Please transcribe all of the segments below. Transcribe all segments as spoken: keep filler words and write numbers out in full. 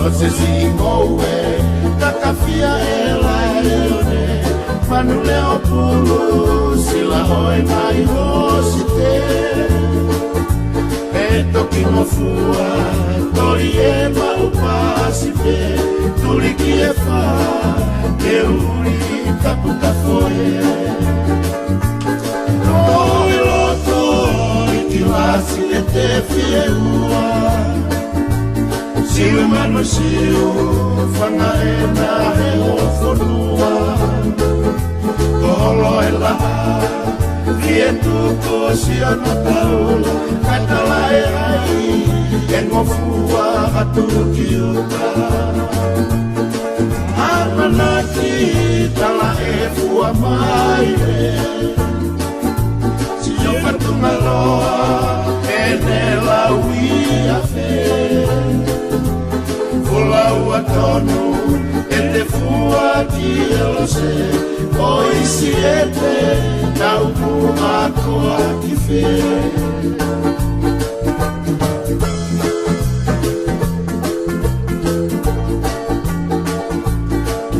Sesi ngoue, takafia e laione, manu leʻo pulu, sila ʻo e ngaahi hosite. ʻE toki ngofua, toli e maʻu pasi pē, tuli ki e fā, ke uli taputapu e. Ko e loto ʻi Kilasi ʻe te fie ua. Siu e manu siu, fanga ʻena he ʻo fonua. Ko holo e laʻā, fie tuku siʻono taula, kae tala e ai, ʻe ngofua atu ki uta. ʻAmanaki tala e fua mai e. Sio fatunga loa, ʻene lau ia fē. Folaua tonu, ʻe te fua ki e lose, ʻo ʻi Siete, tau puma koa ki fē.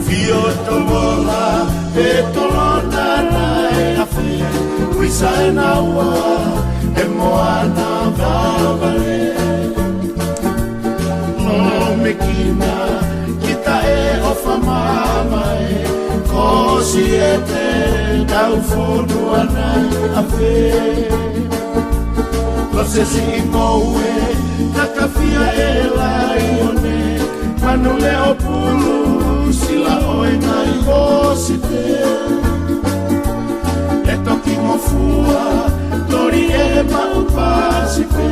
Fio tomola, pe tolona na e afe, uisa e naua, e moana vavale. Momekina, kita e ʻofa mamae, ko Siete, tau fonua na e afe. Ko Sesi ngoue, takafia e laione, manu leʻo pulu, sila ʻo e ngaahi hosite. ʻE toki ngofua, toli e maʻu pasi pē,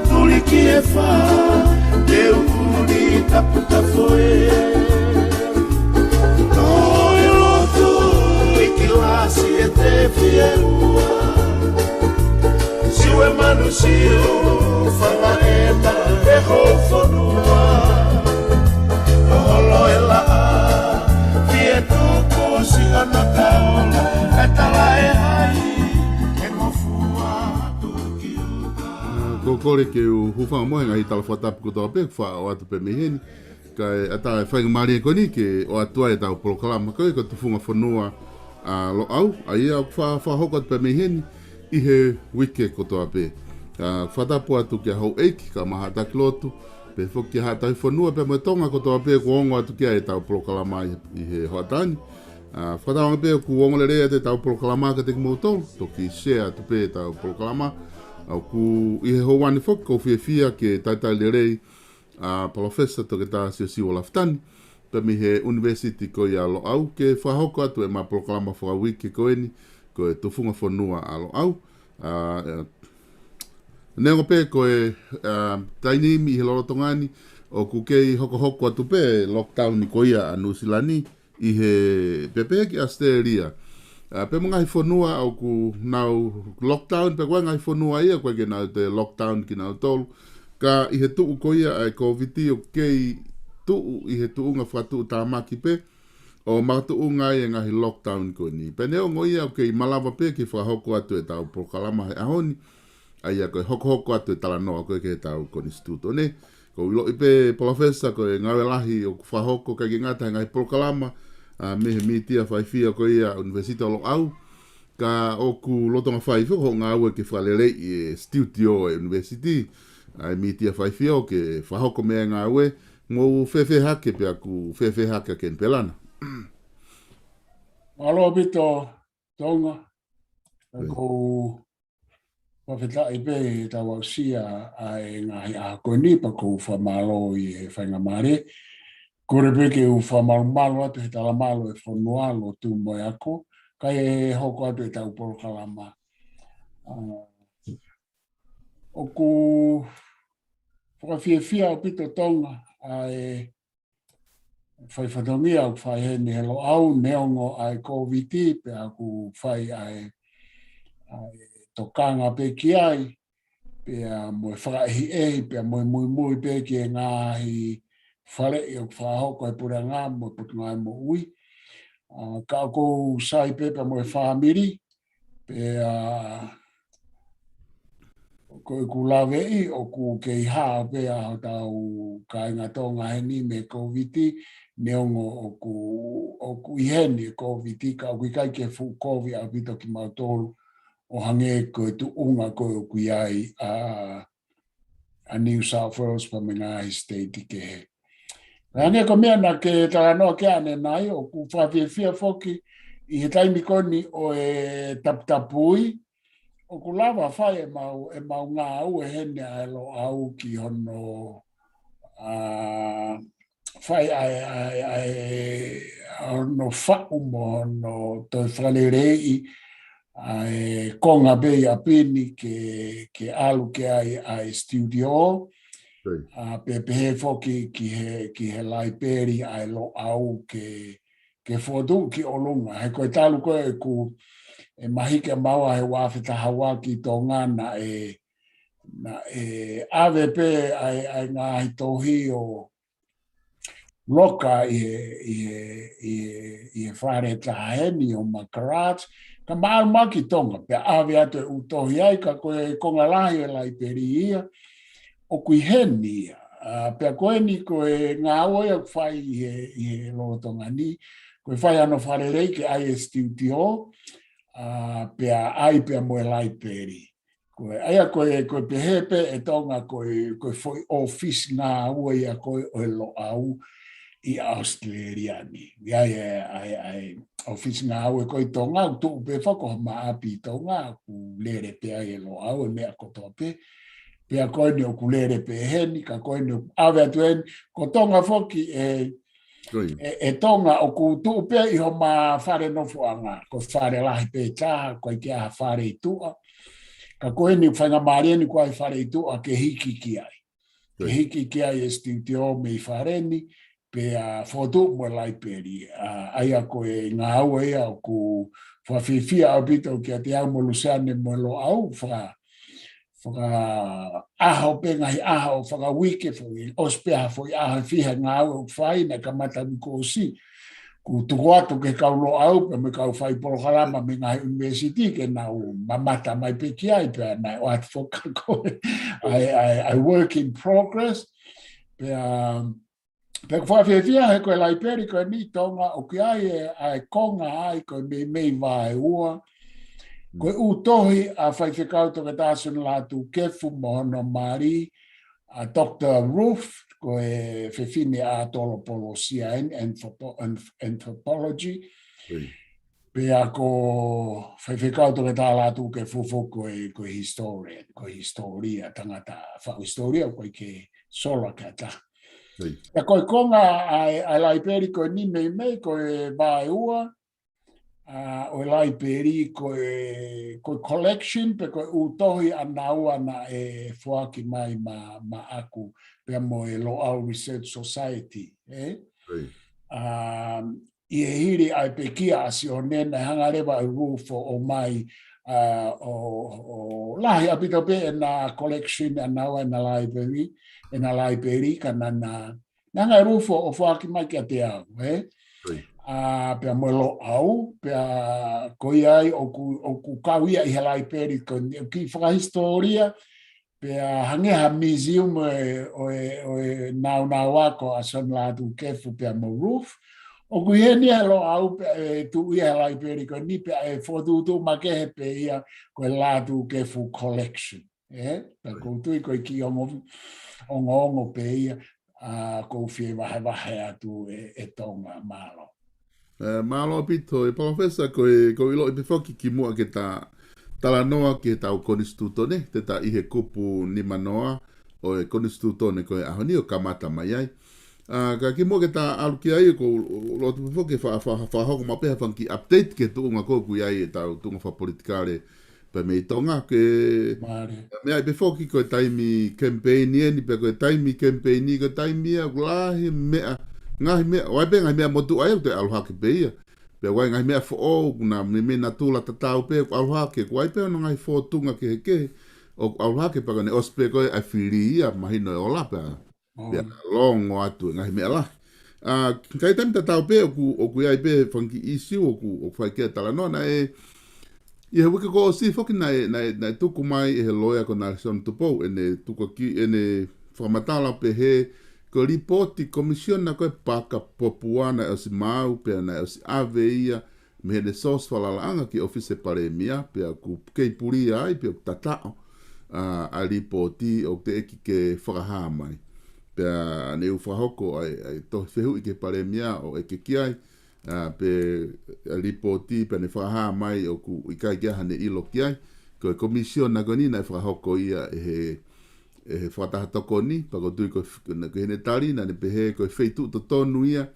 tuli ki e fā, ke uli taputapu e. Ko e loto ʻi Kilasi ʻe te fie ua. Siu e manu siu, fanga ʻena he ʻo fonua. Ko holo e laʻā, fie tuku siʻono taula, kae tala e ai, ʻe ngofua atu ki uta. Ko e kole ke u hūfanga mo e ngaahi tala fakatapu kotoa pē, faʻo atu pē mei heni. Kae ʻatā e faingamālie ko eni ke ʻoatu ai ʻetau polokalama ko e ko e Tufunga Fonua ʻa Loʻau, ʻa ia ʻoku fa-, fakahoko atu pē mei heni ʻi he uike kotoa pē. ʻA, fakatapu atu kia houʻeiki, kae ʻumaʻā haʻa taki lotu, pea foki kia haʻa tauhi fonua, pea mo e Tonga kotoa pē kuo ongo atu ki ai ʻetau polokalama ʻi, ʻi he hoʻatā ni. ʻA, fakatauange pē ʻoku ongo lelei atu ʻetau polokalama kiate kimoutolu, toki share atu pē ʻetau polokalama. ʻA, ʻoku ʻi he houa ni foki ʻoku ou fiefia ke talitali lelei ʻa Palōfesa Toketā Siosiua Lafitani, pea mei he ʻUnivēsiti ko ia Loʻau, ke fakahoko atu ʻema polokalama fakauike ko eni, ko e Tufunga Fonua ʻa Loʻau. ʻA, ʻa, neongo pē ko e, ʻa, taimi ni ʻi he lolotonga ni, ʻoku kei hokohoko atu pē lockdown ko ia ʻa Nuʻusila ni, ʻi he pea pehē ki ʻAositelēlia. ʻA, pea mo e ngaahi fonua ʻoku nau lockdown, pea ko e ngaahi fonua ia ʻoku ʻikai ke nau toe lockdown kinautolu. Ka ʻi he tuʻu ko ia ʻa e Kōviti ʻoku kei tuʻu ʻi he tuʻunga fakatuʻutāmaki pē, ʻo makatuʻunga ai e ngaahi lockdown ko eni. Pea neongo ia ʻoku kei malava pē ke fakahoko atu ʻetau polokalama he ʻaho ni, ʻa ia ko e hokohoko atu e talanoa ko e ki heʻetau konisitūtone. ʻOku ou ʻiloʻi pē Palōfesa ko e ngāue lahi ʻoku fakahoko ʻikai ke ngata he ngaahi polokalama, ʻa, mei he mītia faifio ko ia ʻUnivēsiti ʻo Loʻau. Ka ʻoku lolotonga fai foki hoʻo ngāue ke fakaleleiʻi e studio e ʻUnivēsiti, ʻa e mītia faifio ke fakahoko mei ai e ngāue, mou fēfē hake pea ʻoku fēfē hake ʻa Ken Pelana. Mālō ʻaupito, Tonga. ʻOi. ʻOku ou fakafetaʻi pē ʻi heʻetau aʻusia ʻa e ngaahi ʻaho ko eni pea ʻoku ou fakamālō ʻi he faingamālie. Kole pē ke u fakamalumalu atu he talamalu e fonua, lotu mo e ako, kae hoko atu ʻetau polokalama. ʻA, ʻoku fakafiefia ʻaupito Tonga ʻa e fai fatongia ʻoku fai heni he Loʻau neongo ʻa e Kōviti pea ʻoku fai ʻa e, ʻa e tokanga pē ki ai, pea mo e fakaʻehiʻehi, pea mo e muimui pē ki he ngaahi faleʻi ʻoku fakahoko he puleʻanga mo e Potungāue Moʻui. ʻA, ka ʻoku ou sai pē pea mo e fāmili, pea, ʻa, ʻoku ko ʻeku laveʻi ʻoku kei hao pē ʻa hotau kāinga Tonga heni mei he Kōviti, neongo ʻoku, ʻoku ʻi heni e Kōviti, ka ʻoku ʻikai ke fuʻu kovi ʻaupito kimautolu, ʻo hangē ko e tuʻunga ko ē ʻoku ʻi ai ʻa, ʻa New South Wales pea mo e ngaahi state kehe. Pea hangē ko e meʻa naʻa ke talanoa ki ai ʻanenai, ʻoku fakafiefia foki ʻi he taimi ko eni ʻo e taputapui, ʻoku lava fai ʻemau, ʻemau ngāue heni ʻa e Loʻau ki hono, ʻa, fai ʻa e, ʻa e, ʻa e, ʻa hono faʻu mo hono toe fakaleleiʻi ʻa e konga pē ʻi ʻapi ni ke, ke ʻalu ki ai ʻa e studio. Right. ʻA, pea pehē foki ki he, ki he laipeli ʻa e Loʻau ke, ke fotu ki ʻolunga. He ko e talu ko ē ʻeku, ʻe mahiki ʻamaua he ua afe taha ua ki Tonga naʻe, naʻe ʻave pē ʻa e, ʻa e ngaahi tohi ʻo loka ʻi he, ʻi he, ʻi he, ʻi he fale taha heni ʻo Makaraj, ka maʻu mai ki Tonga, pea ʻave atu e ʻū tohi ai, ka ko e konga lahi e laipeli ia, ʻoku ʻi heni ia. ʻA, pea ko eni ko e ngāue ia ʻoku fai ʻi he, ʻi he lolotonga ni, ko e fai hono fakalelei ke ʻai e studio, ʻa, pea ʻai pea mo e laipeli. Ko e, ʻa ia ko e, ko e pehē pē ʻe Tonga ko e, ko e foʻi ʻōfisi ngāue ia ko ē ʻo e Loʻau ʻi ʻAositelēlia ni. ʻI ai e, ʻa e, ʻa e ʻōfisi ngāue ko ē ʻi Tonga, ʻoku tuʻu pē foki ko homa ʻapi ʻi Tonga, ʻoku lele pē ai e Loʻau e meʻa kotoa pē. Pea ko eni ʻoku lele pē heni, ka ko eni ʻoku ʻave atu heni, ko Tonga foki ʻe, Ko ia. ʻe, ʻe Tonga ʻoku tuʻu pē ʻi homa fale nofoʻanga, ko e fale lahi pē taha, ʻoku ʻikai ke ʻi ai ha fale ʻi tuʻa. Ka ko eni faingamālie ni ʻoku ʻi ai e fale ʻi tuʻa ke hiki ki ai. Ke Ko ia. hiki ki ai e studio mei fale ni, pea fotu mo e laipeli. ʻA, ʻa ia ko e ngāue ia ʻoku fakafiefia ʻaupito kiate au mo Luseane mo e Loʻau, faka-, fakaʻaho pē ngaahi ʻaho, fakauike foʻi, ʻosi pē ha foʻi ʻaho ʻe fiha ngāue ʻoku fai, naʻe kamata uike kuo ʻosi. Kuo tuku atu ki he kau Loʻau, pea mo e kau fai polokalama mei he ngaahi ʻunivēsiti, ke nau mamata mai pē ki ai, pea naʻe ʻoatu foki ko e, ʻa e, ʻa e, ʻa e work in progress. Pea, pea ʻoku fakafiefia he ko e laipeli ko eni ʻi Tonga, ʻoku ʻi ai e, ʻa e konga ai ko e meimei vaeua. Ko e ʻū tohi ʻa Faifekau Toketā Sione Lātūkefu mo hono mali, ʻa Doctor Ruth, ko e fefine ʻatolopolosia ʻi he anthropo-, anth-, anthropology. Ui. Pea ko Faifekau Toketā Lātūkefu foki ko e, ko e historian, ko e hisitōlia, tangata faʻu hisitōlia, ʻoku ʻikai ke sola ki ha taha. Ui. Pea ko e konga ʻa e, ʻa e laipeli ko eni meimei, ko e vaeua, ʻa, ʻo e laipeli ko e, ko e collection pe ko e ʻū tohi ʻanaua naʻe foaki mai ma, maʻaku pea mo e Loʻau Research Society, ē? Ui. ʻA, ʻi he hili ʻa e pekia ʻa Sione naʻe hanga leva ʻe Ruth ʻo ʻomai, ʻa, ʻo, ʻo lahi ʻaupito pē ʻena collection ʻanaua ʻena laipeli, ʻena laipeli ka naʻa na Naʻe hanga ʻe Ruth ʻo foaki mai kiate au, ē? Ui. ʻA, pea mo e Loʻau, pea ko ia ai ʻoku, ʻoku kau ia ʻi he laipeli ko eni, ʻoku kiʻi fakahisitōlia, pea hangē ha museum ʻo e, ʻo e, ʻo e nāunau ako ʻa Sione Lātūkefu pea mo Ruth. ʻOku ʻi heni ʻa e Loʻau pea ʻe tuʻu ia he laipeli ko eni pea ʻe fokotuʻutuʻu makehe pē ia ko e Lātūkefu Collection. Ē, pea ʻoku ou tui ko e kiʻi ongo, ongoongo pē ia, ʻa, ʻoku ou fie vahevahe atu ē, ʻe Tonga, mālō. Ē, mālō ʻaupito, ʻe Palōfesa, ko e, ʻoku ou ʻiloʻi pē foki kimuʻa ke ta talanoa ki heʻetau konisitūtone, te ta ʻi he kupu nima noa ʻo e konisitūtone ko e ʻaho ni ʻo kamata mai ai. ʻA, ka kimuʻa ke ta ʻalu ki ai, ʻoku ou loto pē foki ke fa-, fa-, fakahoko maʻu pē ha fanga kiʻi update ki he tuʻunga ko ē ʻoku ʻi ai ʻetau tuʻunga fakapolitikale pē mei Tonga ke Mālie. Meʻa ai pē foki ko e taimi kemipeini eni, pea ko e taimi kemipeini, ko e taimi ia ʻoku lahi meʻa, ngaahi meʻa, ʻoku ʻi ai pē ngaahi meʻa motuʻa ia ʻoku toe ʻalu hake pē ia. Pea ʻoku ʻi ai ngaahi meʻa foʻou, ʻoku na meimei natula tatau pē, ʻoku ʻalu hake, ʻoku ʻi ai pē hono ngaahi fōtunga kehekehe, ʻoku ʻalu hake pea ko ʻene ʻosi pē ko ē ʻa e fili ia, mahino ʻe ola pea. ʻO. Pea longo atu e ngaahi meʻa lahi. ʻA, ka ʻi he taimi tatau pē ʻoku, ʻoku ʻi ai pē fanga kiʻi ʻīsiu ʻoku, ʻoku fai ki ai e talanoa naʻe, ʻI he uike kuo ʻosi foki naʻe, naʻe, naʻe tuku mai ʻe he loea ko Nelson Tupou ʻene tukuakiʻi ʻene fakamatala pehē ko e lipooti komisiona ko e Paaka Popua naʻe ʻosi maau pea naʻe ʻosi ʻave ia mei heʻene source falalaʻanga ki ʻōfisi Palēmia pea ʻoku kei pulia ai pea ʻoku tataʻo ʻa, ʻa e lipooti ʻoku teʻeki ke fakahā mai. Pea naʻe ʻosi fakahoko ai, ai tohi fehuʻi ki he Palēmia ʻo ʻeke ki ai, ʻa, pe ʻa e lipooti pea ne fakahā mai ʻoku ʻikai ke ʻi ai haʻane ʻilo ki ai. Ko e komisiona ko eni naʻe fakahoko ia ʻe he, ʻe he fakataha tokoni, pea ʻoku ou tui ko e f-, ko ʻene tali naʻa ne pehē ko e feituʻu totonu ia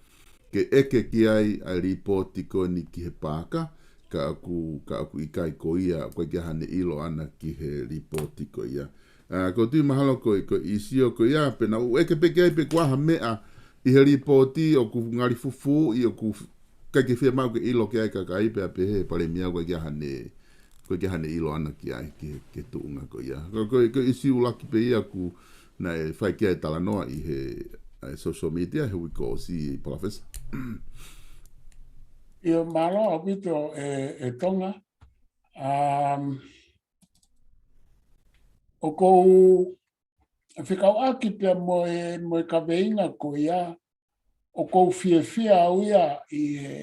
ke ʻeke ki ai ʻa e lipooti ko eni ki he Paaka, ka ʻoku, ka ʻoku ʻikai ko ia, ʻoku ʻikai ke ʻi ai haʻane ʻilo ʻana ki he lipooti ko ia. ʻA, ʻoku ou tui mahalo ko e, ko e ʻīsio ko ia, pea naʻa ku ʻeke pē ki ai pe ko e hā e meʻa ʻi he lipooti ʻoku ngali fufū ʻi ʻoku f-, ʻikai ke fiemaʻu ke ʻilo ki ai ʻe he kakai pea pehē ʻe he Palēmia ʻoku ʻikai ke ʻi ai haʻane, ʻoku ʻikai ke ʻi ai haʻane ʻilo ʻana ki ai ki he, ki he tuʻunga ko ia. Ko, ko, ko e ʻīsio ʻuluaki pē ia ʻoku naʻe fai ki ai e talanoa ʻi he, ʻa e social media he uike kuo ʻosi, Palōfesa. ʻIo, mālō ʻaupito ē, ē Tonga. Um, ʻoku ou fekauʻaki pea mo e, mo e kaveinga ko ia, ʻoku ou fiefia au ia ʻi he,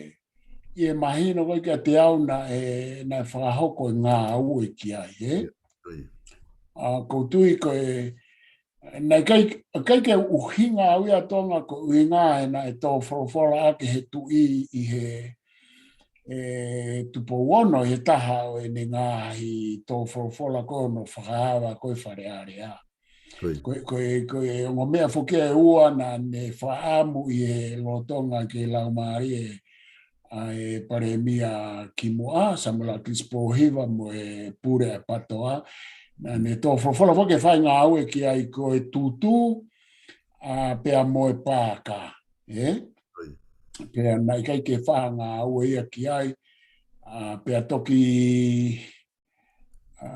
ʻi he mahino ko ē kiate au naʻe, naʻe fakahoko e ngāue ki ai, ē? ʻIo, ʻio. ʻA, ʻoku ou tui ko e, naʻe ʻikai, ʻikai ke ʻuhinga au ia Tonga ko e ʻuhinga he naʻe tō folofola ʻaki ʻe he tuʻi ʻi he, ē, Tupou Ono ʻi he taha ʻo ʻene ngaahi tō folofola ko hono fakaava ko ē Fale Alea. ʻIo. Ko e, ko e, ko e ongo meʻa foki ʻe ua naʻa ne fakaʻamu ʻi he lolotonga ke laumālie ʻa e Palēmia kimuʻa, Samuela Kilisi Pōhiva mo e Pule ʻa e PATOA. Naʻa ne tō folofola foki ke fai ngāue ki ai ko e tutu, ʻa, pea mo e paaka, ē? ʻIo. Pea naʻe ʻikai ke fai ha ngāue ia ki ai, ʻa, pea toki ʻA,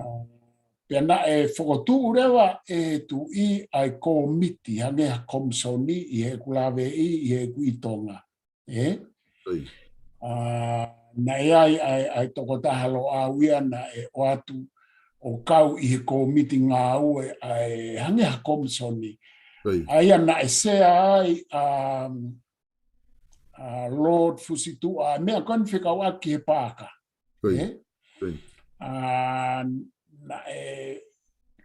pea naʻe fokotuʻu leva ʻe he tuʻi ʻa e kōmiti, hangē ha komisoni ʻi heʻeku laveʻi, ʻi heʻeku ʻi Tonga. Ē? ʻIo. ʻA, naʻe ʻi ai ʻa e, ʻa e tokotaha Loʻau ia naʻe ʻoatu ʻo kau ʻi he kōmiti ngāue ʻa e hangē ha komisoni. ʻIo. ʻA ia naʻe sea ai ʻa, ʻa Lord Fusituʻa, meʻa ko eni fekauʻaki he paaka. ʻIo. Ē? ʻIo. ʻA, naʻe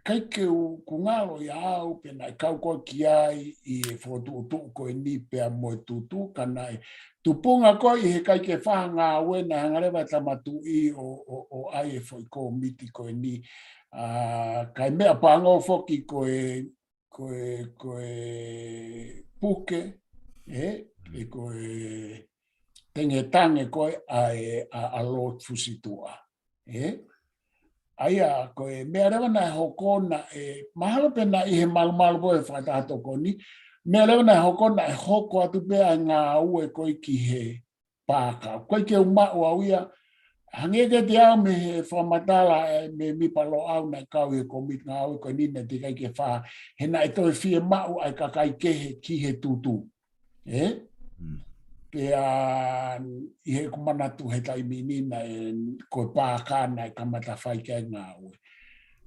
ʻikai ke u, ʻoku ngalo ia au pe naʻe kau koā ki ai ʻi he fokotuʻutuʻu ko eni pea mo e tutu, ka naʻe tupunga ko ē ʻi he ʻikai ke fai ha ngāue naʻe hanga leva ʻe he tama tuʻi ʻo, ʻo, ʻo ʻai e foʻi kōmiti ko eni. ʻA, kae meʻapango foki ko e ko e, ko e puke, ē, ʻe ko e tengetange ko ē ʻa e, ʻa, ʻa Lord Fusituʻa, ē. ʻA ia, ko e meʻa leva naʻe hoko naʻe, mahalo pē naʻe ʻi he malumalu pē ʻo e fakataha tokoni, meʻa leva naʻe hoko naʻe hoko atu pē ʻa e ngāue ko ē ki he paaka. ʻOku ʻikai ke u maʻu au ia, hangē kiate au mei he fakamatala ʻa e mēmipa Loʻau naʻe kau ʻi he kōmiti ngāue ko eni naʻe teʻeki ai ke fai, he naʻe toe fiemaʻu ʻa e kakai kehe ki he tutu. Ē? Mm. Pea ʻi heʻeku manatu he taimi ni naʻe ko e paaka naʻe kamata fai ki ai e ngāue.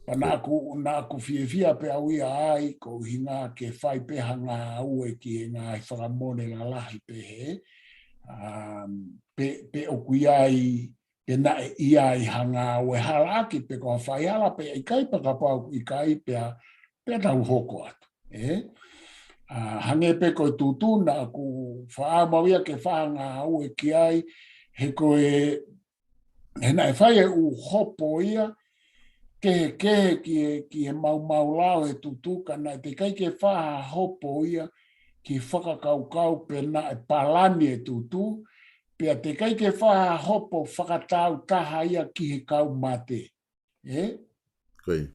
Pea naʻa ku, naʻa ku fiefia pē au ia ai, ko e ʻuhinga ke fai pē ha ngāue ki he ngaahi fakamole lalahi pehē, um, pe, pe ʻoku ʻi ai, pe naʻe ʻi ai ha ngāue halaʻaki pe ko ha faihala pe ʻikai, pea kapau ʻoku ʻikai pea, pea tau hoko atu. Ē? ʻA, hangē pē ko e tutu naʻa ku fakaʻamu au ia ke fai ha ngāue ki ai, he ko e he naʻe fai e ʻū hopo ia, kehekehe ki he, ki he maumau lao he tutu, ka naʻe teʻeki ai ke fai ha hopo ia ki he fakakaukau pe naʻe palani e tutu, pea teʻeki ai ke fai ha hopo fakatāutaha ia ki he kau mate. Ē? Ko ia.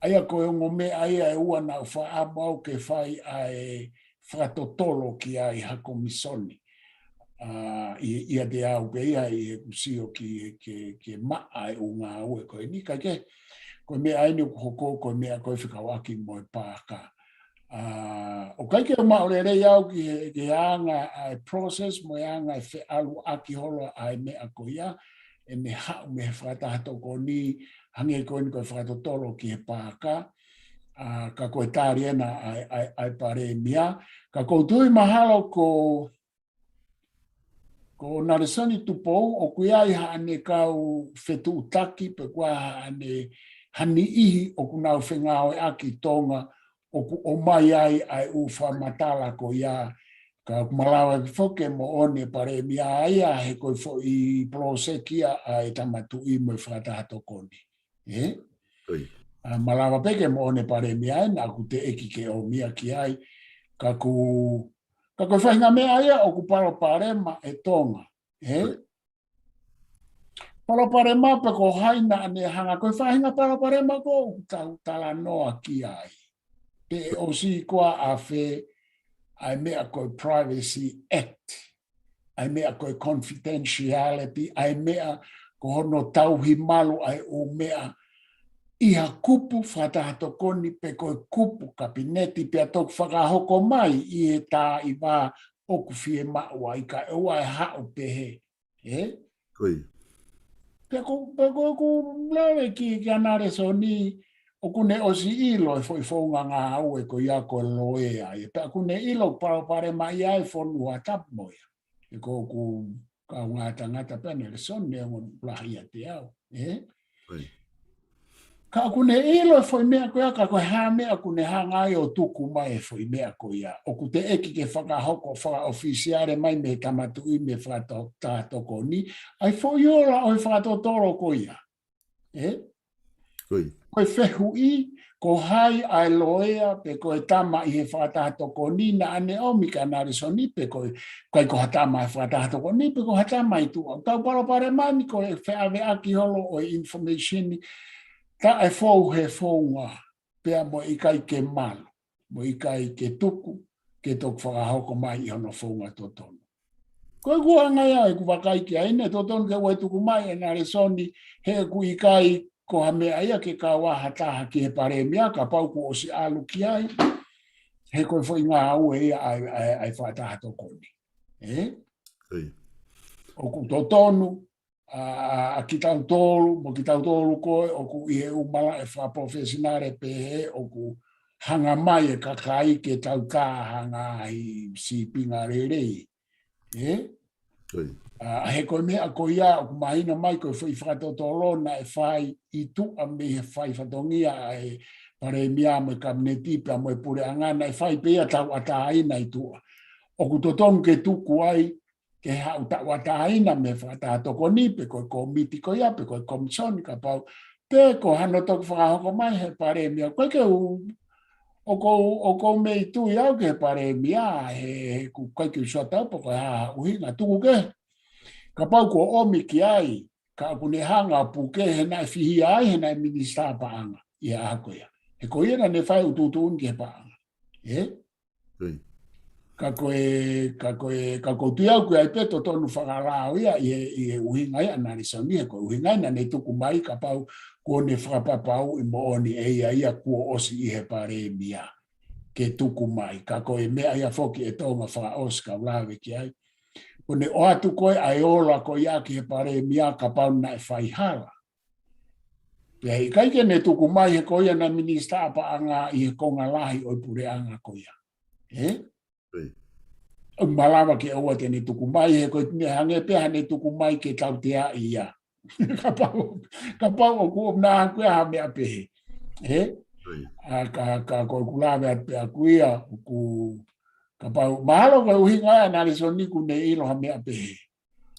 ʻA ia ko e ongo meʻa ia ʻe ua naʻa ku fakaʻamu au ke fai ʻa e fakatotolo ki ai ha komisoni. ʻA, ʻi, ʻiate au pē ia ʻi heʻeku sio ki, ke, ke maʻa e ʻū ngāue ko eni, kae kehe, ko e meʻa eni ʻoku hoko, ko e meʻa ko ē fekauʻaki mo e paaka. ʻA, ʻoku ʻikai ke u maʻu lelei au ki he, ki he anga ʻa e process mo e anga e feʻaluʻaki holo ʻa e meʻa ko ia, ʻene haʻu mei he fakataha tokoni, hangē ko eni ko e fakatotolo ki he paaka, ʻa, ka ko e tali ena ʻa e, ʻa e, ʻa e palēmia. Ka ʻoku ou tui mahalo ko, ko Nalesoni Tupou, ʻoku ʻi ai haʻane kau fetuʻutaki, pe ko haʻane ha niʻihi ʻoku nau fengāueʻaki Tonga, ʻoku ʻomai ai ʻa e ʻū fakamatala ko ia, ka ʻoku malava foki ke moʻoni e palēmia ia, he ko e foʻi poloseki ia ʻa e Tama Tuʻi mo e fakataha tokoni. Ē? ʻIo. ʻA, malava pē ke moʻoni e palēmia ia, naʻa ku teʻeki ke ʻomai ki ai, ka ʻoku, ka ko e faʻahinga meʻa ia ʻoku palopalema ʻe Tonga. Ē? ʻIo. Palopalema pe ko hai naʻa ne hanga, ko e faʻahinga palopalema ko ē ʻoku tau talanoa ki ai. Pe ʻosi ko ā ʻa fē ʻa e meʻa ko e Privacy Act, ʻa e meʻa ko e confidentiality, ʻa e meʻa ko hono tauhi malu ʻa e ʻū meʻa ʻi ha kupu fakataha tokoni pe ko e kupu kapineti pea toki fakahoko mai ʻi he taimi ʻoku fiemaʻu ai kae ʻoua ʻe haʻu pehē. Ē? ʻIo. Pea ko, pea ko ʻeku lave ki, kia Nalesoni, ʻoku ne ʻosi ʻilo e foʻi founga ngāue ko ia ko e loea ia. Pea ʻoku ne ʻilo palopalema ia e fonua tapu mo ia. He ko ʻeku kaungā tangata pē ʻa Nalesoni neongo ʻoku lahi ʻiate au. Ē? ʻIo. Ka ʻoku ne ʻilo e foʻi meʻa ko ia, ka ko e hā meʻa ʻoku ne hanga ai ʻo tuku mai e foʻi meʻa ko ia. ʻOku teʻeki ke fakahoko fakaʻofisiale mai mei he Tama Tuʻi mo e fakataha tokoni ʻa e foʻi ola ʻo e fakatotolo ko ia. Ē? ʻIo. Ko e fehuʻi, ko hai ʻa e loea pe ko e tama ʻi he fakataha tokoni naʻa ne ʻomi kia Nalesoni pe ko e, ʻikai ko ha tama he fakataha tokoni pe ko ha tama ʻi tuʻa. Tau palopalema ni ko e feʻaveʻaki holo ʻo e information ni, taʻefou he founga, pea mo e ʻikai ke malu, mo e ʻikai ke tuku, ke toki fakahoko mai ʻi hono founga totonu. Ko ʻeku anga ia ʻeku vakai ki ai, naʻe totonu ke ʻoua ʻe tuku mai ʻe Nalesoni, he ʻoku ʻikai ko ha meʻa ia ke kau ai ha taha ki he palēmia, kapau kuo ʻosi ʻalu ki ai, he ko e foʻi ngāue ia ʻa e, ʻa e, ʻa e fakataha tokoni. Ē? ʻIo. ʻOku totonu, ʻa, ʻa, ʻa kitautolu, mo kitautolu ko ē, ʻoku ʻi he ʻū malaʻe fakapalofesinale pehē, ʻoku hanga mai e kakai ke tau tā hanga ʻi he sīpinga lelei. Ē? ʻIo. ʻA, he ko e meʻa ko ia, ʻoku mahino mai ko e foʻi fakatotolo naʻe fai ʻi tuʻa mei he fai fatongia ʻa e palēmia mo e kapineti pea mo e puleʻanga naʻe fai pē ia tauʻatāina ʻi tuʻa. ʻOku totonu ke tuku ai, ke haʻu tauʻatāina mei he fakataha tokoni pe ko e kōmiti ko ia, pe ko e komisoni kapau, pe ko hano toki fakahoko mai he palēmia. ʻOku ʻikai ke u, ʻoku ou, ʻoku ou mei tui au ki he palēmia, he, he ʻoku ʻikai ke u sio atu pe ko e hā ha ʻuhinga tuku kehe. Kapau kuo ʻomi ki ai, ka ʻoku ne hanga ʻo puke he naʻe fihia ai, he naʻe minisitā paʻanga ʻi he ʻaho ko ia. He ko ia naʻa ne fai ʻutuʻutuʻuni ki he paʻanga. Ē? ʻIo. Ka ko e, ka ko e, ka ʻoku ou tui au ko e ʻai pē totonu fakalao ia ʻi he, ʻi he ʻuhinga ia ʻa Nalesoni, he ko e ʻuhinga ia naʻa ne tuku mai kapau kuo ne fakapapauʻi moʻoni ʻe ia ia kuo ʻosi ʻi he palēmia ke tuku mai. Ka ko e meʻa ia foki ʻe Tonga fakaʻosi ka u lave ki ai. Kuo ne ʻoatu ko ē ʻa e ola ko ia ki he palēmia kapau naʻe fai hala. Pea ʻikai ke ne tuku mai he ko ia naʻe minisitā paʻanga ʻi he konga lahi ʻo e puleʻanga ko ia. Ē? ʻIo. ʻOku malava ke ʻoua te ne tuku mai, he ko e ne hangē pē ha ne tuku mai ke tauteaʻi ia. Kapau, kapau ʻoku ʻomai ko ē ha meʻa pehē. Ē? ʻIo. ʻA, ka, ka ko ʻeku lave atu pē ʻaku ia, ʻoku, kapau, mahalo ko e ʻuhinga ia ʻa Nalesoni kuo ne ʻilo ha meʻa pehē.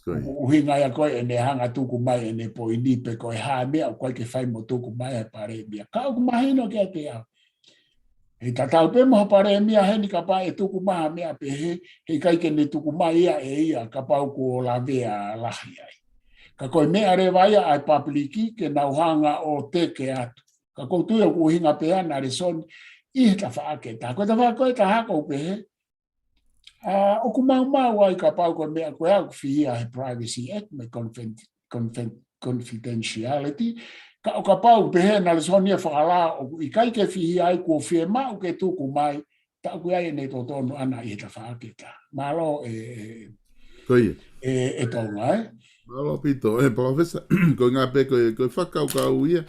ʻIo. ʻUhinga ia ko ē ʻene hanga tuku mai ʻene poini pe ko e hā meʻa ʻoku ʻikai ke fai mo tuku mai ʻe he palēmia. Ka ʻoku mahino kiate au. He tatau pē mo ha palēmia heni kapau ʻe tuku mai ha meʻa pehē, he ʻikai ke ne tuku mai ia ʻe ia kapau kuo lavea lahi ai. Ka ko e meʻa leva ia ʻa e pāpiliki ke nau hanga ʻo teke atu. Ka ʻoku ou tui ʻoku ʻuhinga pē ʻa Nalesoni ʻi he tafaʻaki ʻe taha. Ko e tafaʻaki ʻe taha ʻoku ou pehē, ʻa, ʻoku maumau ai kapau ko e meʻa ko ē ʻoku fihia he Privacy Act mo e confen-, confen-, confidentiality. Ka ʻo kapau pehē ʻe Nalesoni ʻa e fakalao ʻoku ʻikai ke fihia ai kuo fiemaʻu ke tuku mai, tā ʻoku ʻi ai ʻene totonu ʻana ʻi he tafaʻaki ʻe taha. Mālō ē, ē, ʻIo. ē, ʻe Tonga, ē? Mālō ʻaupito, ʻe Palōfesa, ko e ʻuhinga pē ko e, ko e fakakaukau ia,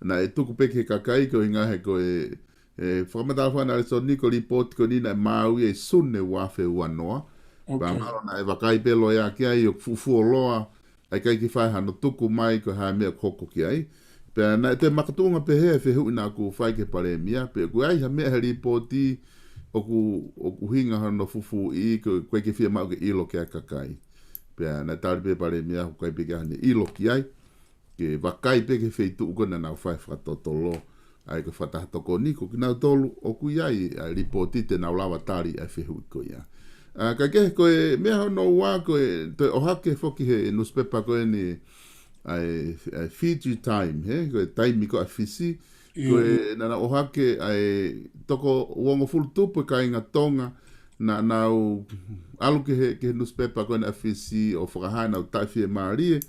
naʻe tuku pē ki he kakai, ko e ʻuhinga he ko e, ʻe fakamatala fana le soni ko e lipooti ko eni naʻe maau ia ʻi Sune ua afe ua noa. Pea mahalo naʻe vakai pē loea ki ai ʻoku fuʻu fuoloa, ʻa e ʻikai ke fai hano tuku mai ko e hā e meʻa ʻoku hoko ki ai. Pea naʻe toe makatuʻunga pehē e fehuʻi naʻa ku fai ki he Palēmia, pe ʻoku ʻi ai ha meʻa he lipooti ʻoku, ʻoku ʻuhinga hano fufūʻi ko e ʻikai ke fiemaʻu ke ʻilo ki ai e kakai. Pea naʻe tali pē Palēmia, ʻoku ʻikai pē ke ʻi ai hano ʻilo ki ai, ke vakai pē ki he feituʻu ko ē naʻa nau fai fakatotolo, ʻa ia ko e fakataha tokoni, ko kinautolu ʻoku ʻi ai ʻa e lipooti te nau lava tali ʻa e fehuʻi ko ia. ʻA, ka ke ko e meʻa hono ua ko e toe ʻohake foki he nusipepa ko eni ʻa e, ʻa e Fiji Time, he, ko e taimi ko ē ʻa Fisi, ko e naʻa nau ʻohake ʻa e toko uongofulu tupu e kāinga Tonga, naʻa nau ʻalu ki he, ki he nusipepa ko eni ʻa Fisi ʻo fakahā ʻenau taʻefiemālie,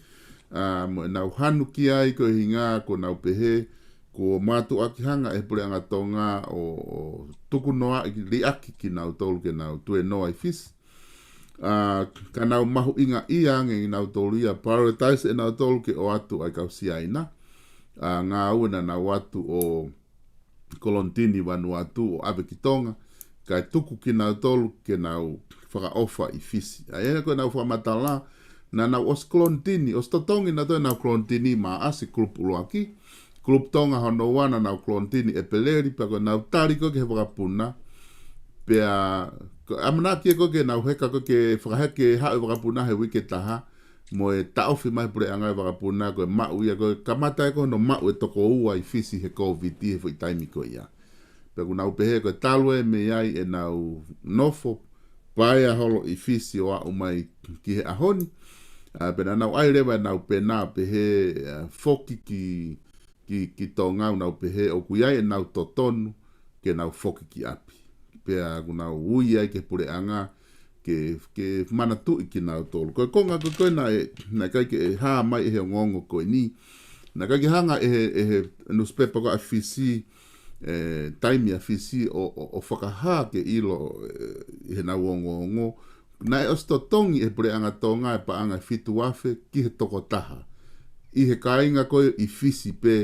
ʻa, mo ʻenau hanu ki ai ko e ʻuhinga ko ʻenau pehē, kuo mātuʻaki hanga ʻe he Puleʻanga Tonga ʻo, ʻo tukunoaʻi liʻaki kinautolu ke nau tuēnoa ʻi Fisi. ʻA, ka nau mahuʻingaʻia ange kinautolu ia, prioritize ʻenautolu ke ʻoatu ʻa e kau Siaina. ʻA, ngāue naʻa nau ʻoatu ʻo kolonitini Vanuatu ʻo ʻave ki Tonga, kae tuku kinautolu ke nau fakaʻofa ʻi Fisi. ʻA ia ko ʻenau fakamatala, naʻa nau ʻosi kolonitini, ʻosi totongi nautolu ʻenau kolonitini Maʻasi kulupu ʻuluaki, kulupu Tonga hono ua naʻa nau kolonitini ʻEpeleli, pea ko ʻenau tali ko ē ki he vakapuna, pea ko e ʻamanaki ko ē ke nau heka ko ē ke fakaheka ke haʻu e vakapuna he uike taha, mo e taʻofi mai Puleʻanga e vakapuna ko e maʻu ia ko e kamata ia ko hono maʻu e toko ua ʻi Fisi he Kōviti he foʻi taimi ko ia. Pea ʻoku nau pehē ko e talu e meʻa ai ʻenau nofo paea holo ʻi Fisi ʻo aʻu mai ki he ʻaho ni. ʻA, pea naʻa nau ʻai leva ʻenau pena pehē, ʻa, foki ki, ki, ki Tonga ʻoku nau pehē ʻoku ʻi ai ʻenau totonu ke nau foki ki ʻapi. Pea ʻoku nau ui ai ki he Puleʻanga ke, ke manatuʻi kinautolu. Ko e konga ko ē ko ē naʻe, naʻe ʻikai ke hā mai ʻe he ongoongo ko eni. Naʻe ʻikai ke hanga ʻe he, ʻe he nusipepa ko ē ʻa Fisi, ʻe, Taimi ʻa Fisi ʻo, ʻo, ʻo fakahā ke ʻilo, ʻe, ʻi heʻenau ongoongo. Naʻe ʻosi totongi ʻe he Puleʻanga Tonga e paʻanga ʻe fitu afe ki he toko taha ʻi he kāinga ko ē ʻi Fisi pē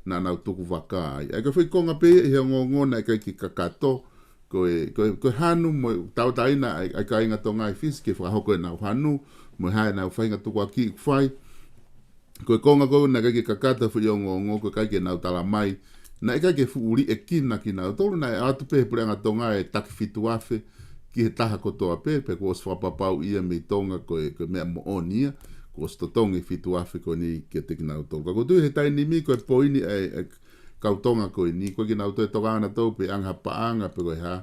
naʻa nau tukuvaka ai. ʻA ia ko e foʻi konga pē ia ʻi he ongoongo naʻe ʻikai ke kakato, ko e, ko e, ko e hanu mo e tauʻatāina ʻa e, ʻa e kāinga Tonga ʻi Fisi ke fakahoko ʻenau hanu, mo e hā ʻenau faʻahinga tukuakiʻi ʻoku fai. Ko e konga ko ē naʻe ʻikai ke kakato e foʻi ongoongo, ko e ʻikai ke nau tala mai. Naʻe ʻikai ke fuʻu liʻekina kinautolu, naʻe ʻoatu pē ʻe he Puleʻanga Tonga e taki fitu afe ki he taha kotoa pē, pea kuo ʻosi fakapapauʻi ia mei Tonga ko e, ko e meʻa moʻoni ia, kuo ʻosi totongi e fitu afe ko eni kiate kinautolu. Ka ʻoku ou tui he taimi ni ko e poini ʻa e, ʻa e kau Tonga ko eni, ʻoku ʻikai ke nau toe tokanga nautolu pe ʻoange ha paʻanga pe ko e hā,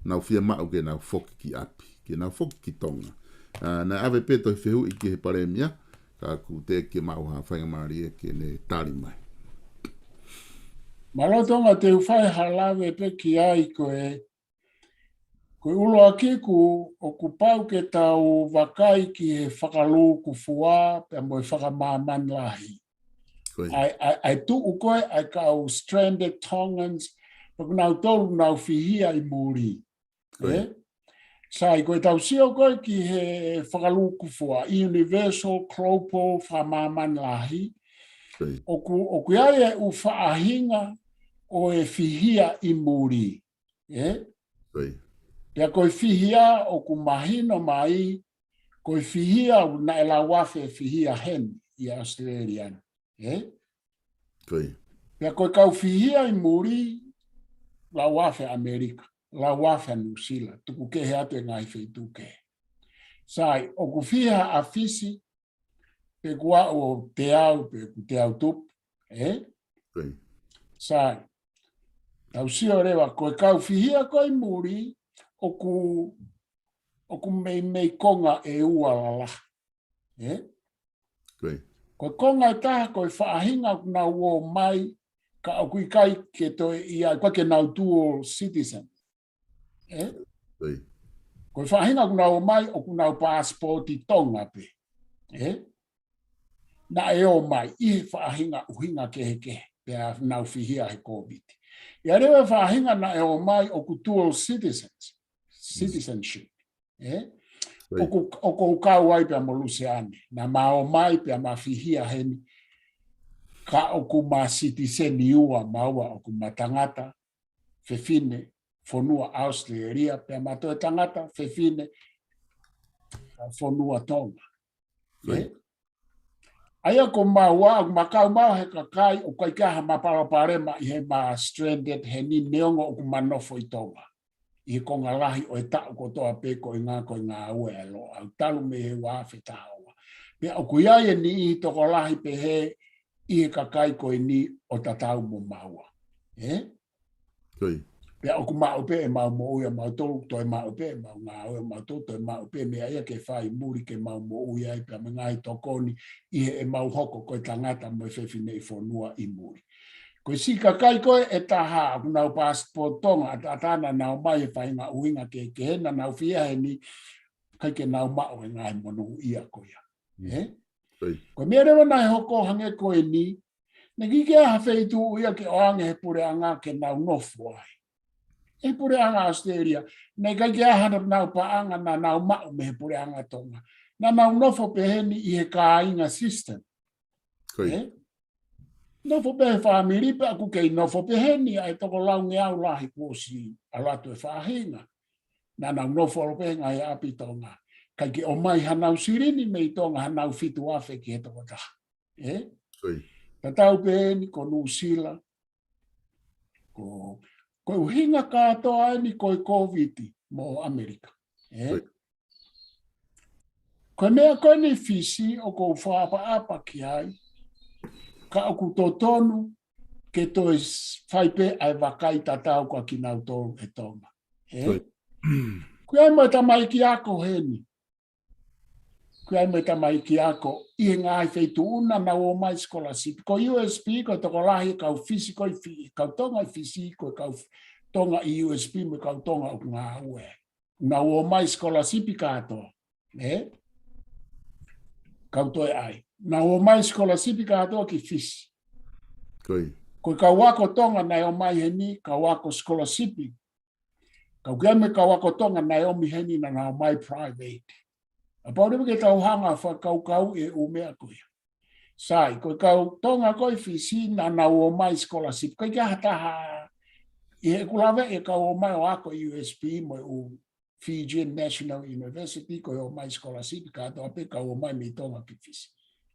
nau fiemaʻu ke nau foki ki ʻapi, ke nau foki ki Tonga. ʻA, naʻe ʻave pē toe fehuʻi ki he Palēmia, ka ʻoku teʻeki ke maʻu ha faingamālie ke ne tali mai. Mālō Tonga, te u fai ha lave pē ki ai ko e, ko e ʻuluaki ʻoku, ʻoku pau ke tau vakai ki he fakalūkufua pea mo e fakamāmani lahi. Ko ia. ʻA e, ʻa e, ʻa e tuʻu ko ē ʻa e kau stranded Tongans, pea ko kinautolu ʻoku nau fihia ʻi muli. Ko ia. ʻE? Sai, ko e tau sio ko ē ki he fakalūkufua, universal, global, fakamāmani lahi. Ko ia. ʻOku, ʻoku ʻi ai e ʻū faʻahinga ʻo e fihia ʻi muli. ʻE? Ko ia. Pea ko e fihia ʻoku mahino mai, ko e fihia ʻoku naʻe lau afe fihia heni ʻi ʻAositelēlia ni. ʻE? Ko ia. Pea ko e kau fihia ʻi muli, lau afe ʻAmelika, lau afe ʻa Nuʻusila, tuku kehe atu e ngaahi feituʻu kehe. Sai, ʻoku fiha ʻa Fisi, pe kuo aʻu ʻo teau, pe ʻoku teau tupu, ʻe? Ko ia. Sai, tau sio leva, ko e kau fihia ko ē ʻi muli, ʻoku, ʻoku meimei konga ʻe ua lalahi, ʻe? Ko ia. Ko e konga ʻe taha, ko e faʻahinga ʻoku nau ō mai, ka ʻoku ʻikai ke toe ʻi ai, ʻikai ke nau dual citizen. ʻE? Ko ia. Ko e faʻahinga ʻoku nau ō mai, ʻoku nau paasipooti Tonga pē. ʻE? Naʻe ō mai ʻi he faʻahinga ʻuhinga kehekehe, pea nau fihia he Kōviti. ʻI ai leva e faʻahinga naʻe ō mai ʻoku dual citizens, citizenship. ʻE? ʻOku, ʻoku ou kau ai pea mo Luseane. Naʻa ma ō mai pea ma fihia heni. Ka ʻoku ma sitiseni ua maua, ʻoku ma tangata fefine fonua ʻAositelēlia, pea ma toe tangata fefine fonua Tonga. ʻA ia ko maua, ʻoku ma kau maua he kakai, ʻoku ʻikai ke ʻi ai ha ma palopalema ʻi heʻema stranded heni neongo ʻoku ma nofo ʻi Tonga ʻi he konga lahi ʻo e taʻu kotoa pē ko e ngā, ko e ngāue ʻa e Loʻau talu mei he ua afe taha ua. Pea ʻoku ʻi ai e niʻihi tokolahi pehē ʻi he kakai ko eni ʻo tatau mo maua. ʻE? Pea ʻoku maʻu pē ʻemau moʻui ʻa mautolu, toe maʻu pē ʻemau ngāue ʻa mautolu, toe maʻu pē meʻa ia ke fai muli ke mau moʻui ai pea mo e ngaahi tokoni ʻi heʻemau hoko ko e tangata mo e fefine ʻi fonua ʻi muli. Ko e siʻi kakai ko ē ʻe taha, ʻoku nau passport Tonga, ʻataʻatā naʻa nau ō mai he faʻahinga ʻuhinga kehekehe, naʻa nau fihia heni, ʻikai ke nau maʻu e ngaahi monūʻia ko ia. ʻE? Ko e meʻa leva naʻe hoko hangē ko eni, naʻe ʻikai ke ʻi ai ha feituʻu ia ke ʻoange he puleʻanga ke nau nofo ai. He puleʻanga ʻAositelēlia, naʻe ʻikai ke ʻi ai haʻanau paʻanga naʻa nau maʻu mei he puleʻanga Tonga. Naʻa nau nofo pē heni ʻi he kāinga system. ʻE? Nofo pē he fāmili pea ʻoku kei nofo pē heni ʻa e toko laungeau lahi kuo ʻosi ʻalu atu e faʻahinga. Naʻa nau nofo ʻalu pē he ngaahi ʻapi Tonga. ʻIkai ke ʻomai haʻanau silini mei Tonga haʻanau fitu afe ki he tokotaha. ʻE? Tatau pē eni ko Nuʻusila. Ko, ko e ʻuhinga kātoa eni ko e Kōviti mo ʻAmelika. ʻE? Ko e meʻa ko eni Fisi ʻoku ou fakaʻapaʻapa ki ai, ka ʻoku totonu ke toe s-, fai pē ʻa e vakai tatau kia kinautolu ʻe Tonga. ʻE? Ko ia mo e tamaiki ako heni. Ko ia mo e tamaiki ako ʻi he ngaahi feituʻu naʻa nau ō mai scholarship. Ko U S P, ko e tokolahi e kau Fisi, ko e Fi-, kau Tonga ʻi Fisi, ko e kau F-, Tonga ʻi U S P mo e kau Tonga ʻoku ngāue. Nau ō mai scholarship kātoa. ʻE? Kau toe ai. Nau ō mai scholarship kātoa ki Fisi. Ko e kau ako Tonga naʻe ō mai heni, kau ako scholarship. Ka ʻoku ʻi ai mo e kau ako Tonga naʻe ō mai heni naʻa nau ō mai private. ʻA pau leva ke tau hanga fakakaukau e ʻū meʻa ko ia. Sai, ko e kau Tonga ko ē ʻi Fisi naʻa nau ō mai scholarship. ʻIkai ke ʻi ai ha taha ʻi heʻeku lave e kau ō mai ʻo ako U S P mo e ʻū Fijian National University, ko e ō mai scholarship, kātoa pē kau ō mai mei Tonga ki Fisi.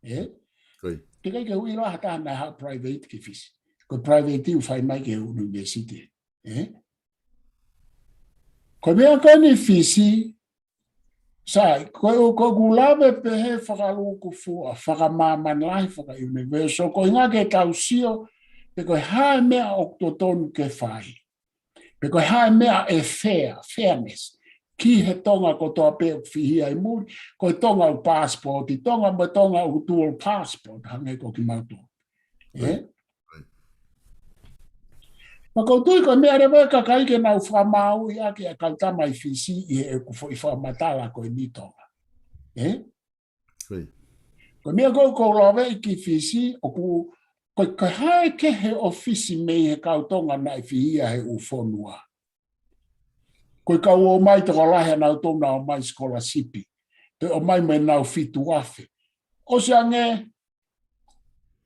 ʻE? Teʻeki ai ke u ʻilo ha taha naʻe haʻu private ki Fisi. Ko e private ʻoku fai mai ki he university. ʻE? Ko e meʻa ko eni Fisi, sai, ko e, ko ʻeku lave pehē fakalūkufua, fakamāmani lahi, faka-universal, ko e ʻuhinga ke tau sio, pe ko e hā e meʻa ʻoku totonu ke fai. Pe ko e hā e meʻa ʻe fair, fairness, ki he Tonga kotoa pē ʻoku fihia ʻi muli, ko e Tonga ʻoku passport ʻi Tonga, mo e Tonga ʻoku dual passport, hangē ko kimautolu. ʻE? Pea ʻoku ou tui ko e meʻa leva e kakai ke nau fakamāuʻi ʻaki ʻa e kau tama ʻi Fisi ʻi heʻeku foʻi fakamatala ko eni Tonga. ʻE? Ko e meʻa ko ē ʻoku ou lave ki Fisi, ʻoku, ko e, ko e hā e kehe ʻo Fisi mei he kau Tonga naʻe fihia he ʻū fonua. Ko e kau ō mai tokolahi ʻa nautolu naʻa nau ō mai scholarship. Toe ō mai mo ʻenau fitu afe. ʻOsi ange,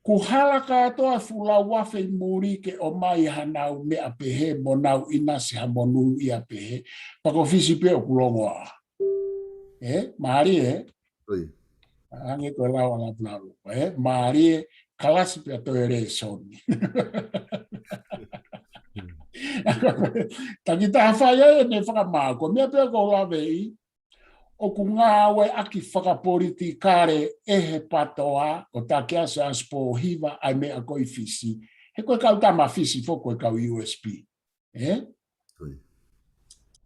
kuo hala kātoa e fuʻu lau afe ʻi muli ke ō mai haʻanau meʻa pehē mo nau ʻinasi ha monūʻia pehē. Pea ko Fisi pē ʻoku longoaʻa. ʻE? Mālie, ʻe? Hangē ko e lau ʻa Lavulavu. ʻE? Mālie, kalasi pea toe lēsoni. Taki taha fai ai ʻene fakamaau. Ko e meʻa pē ʻoku ou laveʻi, ʻoku ngāueʻaki fakapolitikale ʻe he PATOA ʻo Takeʻa Siaosi Pōhiva ʻa e meʻa ko ē ʻi Fisi. He ko e kau tama Fisi foki ko e kau U S P. ʻE?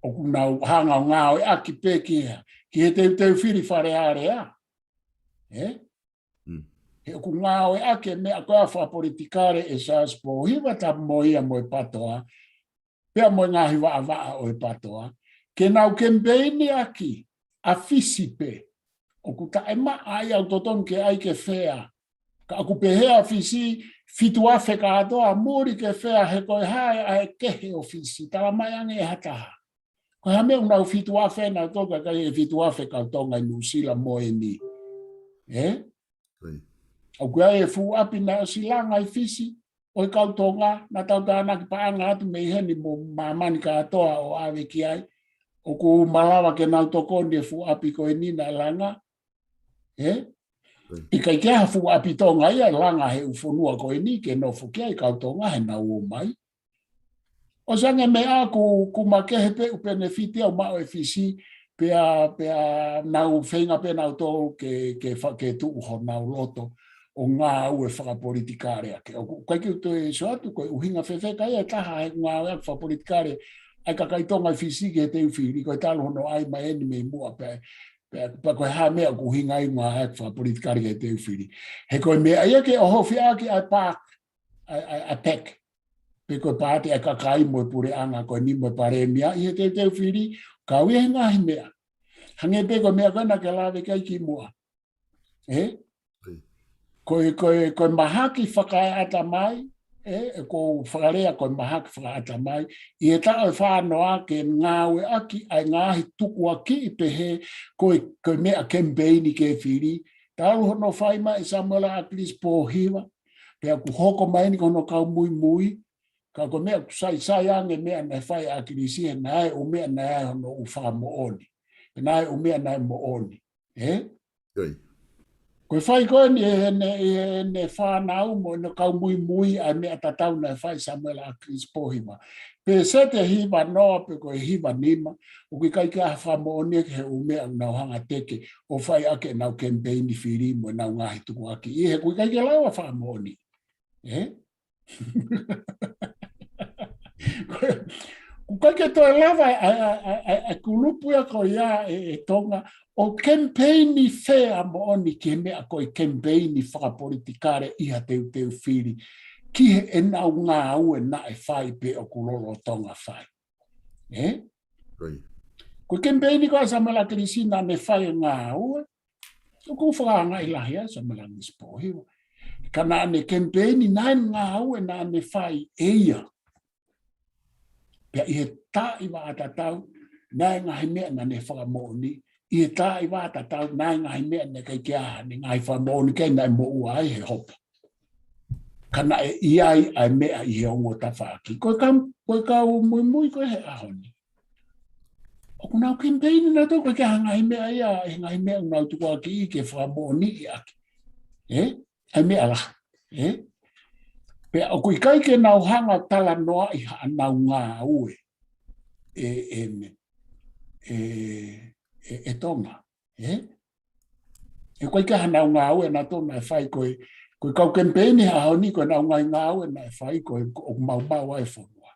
ʻOku nau hanga ʻo ngāueʻaki pē ki he, ki he teuteu fili Fale Alea. ʻE? He ʻoku ngāueʻaki e meʻa ko ē ʻa fakapolitikale ʻe Siaosi Pōhiva tapu mo ia mo e PATOA, pea mo e ngaahi vaʻavaʻa ʻo e PATOA, ke nau kemipeini ʻaki ʻa Fisi pē. ʻOku taʻemaʻa ia ʻoku totonu ke ʻai ke fair. Ka ʻoku pehē ʻa Fisi, fitu afe kātoa, muli ke fair he ko e hā e ʻa e kehe ʻo Fisi. Tala mai ange ʻe ha taha. Ko e hā e meʻa ʻoku nau fitu afe, naʻa tau ka kai e fitu afe kau Tonga ʻi Nuʻusila mo eni. Ē? ʻOku ʻi ai e fuʻu ʻapi naʻe ʻosi langa ʻi Fisi, ʻo e kau Tonga, naʻa tau tānaki paʻanga atu mei heni mo māmani kātoa ʻo ʻave ki ai. ʻOku malava ke nau tokoni e fuʻu ʻapi ko eni naʻe langa. Ē? ʻIkai ke ʻi ai ha fuʻu ʻapi Tonga ia ʻe langa he ʻū fonua ko eni ke nofo ki ai kau Tonga he naʻa nau ō mai. ʻOsi ange meʻa ʻoku, ʻoku makehe pē ʻū penefiti ʻoku maʻu ʻe Fisi, pea, pea nau feinga pē nautolu ke, ke fa-, ke tuʻu honau loto ʻo ngāue fakapolitikale ake. ʻOku ʻikai ke u toe sio atu ko e ʻuhinga fēfē ka ʻi ai e taha he ngāue ake fakapolitikale ʻa e kakai Tonga ʻi Fisi ki he teu fili, ko e talu hono ʻai mai eni mei muʻa pē, pē, pē ko e hā e meʻa ʻoku ʻuhinga ai e ngāue ake fakapolitikale ki he teu fili. He ko e meʻa ia ke ʻohofi ʻaki ʻa e PAC, ʻa e, ʻa e, ʻa e PAC. Pe ko e paati ʻa e kakai mo e puleʻanga ko eni mo e palēmia ʻi he teuteu fili, kau ia he ngaahi meʻa. Hangē pē ko e meʻa ko ē naʻa ke lave ki ai kimuʻa. Ē? Ko e, ko e, ko e mahaki fakaeʻatamai, ē, ʻoku ou fakalea ko e mahaki fakaeʻatamai, ʻi he taʻu ʻe fā noa ke ngāueʻaki ʻa e ngaahi tukuakiʻi pehē, ko e, ko e meʻa kemipeini ke fili, talu hono fai mai ʻe Samuela ʻAkilisi Pōhiva, pea ʻoku hoko mai eni ko hono kau muimui, ka ko e meʻa ʻoku saisai ange e meʻa naʻe fai ʻe ʻAkilisi he naʻe ʻi ai e ʻū meʻa naʻe ʻi ai hono ʻū fakamoʻoni. Pea naʻe ʻi ai e ʻū meʻa naʻe moʻoni. Ē? Ko e fai ko eni ʻe heʻene, ʻe heʻene fānau mo ʻene kau muimui ʻa e meʻa tatau naʻe fai ʻe Samuela ʻAkilisi Pōhiva. Pe sete hiva noa pe ko e hiva nima, ʻoku ʻikai ke ʻi ai ha fakamoʻoni ki he ʻū meʻa ʻoku nau hanga ʻo teke ʻo fai ʻaki ʻenau kemipeini fili mo ʻenau ngaahi tukuakiʻi he ʻoku ʻikai ke lava fakamoʻoni. Ē? ʻOku ʻikai ke toe lava ʻa e, ʻa e, ʻa e, ʻa e kulupu ia ko ia ē, ē Tonga, ʻo kemipeini fakamoʻoni ki he meʻa ko e kemipeini fakapolitikale ʻi ha teuteu fili, ki heʻenau ngāue naʻe fai pe ʻoku lolotonga fai. Ē? Ko e kemipeini ko ē ʻa Samuela ʻAkilisi naʻa ne fai e ngāue, ʻoku ou fakaangaʻi lahi ʻa Samuela ʻAkilisi Pōhiva. Ka naʻa ne kemipeini naʻe ngāue naʻa ne fai ʻe ia. Pea ʻi he taʻu ʻe vaʻa tatau, naʻe ngaahi meʻa naʻa ne fakamoʻoni. ʻI he taʻu ʻe vaʻa tatau, naʻe ngaahi meʻa naʻe ʻikai ke ʻi ai haʻane ngaahi fakamoʻoni ki ai naʻe moʻua ai he hopo. Ka naʻe ʻi ai ʻa e meʻa ʻi he ongo tafaʻaki. Ko e kau, ko e kau muimui ko ē he ʻaho ni. ʻOku nau kemipeini nautolu ko e ke ha ngaahi meʻa ia, he ngaahi meʻa ʻoku nau tukuakiʻi ke fakamoʻoniʻi ʻaki. Ē? ʻA e meʻa lahi. Ē? Pea ʻoku ʻikai ke nau hanga ʻo talanoaʻi haʻanau ngāue. Ē, ē, me-, ē, ē, ē Tonga. Ē? ʻOku ʻikai ke ʻi ai haʻanau ngāue nautolu naʻe fai ko e, ko e kau kemipeini he ʻaho ni ko ʻenau ngaahi ngāue naʻe fai ko e, ko e maumau ʻa e fonua.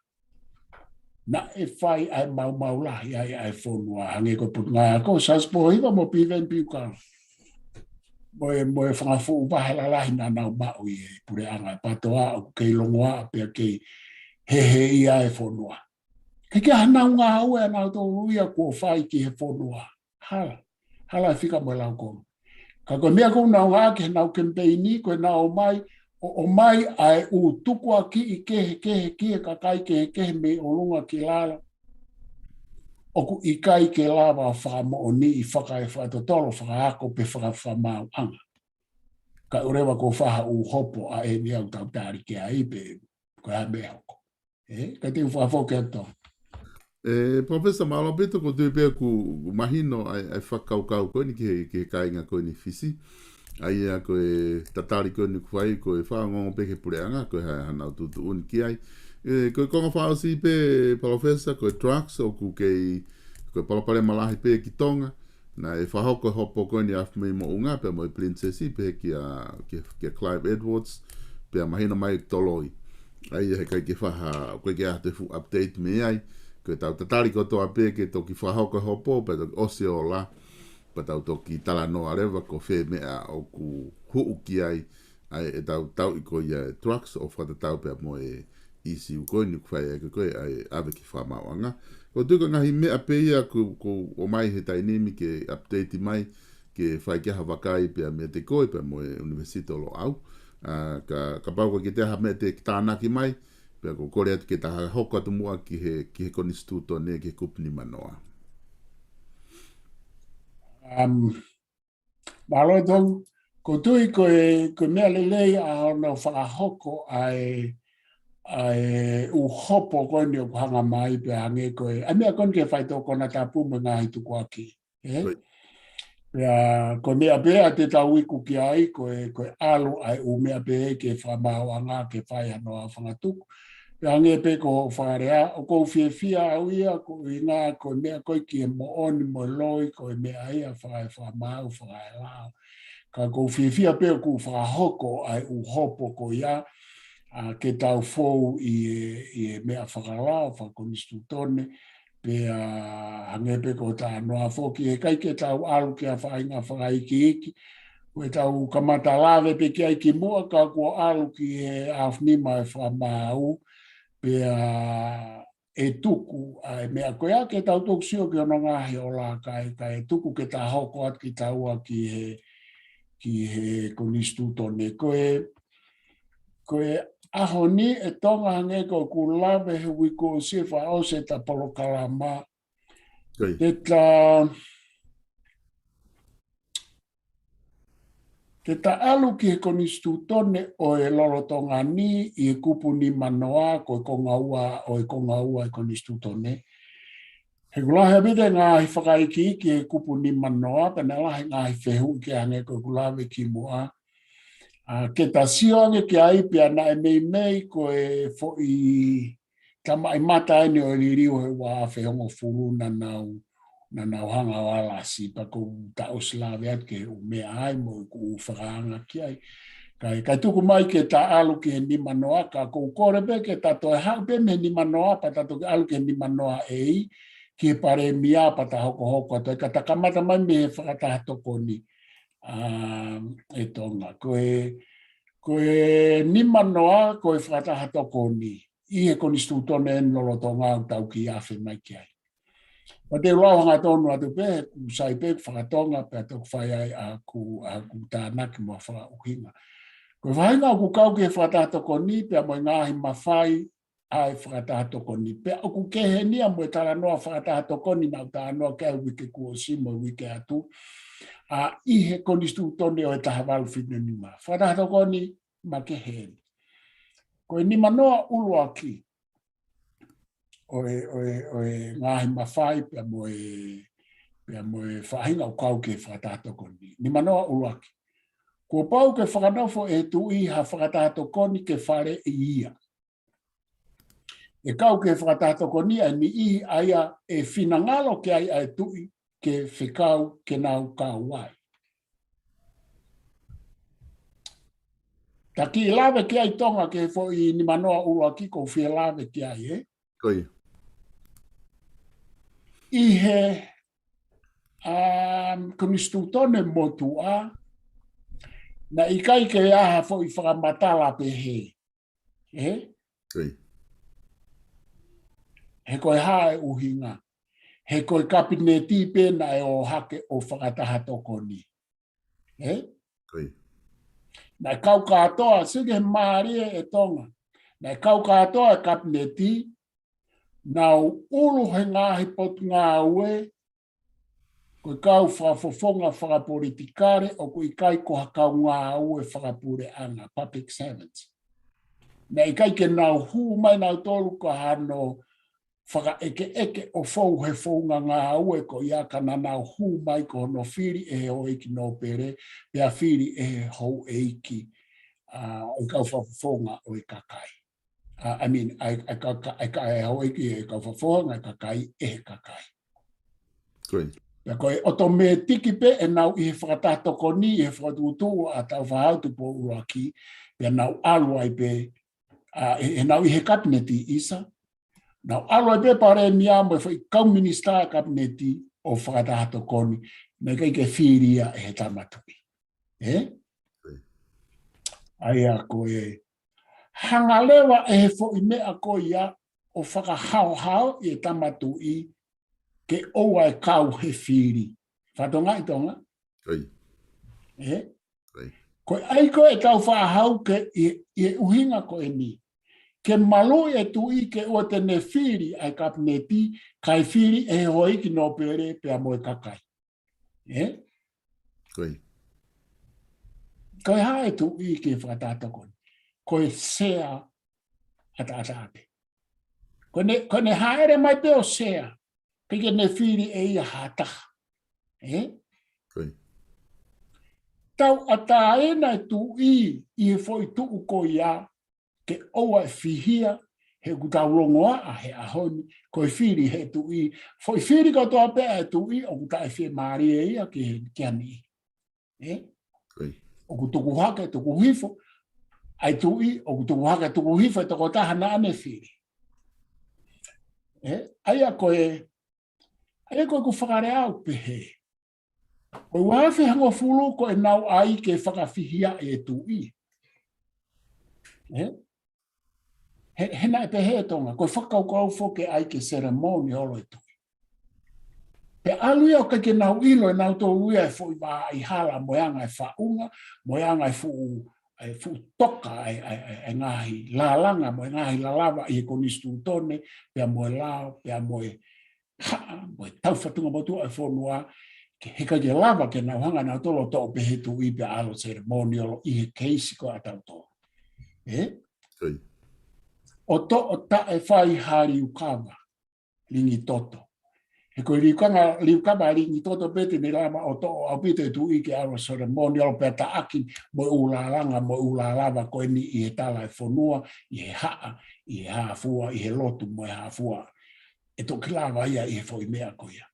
Naʻe fai ʻa e maumau lahi ʻa e, ʻa e fonua. Hangē ko e Potungāue Ako, Siaosi Pōhiva mo Piveni Piukala. Mo e, mo e fanga fuʻu vahe lalahi naʻa nau maʻu ʻi he puleʻanga ʻa e PTOA ʻoku kei longoaʻa pea kei hehēʻia e fonua. ʻIkai ke ʻi ai haʻanau ngāue ʻa nautolu ia kuo fai ki he fonua. Hala. Hala e fika mo e laukonga. Ka ko e meʻa ʻoku nau ngāueʻaki heʻenau kemipeini, ko ʻenau ō mai, ʻo, ʻomai ʻa e ʻū tukuakiʻi kehekehe ki he kakai kehekehe mei ʻolunga ki lalo. ʻOku ʻikai ke lava ʻo fakamoʻoniʻi, faka-, fakatotolo, fakaako pe fakafakamaauʻanga. Kae ʻoua leva kuo fai ha ʻū hopo ʻa eni ʻoku tau tali ki ai pe ko e hā e meʻa ʻe hoko. Ē, ka te u fakafoki atu. Ē, Professor, mālō ʻaupito, ʻoku ou tui pē ʻoku mahino ʻa e, ʻa e fakakaukau ko eni ki he, ki he kāinga ko eni Fisi. ʻA ia ko e tatali ko eni ʻoku fai, ko e fakaongoongo pē ki he puleʻanga, ko e hā haʻanau tuʻutuʻuni ki ai. Ē, ko e konga fakaʻosi pē, Professor, ko e drugs, ʻoku kei, ko e palopalema lahi pē ki Tonga. Naʻe fakahoko e hopo ko eni ʻa e Afi Mei Moʻunga pea mo e Pilinisesi pea kia, kia, kia Clive Edwards, pea mahino mai toloi. ʻA ia heʻikai ke fai ha, ʻoku ʻikai ke ʻi ai ha toe fuʻu update mei ai. Ko ʻetau tatali kotoa pē ke toki fakahoko e hopo, pea toki ʻosi e ola, pea tau toki talanoa leva ko fē meʻa ʻoku hū ki ai, ʻa e, ʻetau tauʻi ko ia e drugs ʻo fakatatau pea mo e ʻīsiu ko eni ʻoku fai ʻaki ko ē ʻa e ʻave ki he fakamaauʻanga. ʻOku ou tui ko e ngaahi meʻa pē ia ʻoku, ʻoku ʻomai he taimi ni ke update mai, ke fai ki ai ha vakai pea meiate koe pea mo e ʻUnivēsiti ʻo Loʻau. ʻA, ka, kapau ʻoku ʻikai ke toe ʻi ai ha meʻa te ke tānaki mai, Pea ko e kole atu ke ta hoko atu muʻa ki he, ki he konisitūtone, ki he kupu nimanoa. Um, Mālō Tonga, ʻoku ou tui ko e, ko e meʻa lelei ʻa hono fakahoko ʻa e, ʻa e ʻū hopo ko eni ʻoku hanga mai pea hangē ko e, ʻa e meʻa ko eni ke fai tō konatapu mo e ngaahi tukuakiʻi. ʻE? Pea, ko e meʻa pē ʻa te tau iku ki ai, ko e, ko e ʻalu ʻa e ʻū meʻa pē ke fakamaauʻanga, ke fai hano aofangatuku. Pea hangē pē ko hoʻo fakalea, ʻoku ou fiefia au ia, ko e ʻuhinga, ko e meʻa ko ē ki he moʻoni mo e loi, ko e meʻa ia faka-, fakamaau, fakaelao. Ka ʻoku ou fiefia pē ʻoku fakahoko ʻa e ʻū hopo ko ia, ʻa, ke tau fou ʻi he, ʻi he meʻa fakalao, fakakonisitūtone, pea hangē pē ko e talanoa foki, heʻikai ke tau ʻalu ki ha faʻahinga fakaikiiki, ko e tau kamata lave pē ki ai kimuʻa ka kuo ʻalu ki he aofnima e fakamaau, pea ʻe tuku ʻa e meʻa ko ia ke tau toki sio ki hono ngaahi ola kae, kae tuku ke ta hoko atu kitaua ki he, ki he konisitūtone. Ko e, ko e ʻaho ni ʻe Tonga hangē ko ʻeku lave he uike kuo ʻosi ʻe fakaʻosi ʻeta polokalama. Te ta, te ta ʻalu ki he konisitūtone ʻo e lolotonga ni ʻi he kupu nimanoa, ko e konga ua, ʻo e konga ua e konisitūtone. He ʻoku lahi ʻaupito e ngaahi fakaikiiki he kupu nimanoa, pea naʻe lahi e ngaahi fehuʻi ke hangē ko ʻeku lave kimuʻa. ʻA, ke ta sio ange ki ai pea naʻe meimei ko e foʻi tamaʻimata eni ʻo e liliu he ua afe hongofulu naʻa nau, naʻa nau hanga ʻo alasi pea ʻoku ta ʻosi lave atu ki he ʻū meʻa ai mo ʻeku fakaanga ki ai. Kae, kae tuku mai ke ta ʻalu ki he nimanoa ka ʻoku ou kole pē ke ta toe haʻu pē mei he nimanoa pea ta toki ʻalu ki he nimanoa A, ki he palēmia pea ta hokohoko atu ai ka ta kamata mai mei he fakataha tokoni. ʻA, ʻe Tonga. Ko e, ko e nimanoa, ko e fakataha tokoni. ʻI he konisitūtone eni lolotonga ʻoku tau kiʻi afe mai ki ai. Pea te u lau hangatonu atu pē, ʻoku sai pē fakatonga, pea toki fai ai ʻa ʻeku, ʻa ʻeku tānaki mo e fakaʻuhinga. Ko e faʻahinga ʻoku kau ki he fakataha tokoni, pea mo e ngaahi mafai, ʻa e fakataha tokoni. Pea ʻoku kehe eni ia mo e talanoa fakataha tokoni naʻa ku talanoa ki ai uike kuo ʻosi mo e uike atu. ʻA, ʻi he konisitūtone ʻo e taha valu fitu nima. Fakataha tokoni makehe eni. Ko e nimanoa ʻuluaki ʻo e, ʻo e, ʻo e ngaahi mafai pea mo e, pea mo e faʻahinga ʻoku kau ki he fakataha tokoni. Nimanoa ʻuluaki. Kuo pau ke fakanofo ʻe he tuʻi ha fakataha tokoni ke faleʻi ia. ʻE kau ki he fakataha tokoni ʻa e niʻihi ʻa ia ʻe finangalo ki ai ʻa e tuʻi ke fekau ke nau kau ai. Ta kiʻi lave ki ai Tonga ki he foʻi nimanoa ʻuluaki ʻoku ou fie lave ki ai, ē? Ko ia. ʻI he, um, konisitūtone motuʻa, naʻe ʻikai ke ʻi ai ha foʻi fakamatala pehē. Ē? Ko ia. He ko e hā e ʻuhinga. He ko e kapineti pē naʻe ō hake ʻo fakataha tokoni. Ē? Ko ia. Naʻe kau kātoa, sio ki he mālie ʻe Tonga. Naʻe kau kātoa e kapineti, nau ʻulu he ngaahi potungāue, ko e kau fakafofonga fakapolitikale ʻoku ʻikai ko ha kau ngāue fakapuleʻanga, public servants. Naʻe ʻikai ke nau hū mai nautolu ko hano fakaʻekeʻeke ʻo fou he founga ngāue ko ia ka naʻa nau hū mai ko hono fili ʻe he houʻeiki nōpele, pea fili ʻe he houʻeiki, ʻa, ʻo e kau fakafofonga ʻo e kakai. ʻA, I mean, ʻa e, ʻa e ka, ka, ʻa e ka, ʻa e houʻeiki ʻe he kau fakafofonga, ʻa e kakai ʻe he kakai. Ko ia. Pea ko e ʻotomētiki pē ʻenau ʻi he fakataha tokoni, ʻi he fakatuʻutuʻu ʻa Tāufaʻāhau Tupou ʻUluaki, pea nau ʻalu ai pē, ʻa, ʻe, ʻenau ʻi he kapineti ʻisa, nau ʻalu ai pē palēmia mo e foʻi kau minisitā kapineti ʻo fakataha tokoni, naʻe ʻikai ke fili ia ʻe he tama tuʻi. Ē? Ko ia. ʻA ia ko e hanga leva ʻe he foʻi meʻa ko ia ʻo fakahaohaoʻi e tama tuʻi ke ʻoua ʻe kau he fili. Fakatonga ʻi Tonga? Ko ia. Ē? Ko ia. Ko e ʻai ko ē ʻe Tāufaʻāhau ke ʻi, ʻi he ʻuhinga ko eni. ke maluʻi e tuʻi ke ʻoua te ne fili ʻa e kapineti, kae fili ʻe he houʻeiki nōpele pea mo e kakai. Ē? Ko ia. Ko e hā e tuʻi ki he fakataha tokoni? Ko e sea ʻataʻatā pē. Ko ʻene, ko ʻene hāʻele mai pē ʻo sea, ʻikai ke ne fili ʻe ia ha taha. Ē? Ko ia. Tauʻatāina e tuʻi ʻi he foʻi tuʻu ko ia, ke ʻoua ʻe fihia, he ʻoku tau longoaʻa he ʻaho ni, ko e fili he tuʻi, foʻi fili kotoa pē ʻa e tuʻi, ʻoku taʻefiemālie ia ki he, ki ha niʻihi. Ē? Ko ia. ʻOku tuku hake, tuku hifo, ʻa e tuʻi, ʻoku tuku hake, tuku hifo e tokotaha naʻa ne fili. Ē? ʻA ia ko e, ʻa ia ko ʻeku fakalea ʻoku pehē. Ko e ua afe hongofulu ko ʻenau ʻai ke fakafihia e tuʻi. Ē? He, he naʻe pehē ʻe Tonga, ko e fakakaukau foki ke ʻai ke ceremonial e tuʻi. Pea ʻalu ia ʻo ʻikai ke nau ʻilo ʻe nautolu ia e foʻi vaʻa hala mo e anga e faʻunga, mo e anga e fuʻu, e fuʻu toka e, e, e, e ngaahi lālanga, mo e ngaahi lalava ʻi he konisitūtone, pea mo e lao, pea mo e haʻa, mo e taufatungamotuʻa e fonua, ke he ʻikai ke lava ke nau hanga nautolu ʻo toʻo pē he tuʻi pea ʻalu ceremonial ʻi he keisi ko ē ʻatautolu. Ē? Ko ia. ʻO toʻo taʻefai ha liukava, lingi toto. He ko e liukanga, liukava lingi toto pē te ne lava ʻo toʻo ʻaupito e tuʻi ke ʻalu ceremonial pea taʻaki mo e ʻū lālanga, mo e ʻū lalava ko eni ʻi he tala e fonua, ʻi he haʻa, ʻi he hā fua, ʻi he lotu mo e hā fua. ʻE toki lava ia ʻi he foʻi meʻa ko ia.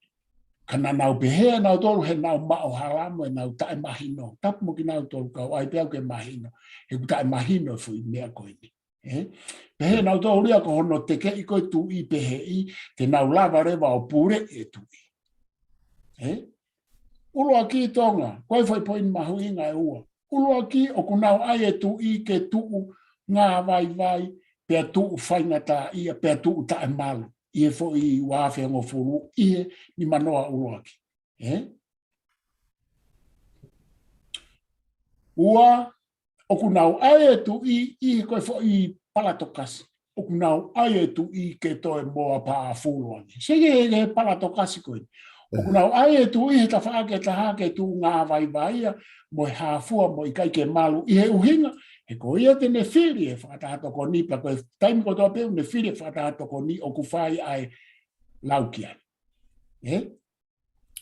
Ka naʻa nau pehē ʻe nautolu he nau maʻu hala mo e nau taʻemahino. Tapu mo kinautolu kau ʻai pē au ke mahino. He ʻoku taʻemahino e foʻi meʻa ko eni. Ē? Pehē ʻe nautolu ia ko hono tekeʻi ko e tuʻi pehēʻi, te nau lava leva ʻo puleʻi e tuʻi. Ē? ʻUluaki Tonga, ko e foʻi poini mahuʻinga ʻe ua. ʻUluaki, ʻoku nau ʻai e tuʻi ke tuʻu ngāvaivai, pea tuʻu faingataʻaʻia, pea tuʻu taʻemalu. ʻI he foʻi ua afe hongofulu, ʻi he nimanoa ʻuluaki. Ē? Ua, ʻoku nau ʻai e tuʻi ʻi he ko e foʻi palatokasi. ʻOku nau ʻai e tuʻi ke toe moa paʻafulu ange. Sio ki he, he palatokasi ko ē. ʻOku nau ʻai e tuʻi he tafaʻaki ʻe taha ke tuʻu ngāvaivai ia mo e hā fua mo ʻikai ke malu ʻi he ʻuhinga. He ko ia te ne fili e fakataha tokoni pea ko e taimi kotoa pē ʻoku ne fili e fakataha tokoni ʻoku fai ʻa e lau ki ai. Ē?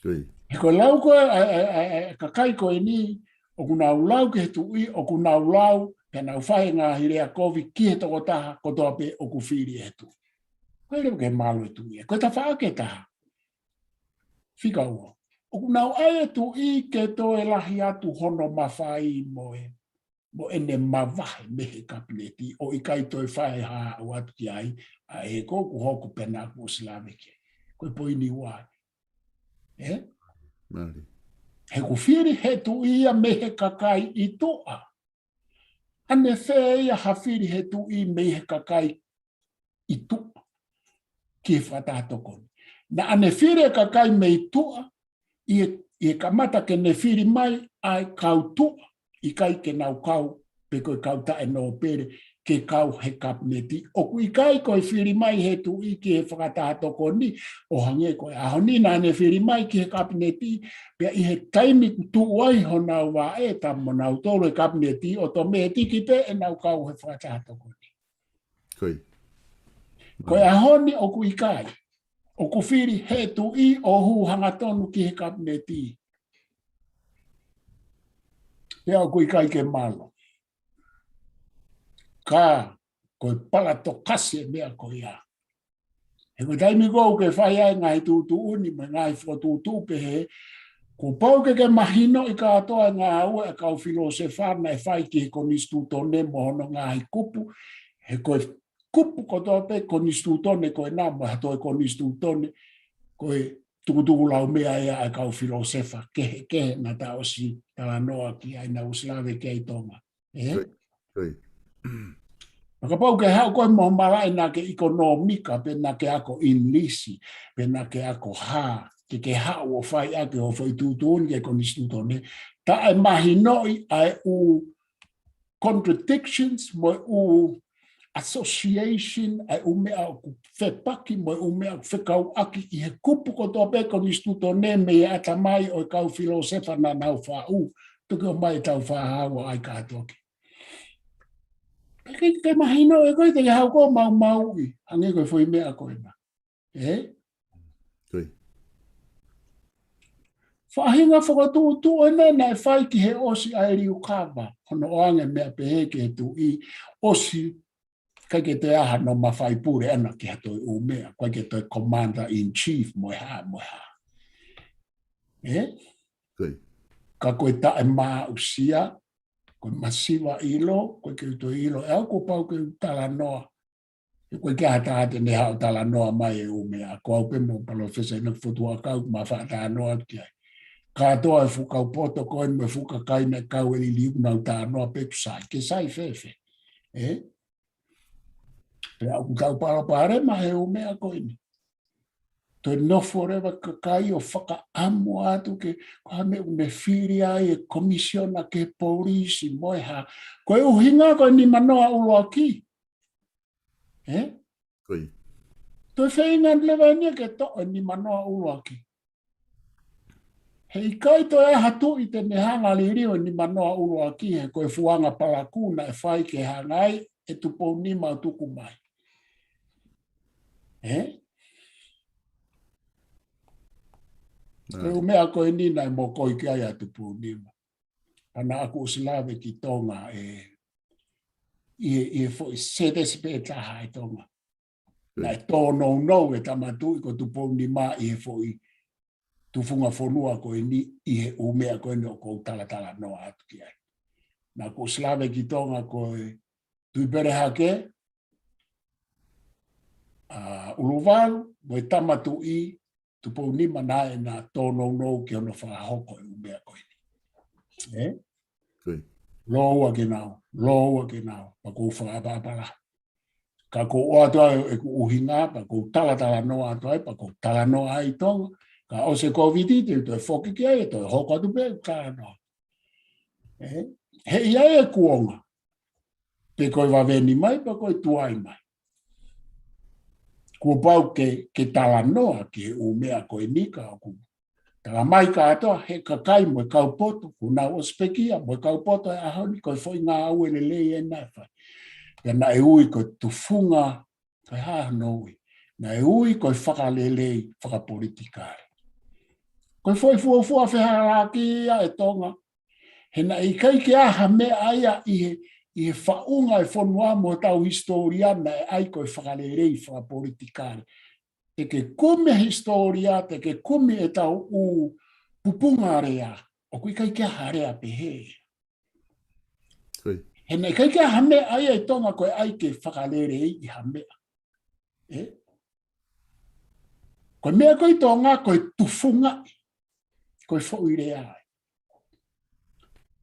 Ko ia. He ko e lau ko ē, ʻa e, ʻa e, ʻa e, ʻa e kakai ko eni, ʻoku nau lau ki he tuʻi, ʻoku nau lau, pea nau fai e ngaahi lea kovi ki he tokotaha kotoa pē ʻoku fili ʻe he tuʻi. Ko e leva ke malu e tuʻi, ko e tafaʻaki ʻe taha. Fika ua. ʻOku nau ʻai e tuʻi ke toe lahi atu hono mafai mo e mo ʻene mavahe mei he kapineti, ʻo ʻikai toe fai ha ʻoatu ki ai, ʻa ē ko ē ʻoku hoko pea naʻa ku ʻosi lave ki ai. Ko e poini ua. Ē? Mālie. He ʻoku fili he tuʻi ia mei he kakai ʻi tuʻa. ʻA ʻene fēia ha fili he tuʻi mei he kakai ʻi tuʻa ki he fakataha tokoni. Naʻa ne fili e kakai mei tuʻa, ʻi he, ʻi he kamata ke ne fili mai ʻa e kau tuʻa, ʻikai ke nau kau, pe ko e kau taʻenōpele, ke kau he kapineti. ʻOku ʻikai ko e fili mai he tuʻi ki he fakataha tokoni, ʻo hangē ko e ʻaho ni naʻa ne fili mai ki he kapineti, pea ʻi he taimi kuo tuʻu ai honau vaʻe, tapu mo nautolu he kapineti, ʻotomētiki pē ʻenau kau he fakataha tokoni. Ko ia. Ko e ʻaho ni ʻoku ʻikai. ʻOku fili he tuʻi ʻo hū hangatonu ki he kapineti. Pea ʻoku ʻikai ke malu. Ka, ko e palatokasi e meʻa ko ia. He ko e taimi ko ē ʻoku ke fai ai ngaahi tuʻutuʻuni mo e ngaahi fokotuʻutuʻu pehē, kuo pau ke ke mahinoʻi kātoa e ngāue ʻa e kau filōsefa naʻe fai ki he konisitūtone mo hono ngaahi kupu, he ko e kupu kotoa pē konisitūtone ko ena mo ha toe konisitūtone, ko e tukutuku lau meʻa ia ʻa e kau filōsefa kehekehe naʻa ta ʻosi talanoa ki ai, naʻa ʻosi lave ki ai Tonga. Ē? Ko ia, ko ia. Kapau ke haʻu koe mo malaʻe naʻa ke ʻikonōmika, pe naʻa ke ako ʻInilisi, pe naʻa ke ako hā, ke ke haʻu ʻo fai ʻaki hoʻo foʻi tuʻutuʻuni ki he konisitūtone, taʻemahinoʻi ʻa e ʻū contradictions mo e ʻū association ʻa e ʻū meʻa ʻoku fepaki mo e ʻū meʻa ʻoku fekauʻaki ʻi he kupu kotoa pē konisitūtone mei he ʻatamai ʻo e kau filōsefa naʻa nau faʻu, toki ʻomai ʻetau faʻahinga ʻai kātoa ki. Pea ke, ke mahino ʻe koe te ke haʻu ʻo maumauʻi, hangē ko e foʻi meʻa ko ena. Ē? Faʻahinga fokotuʻutuʻu ena naʻe fai ki he ʻosi ʻa e liukava, hono ʻoange meʻa pehē ki he tuʻi, ʻosi ʻikai ke toe ʻi ai hano mafai pule ʻana ki ha toe ʻū meʻa, ʻikai ke toe commander in chief mo e hā, mo e hā. Ē? Ka ko e taʻemaʻusia, ko e masiva ʻilo, ʻikai ke u toe ʻilo ʻe au kuo pau ke u talanoa. He ʻoku ʻikai ke ʻi ai ha taha te ne haʻu ʻo talanoa mai e ʻū meʻa, ko au pē mo Palōfesa ʻInoke Fotu Huʻakau, ma faʻa talanoa ki ai. Kātoa e fuʻu kau poto ko eni mo e fuʻu kakai naʻe kau e liliu naʻa nau talanoa pē ʻoku sai, ke sai fēfē. Ē? Pea ʻoku tau palopalema he ʻū meʻa ko eni. Toe nofo leva kakai ʻo fakaʻamu atu ke, ko e hā e meʻa ʻoku ne fili ai e komisiona ki he polisi mo e hā. Ko e ʻuhinga ko e nimanoa ʻuluaki. Ē? Toe feinga leva eni ia ke toʻo e nimanoa ʻuluaki. He ʻikai toe ʻi ai ha tuʻi te ne hanga ʻo liliu e nimanoa ʻuluaki, he ko e fuʻu anga palakū naʻe fai ke hanga ai e Tupounima ʻo tuku mai. Ē? Ko e ʻū meʻa ko eni naʻe mokoi ki ai ʻa Tupounima. Pea naʻa ku ʻosi lave ki Tonga ē, ʻi he, ʻi he foʻi sētesi pē ʻe taha ʻi Tonga. Naʻe tōnounou e tama tuʻi ko Tupounima ʻi he foʻi tufunga fonua ko eni ʻi he ʻū meʻa ko eni ʻoku ou talatalanoa atu ki ai. Naʻa ku ʻosi lave ki Tonga ko e Tuʻi Pele Hake, ʻa ʻUluvalu, mo e tama tuʻi Tupounima naʻe na tōnounou ki hono fakahoko e ʻū meʻa ko eni. Ē? Lōua ke nau, lōua ke nau, pea ʻoku ou fakaʻapaʻapa lahi. Ka ʻoku ou ʻoatu ai ʻeku ʻuhinga, pea ʻoku ou talatalanoa atu ai, pea ʻoku ou talanoa ai ʻi Tonga, ka ʻosi e Kōviti te u toe foki ki ai, ʻe toe hoko atu pē ʻeku talanoa. Ē? He ʻi ai e kuonga. Pe ko e vave ni mai, pe ko e tuai mai. Kuo pau ke, ke talanoa ki he ʻū meʻa ko eni ka ʻoku tala mai kātoa he kakai mo e kau poto, kuo nau ʻosi pekia mo e kau poto he ʻaho ni ko e foʻi ngāue lelei ē naʻe fai. Pea naʻe ui ko e tufunga, ko e hā hono ui. Naʻe ui ko e fakalelei fakapolitikale. Ko e foʻi fuofua fehālaaki ia ʻe Tonga. He naʻe ʻikai ke ʻi ai ha meʻa ia ʻi he, ʻi he faʻunga e fonua mo hotau hisitōlia naʻe ʻai ko e fakalelei fakapolitikale. Te ke kumi e hisitōlia, te ke kumi ʻetau ʻū pupunga lea, ʻoku ʻikai ke ʻi ai ha lea pehē. He naʻe ʻikai ke ʻi ai ha meʻa ia ʻi Tonga ko e ʻai ke fakaleleiʻi ha meʻa. Ē? Ko e meʻa ko ē ʻi Tonga ko e tufungaʻi. Ko e foʻi lea ai.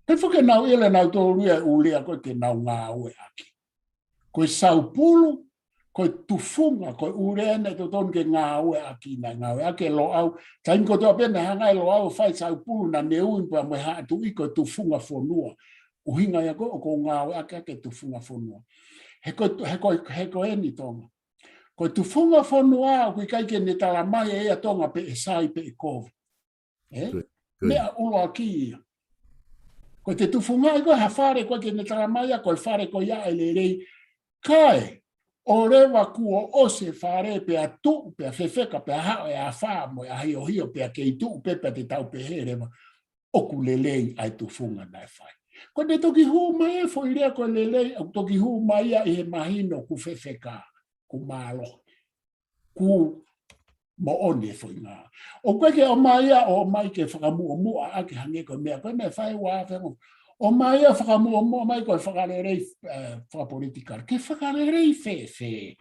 He foki nau ʻilo nautolu ia e ʻū lea ko ē ke nau ngāueʻaki. Ko e saupulu, ko e tufunga, ko e ʻū lea naʻe totonu ke ngāueʻaki, naʻe ngāueʻaki e Loʻau. Taimi kotoa pē naʻe hanga ʻe Loʻau ʻo fai saupulu naʻa ne ui pea mo e Haʻa Tuʻi ko e tufunga fonua. ʻUhinga ia ko ē ʻoku ou ngāueʻaki ʻaki e tufunga fonua. He ko, he ko, he ko eni Tonga. Ko e tufunga fonua ʻoku ʻikai ke ne tala mai ʻe ia Tonga pe ʻe sai pe ʻe kovi. Ē? Meʻa ʻuluaki ia. Ko e tufungaʻi ko ē ha fale ʻoku ʻikai ke ne tala mai ia ko e fale ko ia ʻe lelei. Kae, ʻoua leva kuo ʻosi e fale pea tuʻu, pea fefeka, pea haʻu e afā mo e ʻahiohio, pea kei tuʻu pē pea te tau pehē leva ʻoku lelei ʻa e tufunga naʻe fai. Ko ʻene toki hū mai e foʻi lea ko e lelei, ʻoku toki hū mai ia ʻi he mahino ʻoku fefeka, ʻoku mālohi, ʻoku moʻoni e foʻi ngāue. ʻOku ʻikai ke ʻomai ia, ʻomai ke fakamuʻomuʻa ʻaki hangē ko e meʻa ko ē naʻe fai ua afe mo. ʻOmai ia fakamuʻomuʻa mai ko e fakalelei, ē, fakapolitikale. Ke fakalelei fēfē?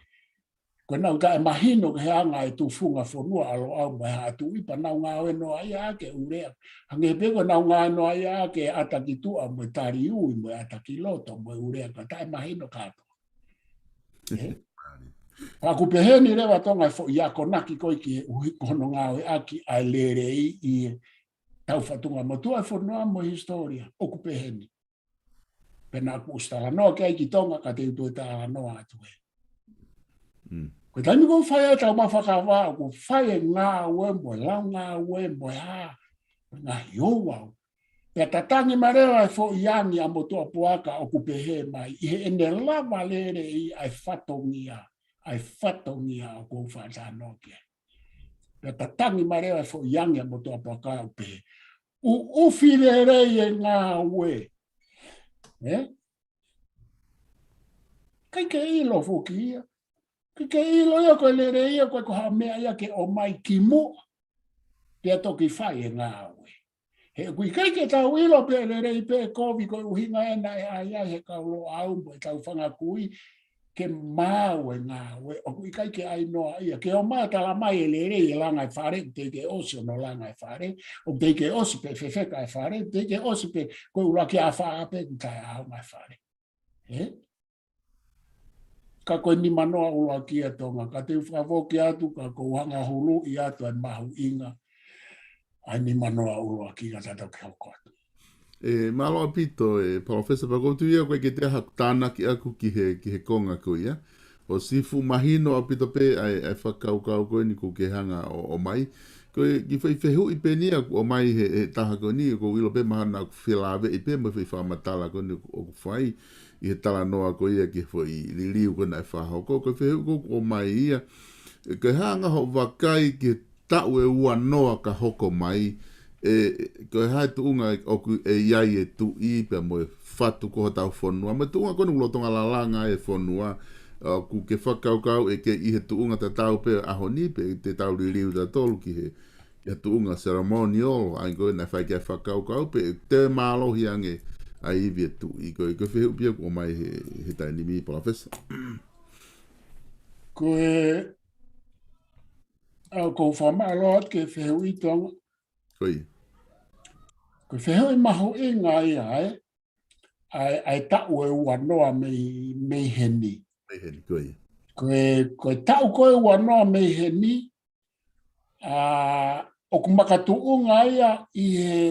Ko ʻenau taʻemahino ki he anga e tufunga fonua ʻa Loʻau mo e Haʻa Tuʻi pea nau ngāue noaʻia ʻaki e ʻū lea. Hangē pē ko ʻenau ngāue noaʻia ʻaki e ʻata ki tuʻa mo e tali ui mo e ʻata ki loto mo e ʻū lea ka taʻemahino kātoa. Ē? Pea ʻoku pehē ni leva Tonga e foʻi akonaki ko ē ki he ʻuhi ko hono ngāueʻaki ʻa e lelei ʻi he tau fatunga motuʻa e fonua mo e hisitōlia. ʻOku pehē ni. Pea naʻa ku ʻosi talanoa ki ai ki Tonga, ka te u toe talanoa atu ē. Ko e taimi ʻoku fai ai ʻetau mafuakava, ʻoku fai e ngāue mo e lau ngāue mo e hā, mo e ngaahi ouau. Pea tatangi mai leva e foʻi angi ʻa Motuʻapuaka ʻoku pehē mai, ʻi heʻene lava lelei ʻa e fatongia, ʻa e fatongia ʻoku ou faʻa talanoa ki ai. Pea tatangi mai leva e foʻi angi ʻa Motuʻapuaka ʻo pehē, ʻuʻufi lelei e ngāue. ʻE? ʻIkai ke ʻilo foki ia. ʻIkai ke ʻilo ia ko e lelei ia ko e ko ha meʻa ia ke ʻomai ki muʻa. Pea toki fai e ngāue. He ʻoku ʻikai ke tau ʻilo pe lelei pe kovi ko e ʻuhinga ē naʻe ʻai ai he kau Loʻau mo ʻetau fanga kui ke maau e ngāue. ʻOku ʻikai ke ʻai noa ia. Ke ʻomai tala mai e lelei e langa e fale, ʻoku teʻeki ke ʻosi hono langa e fale, ʻoku teʻeki ke ʻosi pe fefeka e fale, ʻoku teʻeki ke ʻosi pe ko e ʻuluaki ʻaho pe ʻoku taʻe ʻaonga e fale. ʻE? Ka ko e nimanoa ʻuluaki ʻa Tonga, ka te u fakafoki atu, ka ʻoku ou hanga huluʻi atu ʻa e mahuʻinga ʻa e nimanoa ʻuluaki ka tatau ke hoko atu. ʻE, mālō ʻaupito, ʻe, Palōfesa, pea ʻoku ou tui ia ʻoku ʻikai ke toe ʻi ai haku tānaki ʻaku ki he, ki he konga ko ia. ʻOsi fuʻu mahino ʻaupito pē ʻa e, ʻa e fakakaukau ko eni ʻoku ke hanga ʻo, ʻomai. Ko e kiʻi foʻi fehuʻi pē eni ia ʻoku ʻomai he, he taha ko eni, ʻoku ou ʻilo pē mahalo naʻa ku felāveʻi pē mo e foʻi fakamatala ko eni ʻoku, ʻoku fai ʻi he talanoa ko ia ki he foʻi liliu ko ē naʻe fakahoko. Ko e fehuʻi ko ē ʻoku ʻomai ia, ʻe, ko e hā ange hoʻo vakai ki he taʻu ʻe uanoa ka hoko mai, ʻe, ko e hā e tuʻunga ʻoku ʻi ai e tuʻi pea mo e fatu ko hotau fonua, mo e tuʻunga ko eni ʻoku lolotonga lalanga e fonua, ʻoku ke fakakaukau ʻe kei ʻi he tuʻunga tatau pē ʻaho ni pe te tau liliu tautolu ki he, ki he tuʻunga ceremonial, ʻa ia ko ē naʻe fai ki ai e fakakaukau pe te mālohi ange ʻa e ivi e tuʻi, ko e, ko e fehuʻi pē ia ʻoku ʻomai he, he taimi ni, Palōfesa. Ko e, ʻa, ʻoku ou fakamālō atu ki he fehuʻi, Tonga. Ko ia. Ko e fehuʻi mahuʻinga ia, ʻe, ʻa e, ʻa e taʻu ʻe uanoa mei, mei heni. Mei heni, ko ia. Ko e, ko e taʻu ko ē uanoa mei heni, ʻa, ʻoku makatuʻunga ia ʻi he,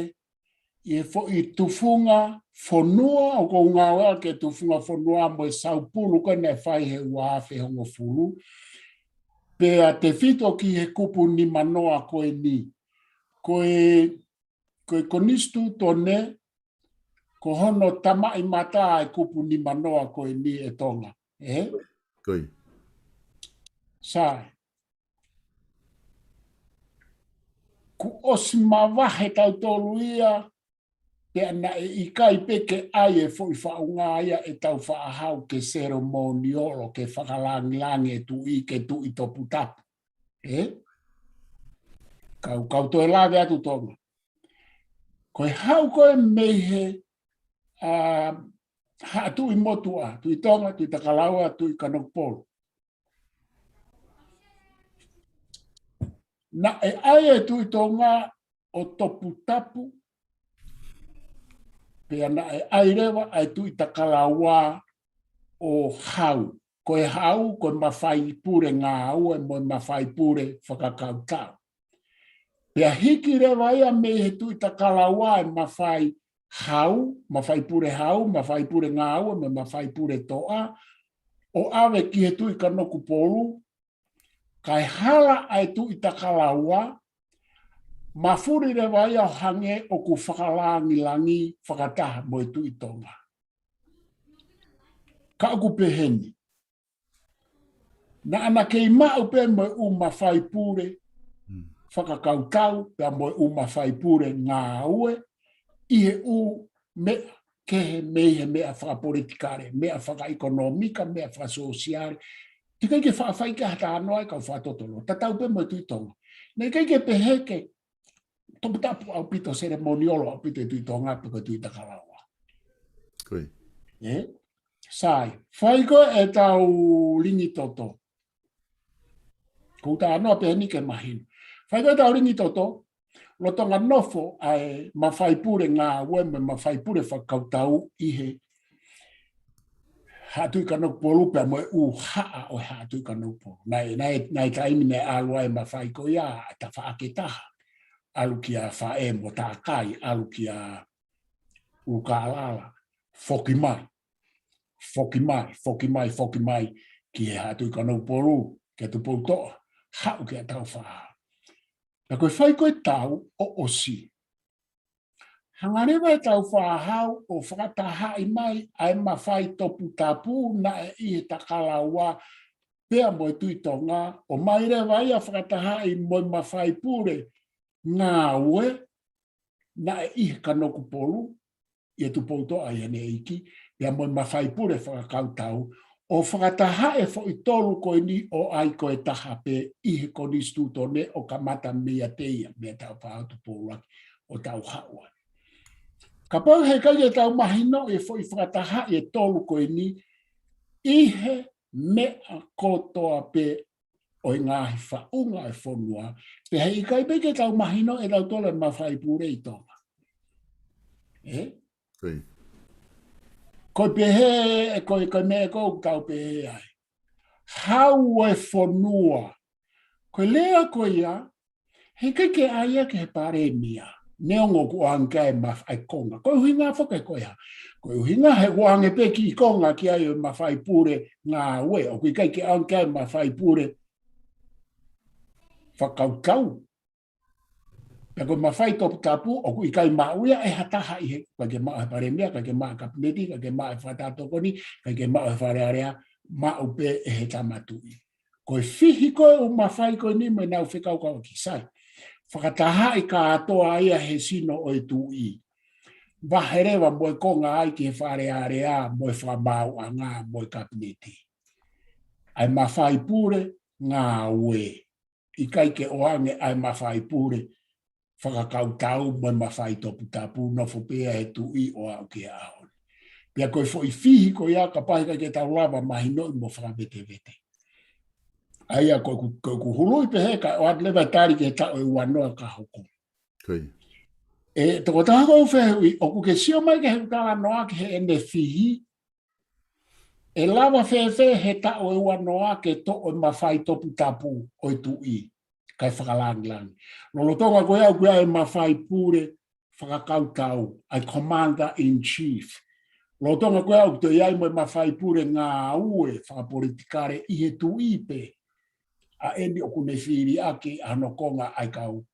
ʻi he foʻi tufunga fonua, ʻoku ou ngāueʻaki e tufunga fonua mo e saupulu ko ē naʻe fai he ua afe hongofulu. Pea tefito ki he kupu nimanoa ko eni. Ko e, ko e konisitūtone, ko hono tamaʻimata ʻa e kupu nimanoa ko eni, ʻe Tonga. ʻE? Ko ia. Sai. Kuo ʻosi mavahe tautolu ia, pea naʻe ʻikai pē ke ʻai e foʻi faʻunga ia ʻetau faʻa haʻu ke ceremonial ʻo ke fakalangilangi e tuʻi ke tuʻi toputapu. ʻE? Kau, kau toe lave atu, Tonga. Ko e haʻu ko ē mei he, ʻa, Haʻa Tuʻi Motuʻa, Tuʻi Tonga, Tuʻi Takalaua, Tuʻi Kanokupolu. Naʻe ʻai e Tuʻi Tonga ʻo toputapu, pea naʻe ʻai leva ʻa e Tuʻi Takalaua ʻo hau. Ko e hau, ko e mafai pule ngāue mo e mafai pule fakakautau. Pea hiki leva ia mei he Tuʻi Takalaua e mafai hau, mafai pule hau, mafai pule ngāue, mo e mafai pule toʻa, ʻo ʻave ki he Tuʻi Kanokupolu, kae hala ʻa e Tuʻi Takalaua, mafuli leva ia ʻo hangē ʻoku fakalangilangi fakataha mo e Tuʻi Tonga. Ka ʻoku pehē ni. Naʻa na kei maʻu pē mo e ʻū mafai pule fakakautau, pea mo e ʻū mafai pule ngāue, ʻi he ʻū meʻa kehe mei he meʻa fakapolitikale, meʻa fakaʻekonōmika, meʻa fakasōsiale. Teʻeki ke faʻa fai ke ha talanoa ʻa e kau fakatotolo. Tatau pē mo e Tuʻi Tonga. Naʻe ʻikai ke pehē ke toputapu ʻaupito, ceremonial ʻaupito e Tuʻi Tonga pe ko e Tuʻi Takalaua. Ko ia. ʻE? Sai, fai ko ē ʻetau lingi toto. Ko u talanoa pē eni ke mahino. Fai ko ē ʻetau lingi toto, lolotonga nofo ʻa e mafai pule ngāue mo e mafai pule fakakautau ʻi he Haʻa Tuʻi Kanokupolu pea mo e ʻū haʻa ʻo e Haʻa Tuʻi Kanokupolu. Naʻe, naʻe, naʻe taimi naʻe ʻalu ai e mafai ko ia ʻa e tafaʻaki ʻe taha. ʻAlu kia Faʻē mo Takai, ʻalu kia ʻUlukālala, foki mai. foki mai, foki mai, foki mai ki he Haʻa Tuʻi Kanokupolu, ki he Tupoutoʻa, haʻu ki he Taufaʻahau. Pea ko e fai ko e tau ʻo ʻosi. Hanga leva e Taufaʻahau ʻo fakatahaʻi mai ʻa e mafai toputapu naʻe ʻi he Takalaua pea mo e Tuʻi Tonga, ʻomai leva ia fakatahaʻi mo e mafai pule ngāue naʻe ʻi he Kanokupolu, ʻi he Tupoutoʻa ʻi heʻene ʻeiki, pea mo e mafai pule fakakautau, ʻo fakatahaʻi e foʻi tolu ko eni ʻo ʻai ko e taha pē ʻi he konisitūtone ʻo kamata meiate ia, meiate Taufaʻahau Tupou ʻUluaki ʻo tau haʻu ai. Kapau heʻikai ke tau mahinoʻi e foʻi fakatahaʻi e tolu ko eni ʻi he meʻa kotoa pē ʻo e ngaahi faʻunga e fonua, pea heʻikai pē ke tau mahinoʻi ʻe tautolu e mafai pule ʻi Tonga. Ē? Ko ia. Ko e pehē, ko e, ko e meʻa ko ē ʻoku tau pehē ai. Hau e fonua. Ko e lea ko ia, heʻikai ke ʻai ia ki he palēmia. Neongo ʻoku ʻoange ki ai e maf-, ʻa e konga. Ko e ʻuhinga foki ko ia. Ko e ʻuhinga he ʻoku ʻoange pē ki konga ki ai ʻo e mafai pule ngāue. ʻOku ʻikai ke ʻoange ki ai e mafai pule fakakautau. Pea ko e mafai toputapu, ʻoku ʻikai maʻu ia ʻe ha taha ʻi he, ʻikai ke maʻu he palēmia, ʻikai ke maʻu he kapineti, ʻikai ke maʻu he fakatahatokoni, ʻikai ke maʻu he Fale Alea, maʻu pē ʻe he Tama Tuʻi. Ko e fihi ko ē ʻo e mafai ko eni mo ʻenau fekauʻaki, sai. Fakatahaʻi kātoa ia he sino ʻo e tuʻi. Vahe leva mo e konga ai ki he Fale Alea, mo e fakamaauʻanga, mo e kapineti. ʻA e mafai pule ngāue. ʻIkai ke ʻoange ʻa e mafai pule fakakautau mo e mafai toputapu, nofo pē ia he tuʻi ʻo aʻu ki he ʻaho ni. Pea ko e foʻi fihi ko ia kapau heʻikai ke tau lava mahinoʻi mo fakavetevete. ʻA ia ko ʻeku, ko ʻeku huluʻi pehē kae ʻoatu leva e tali ki he taʻu ʻe ua noa ka hoko. Ko ia. ʻE tokotaha ko ē ʻoku fehuʻi, ʻoku ke sio mai ki heʻeku talanoa ki heʻene fihi, ʻe lava fēfē he taʻu ʻe ua noa ke toʻo e mafai toputapu ʻo e tuʻi, kae fakalāngilangi. Lolotonga ko ia ʻoku ʻi ai e mafai pule fakakautau, ʻa e Commander in Chief. Lolotonga ko ia ʻoku toe ʻi ai mo e mafai pule ngāue fakapolitikale ʻi he tuʻi pē. ʻA eni ʻoku ne fili ʻaki ʻa hono konga ʻa e kau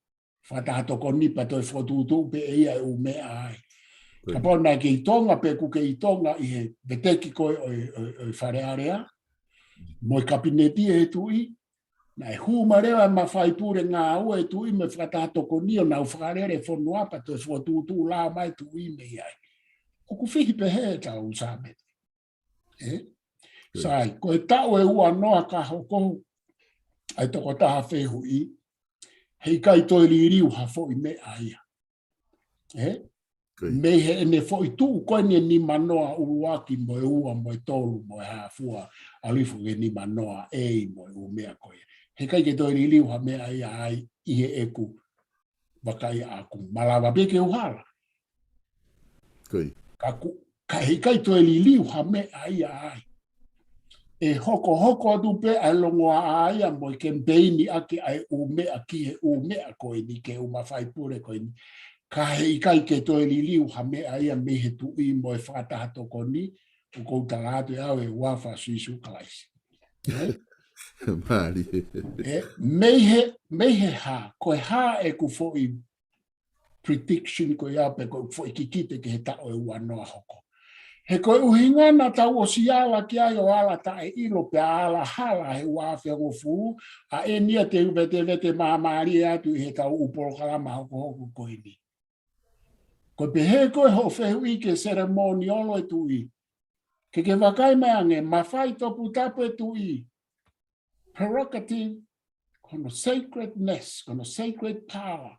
fakatahatokoni pea toe fokotuʻutuʻu pē ʻe ia e ʻū meʻa ai. Ko ia. Kapau naʻe kei ʻi Tonga pe ʻoku kei ʻi Tonga ʻi he veteki ko ē ʻo e, ʻo e, ʻo e Fale Alea, mo e kapineti ʻe he tuʻi, naʻe hū mai leva e mafai pule ngāue ʻa e tuʻi mo e fakatahatokoni ʻo nau fakalele e fonua pea toe fokotuʻutuʻu lao mai e tuʻi mei ai. ʻOku fihi pehē ʻetau sāme. Ē? Ko ia. Sai, ko e taʻu ʻe ua noa ka hoko, ʻa e tokotaha fehuʻi, heʻikai toe liliu ha foʻi meʻa ia. Ē? Ko ia. Mei heʻene foʻi tuʻu ko eni e nima noa ʻuluaki mo e ua mo e tolu mo e hā fua, ʻalu hifo ki he nima noa A mo e ʻū meʻa ko ia. Heʻikai ke toe liliu ha meʻa ia ai ʻi heʻeku vakai ʻaʻaku, malava pē ke u hala. Ko ia. Ka ku, ka heʻikai toe liliu ha meʻa ia ai. ʻE hokohoko atu pē ʻa e longoaʻa ia mo e kemipeini ʻaki ʻa e ʻū meʻa ki he ʻū meʻa ko eni, ki he ʻū mafai pule ko eni. Ka heʻikai ke toe liliu ha meʻa ia mei he tuʻi mo e fakatahatokoni, ʻoku ou tala atu ʻe au ʻi he huafa ʻo Sīsū Kalaisi. Ē? Mālie. Ē, mei he, mei he hā, ko e hā ʻeku foʻi prediction ko ia pe ko e foʻi kikite ki he taʻu ʻe ua noa hoko. He ko e ʻuhinga naʻa tau ʻosi ala ki ai ʻo ala taʻeʻilo pea ala hala he ua afe hongofulu, ʻa eni ia te u vetevete māmālie atu ʻi heʻetau ʻū polokalama hokohoko ko eni. Ko e pehē ko ē hoʻo fehuʻi ki he seremoniolo e tuʻi. Ke ke vakai mai ange, mafai toputapu e tuʻi. Prerogative, ko hono sacredness, ko hono sacred power.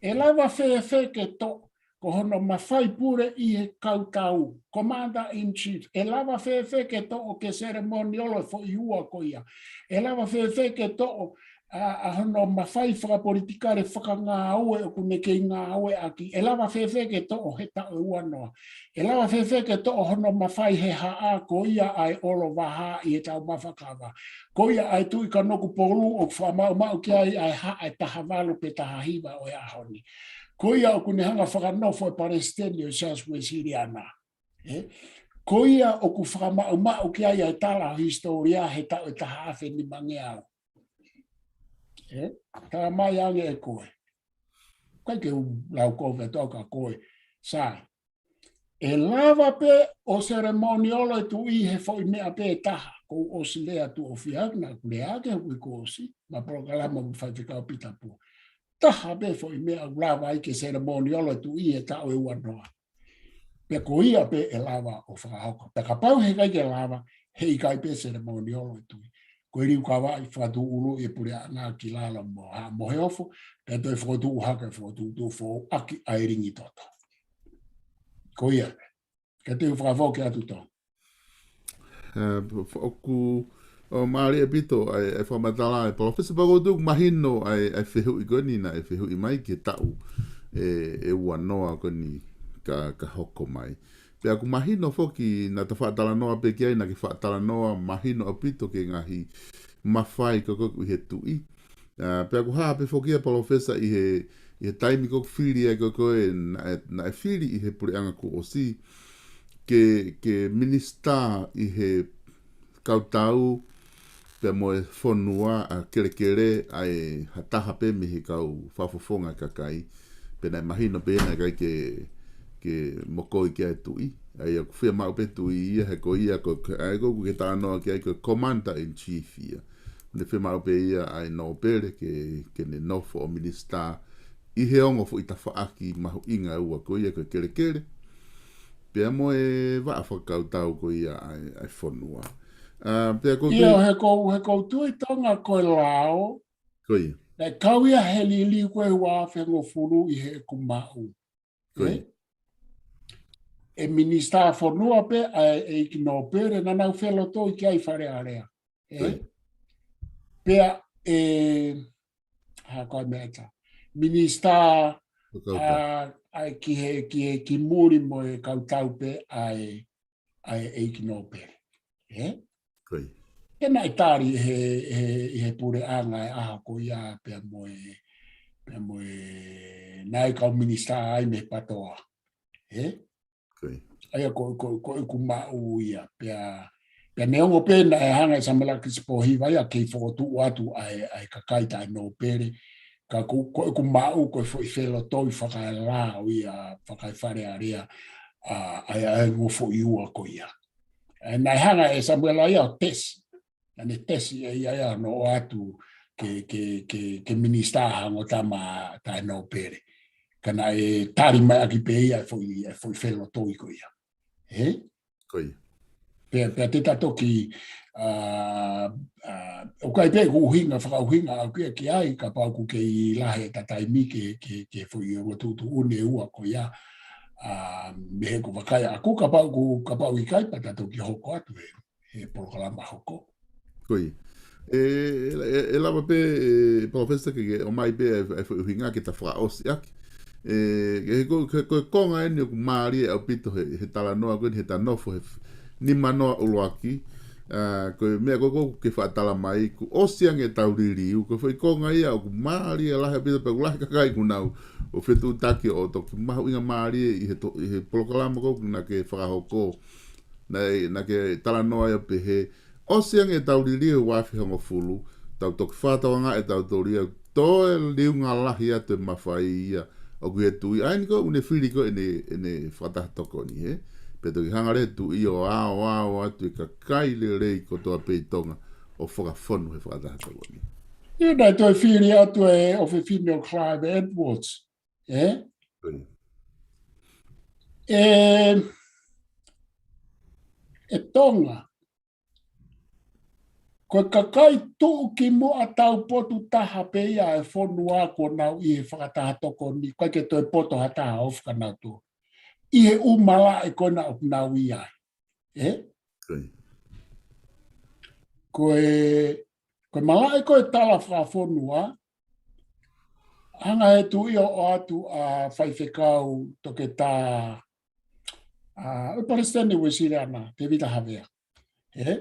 ʻE lava fēfē ke toʻo, ko hono mafai pule ʻi he kautau, Commander in Chief. ʻE lava fēfē ke toʻo ki he seremoniolo e foʻi ua ko ia. ʻE lava fēfē ke toʻo ʻa, ʻa hono mafai fakapolitikale fakangāue ʻoku ne kei ngāue ʻaki. ʻE lava fēfē ke toʻo he taʻu ʻe ua noa. ʻE lava fēfē ke toʻo hono mafai he haʻa ko ia ʻa e ʻOlovaha ʻi heʻetau mafuakava. Ko ia ʻa e Tuʻi Kanokupolu ʻoku fakamaʻumaʻu ki ai ʻa e haʻa ʻe taha valu pe taha hiva ʻo e ʻaho ni. Ko ia ʻoku ne hanga fakanofo e palesiteni ʻo e Siasi Uēsiliana. Ē? Ko ia ʻoku fakamaʻumaʻu ki ai ʻa e tala ʻo e hisitōlia he taʻu ʻe taha afe nimangeau. ʻE? Tala mai ange ʻe koe. ʻIkai ke u lau kovi atu au ka koe. Sai. ʻE lava pē ʻo seremoniolo e tuʻi he foʻi meʻa pē ʻe taha. Kuo u ʻosi lea tuʻo fiha naʻa ku lea ke hui kuo ʻosi. Mo e polokalama mo Faifekau Pita Pua. Taha pē foʻi meʻa ʻoku lava ai ke seremoniolo e tuʻi he taʻu ʻe ua noa. Pea ko ia pē ʻe lava ʻo fakahoko. Pea kapau heʻikai ke lava, heʻikai pē seremoniolo e tuʻi. Ko e liukavaʻi fakatuʻuluʻi e puleʻanga ki lalo mo ha mo he ofo, pea toe fokotuʻu hake fokotuʻutuʻu foʻou ʻaki ʻa e lingi toto. Ko ia pē. Ka te u fakafoki atu tō. ʻE, ʻoku, ʻo mālie ʻaupito ʻa e, ʻa e fakamatala ʻa e Palōfesa, pea ʻoku ou tui ʻoku mahino ʻa e, ʻa e fehuʻi ko eni naʻe fehuʻi mai ki he taʻu ʻe, ʻe ua noa ko eni ka, ka hoko mai. Pea ʻoku mahino foki naʻa ta faʻa talanoa pē ki ai, naʻa ke faʻa talanoa mahino ʻaupito ki he ngaahi mafai ko ē ʻoku ʻi he tuʻi. ʻA, pea ʻoku hā pē foki ia Palōfesa ʻi he, ʻi he taimi ko ē ʻoku fili ai ko ē, naʻe, naʻe fili ʻi he puleʻanga kuo ʻosi ke, ke minisitā ʻi he kautau pea mo e fonua, ʻa, kelekele ʻa e ha taha pē mei he kau fakafofonga kakai. Pea naʻe mahino pē naʻe ʻikai ke, ke mokoi ki ai e tuʻi. ʻA ia ʻoku fiemaʻu pē tuʻi ia he ko ia ko, ʻa ia ko ē ʻoku ke talanoa ki ai ko e commander in chief ia. Ne fiemaʻu pē ia ʻa e nōpele ke, ke ne nofo ʻo minisitā ʻi he ongo foʻi tafaʻaki mahuʻinga ʻe ua ko ia ko e kelekele. Pea mo e vaʻa fakakautau ko ia ʻa e, ʻa e fonua. ʻA, pea ko ʻIo, ke he ʻoku ou, he ʻoku ou tui Tonga ko e lao, ko ia. Naʻe kau ia he liliu ko ē ua afe hongofulu ʻi heʻeku maʻu. Ko ia. ʻE? ʻE minisitā fonua pē ʻa e ʻeiki nōpele naʻa nau felotoi ki ai Fale Alea. ʻE? Ko ia. Pea ʻe, ha ko e meʻa ʻe taha. Minisitā, Fakakautau. ʻA, ʻa e ki he, ki he, ki muli mo e kautau pē ʻa e, ʻa e ʻeiki nōpele. ʻE? Ko ia. Pea naʻe tali he, he, he puleʻanga e ʻaho ko ia pea mo e, pea mo e, naʻe kau minisitā ai mei he PATOA. ʻE? Ko ia. ʻA ia ko, ko, ko ʻeku maʻu ia. Pea, pea neongo pē naʻe hanga ʻe Samuela Kisipohiva ia ke fokotuʻu atu ʻa e, ʻa e kakai taʻenōpele. Ka ko, ko ʻeku maʻu ko e foʻi felotoi fakaelao ia, fakaeFale Alea, ʻa, ʻa e, ʻa e ongo foʻi ua ko ia. ʻE, naʻe hanga ʻe Samuela ia ʻo tesi. Naʻa ne tesi ʻe ia ia ʻo ʻoatu ke, ke, ke, ke minisitā ha ongo tama taʻenōpele. Ka naʻe tali mai ʻaki pē ia e foʻi, e foʻi felotoi ko ia. ʻE? Ko ia. Pea, pea te ta toki, ʻa, ʻa, ʻoku ʻi ai pē ʻeku ʻuhinga, fakaʻuhinga ʻaʻaku ia ki ai, kapau ʻoku kei lahi ʻeta taimi ke, ke, ke foʻi ongo tuʻutuʻuni ʻe ua ko ia, ʻa, mei heʻeku vakai ʻaʻaku, kapau ʻoku, kapau ʻikai pea ta toki hoko atu he, he polokalama hoko. Ko ia. ʻE, ʻe, ʻe, ʻe lava pē, ʻe, Palōfesa ke, ke ʻomai pē e, e foʻi ʻuhinga ke ta fakaʻosi ʻaki. ʻE, he ko, he ko e konga eni ʻoku mālie ʻaupito he, he talanoa ko eni he ta nofo he f-, nimanoa ʻuluaki. ʻA, ko e meʻa ko ē ʻoku ke faʻa tala mai, kuo ʻosi ange ʻetau liliu, ko e foʻi konga ia ʻoku mālie lahi ʻaupito pea ʻoku lahi kakai kuo nau ō fetuʻutaki ʻo toki mahuʻinga mālie ʻi he to-, ʻi he polokalama ko ē naʻa ke fakahoko. Naʻe, naʻa ke talanoa ia pehē, ʻosi ange ʻetau liliu he ua afe hongofulu, tau toki fakatokangaʻi ʻe tautolu ia, toe liunga lahi atu e mafai ia ʻoku ʻi he tuʻi. ʻA eni ko ē ʻoku ne fili ko ē ʻene, ʻene fakataha tokoni, ʻe? Pea toki hanga leva ʻe he tuʻi ʻo aoao atu e kakai lelei kotoa pē ʻi Tonga ʻo fakafonu he fakataha tokoni. Ia naʻe toe fili atu e ʻofefine ʻo Clive Edwards, ʻe? Ko ia. ʻE, ʻe Tonga, ko e kakai tuʻukimuʻa taupotu taha pē ia e fonua kuo nau ʻi he fakataha tokoni, ʻikai ke toe poto ha taha ʻo fakanautolu. ʻI he ʻū malaʻe ko ena ʻoku nau ʻi ai. ʻE? Ko ia. Ko e, ko e malaʻe ko e tala fakafonua, hanga ʻe he tuʻi ʻo ʻoatu ʻa Faifekau Toketā, ʻa, ʻo e Palesiteni Uēsiliana, Tēvita Havea. ʻE?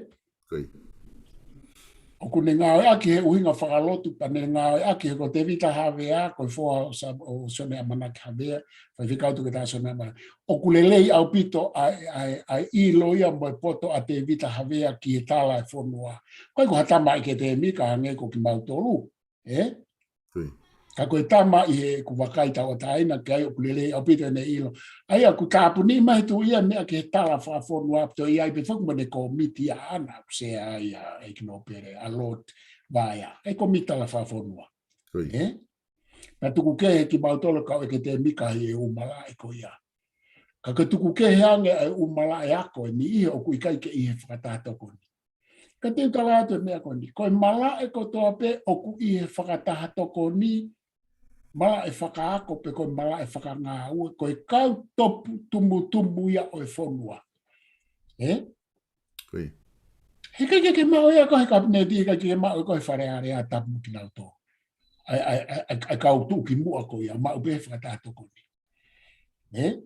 Ko ia. ʻOku ne ngāueʻaki he ʻuhinga fakalotu, pea ne ngāueʻaki he ko Tēvita Havea, ko e foha ʻo Sa-, ʻo Sione ʻAmanaki Havea, faifekau Toketā Sione ʻAmanaki. ʻOku lelei ʻaupito ʻa e, ʻa e, ʻa e ʻilo ia mo e poto ʻa Tēvita Havea ki he tala e fonua. Ko e ko ha tama ʻi ke tēmika hangē ko kimautolu, ē? Ka ko e tama ʻi he ʻoku vakai tauʻatāina ki ai ʻoku lelei ʻaupito ʻene ʻilo. ʻA ia ʻoku tāpuni mai tuʻi ia meʻa ki he tala fakafonua ʻaupito ʻi ai pē foki mo ʻene kōmiti ʻaʻana ʻoku sea ai ʻa ʻEiki Nōpele, ʻa Lord Vaea. ʻA e kōmiti tala fakafonua. Ē? Pea tuku kehe kimautolu kau ʻi ke tēmika he ʻū malaʻe ko ia. Ka ko e tuku kehe ange ʻa e ʻū malaʻe ako ʻe niʻihi ʻoku ʻikai ke ʻi he fakataha tokoni. Ka te u tala atu e meʻa ko eni. Ko e malaʻe kotoa pē ʻoku ʻi he fakataha tokoni, malaʻe fakaako pe ko e malaʻe fakangāue, ko e kau topu tumutumu ia ʻo e fonua. Ē? He ʻikai ke ke maʻu ia ko e kapineti, ʻikai ke ke maʻu ko e Fale Alea tapu mo kinautolu. ʻA e, ʻa e, ʻa e, ʻa e, ʻa e kau tuʻukimuʻa ko ia, maʻu pē he fakataha tokoni. Ē?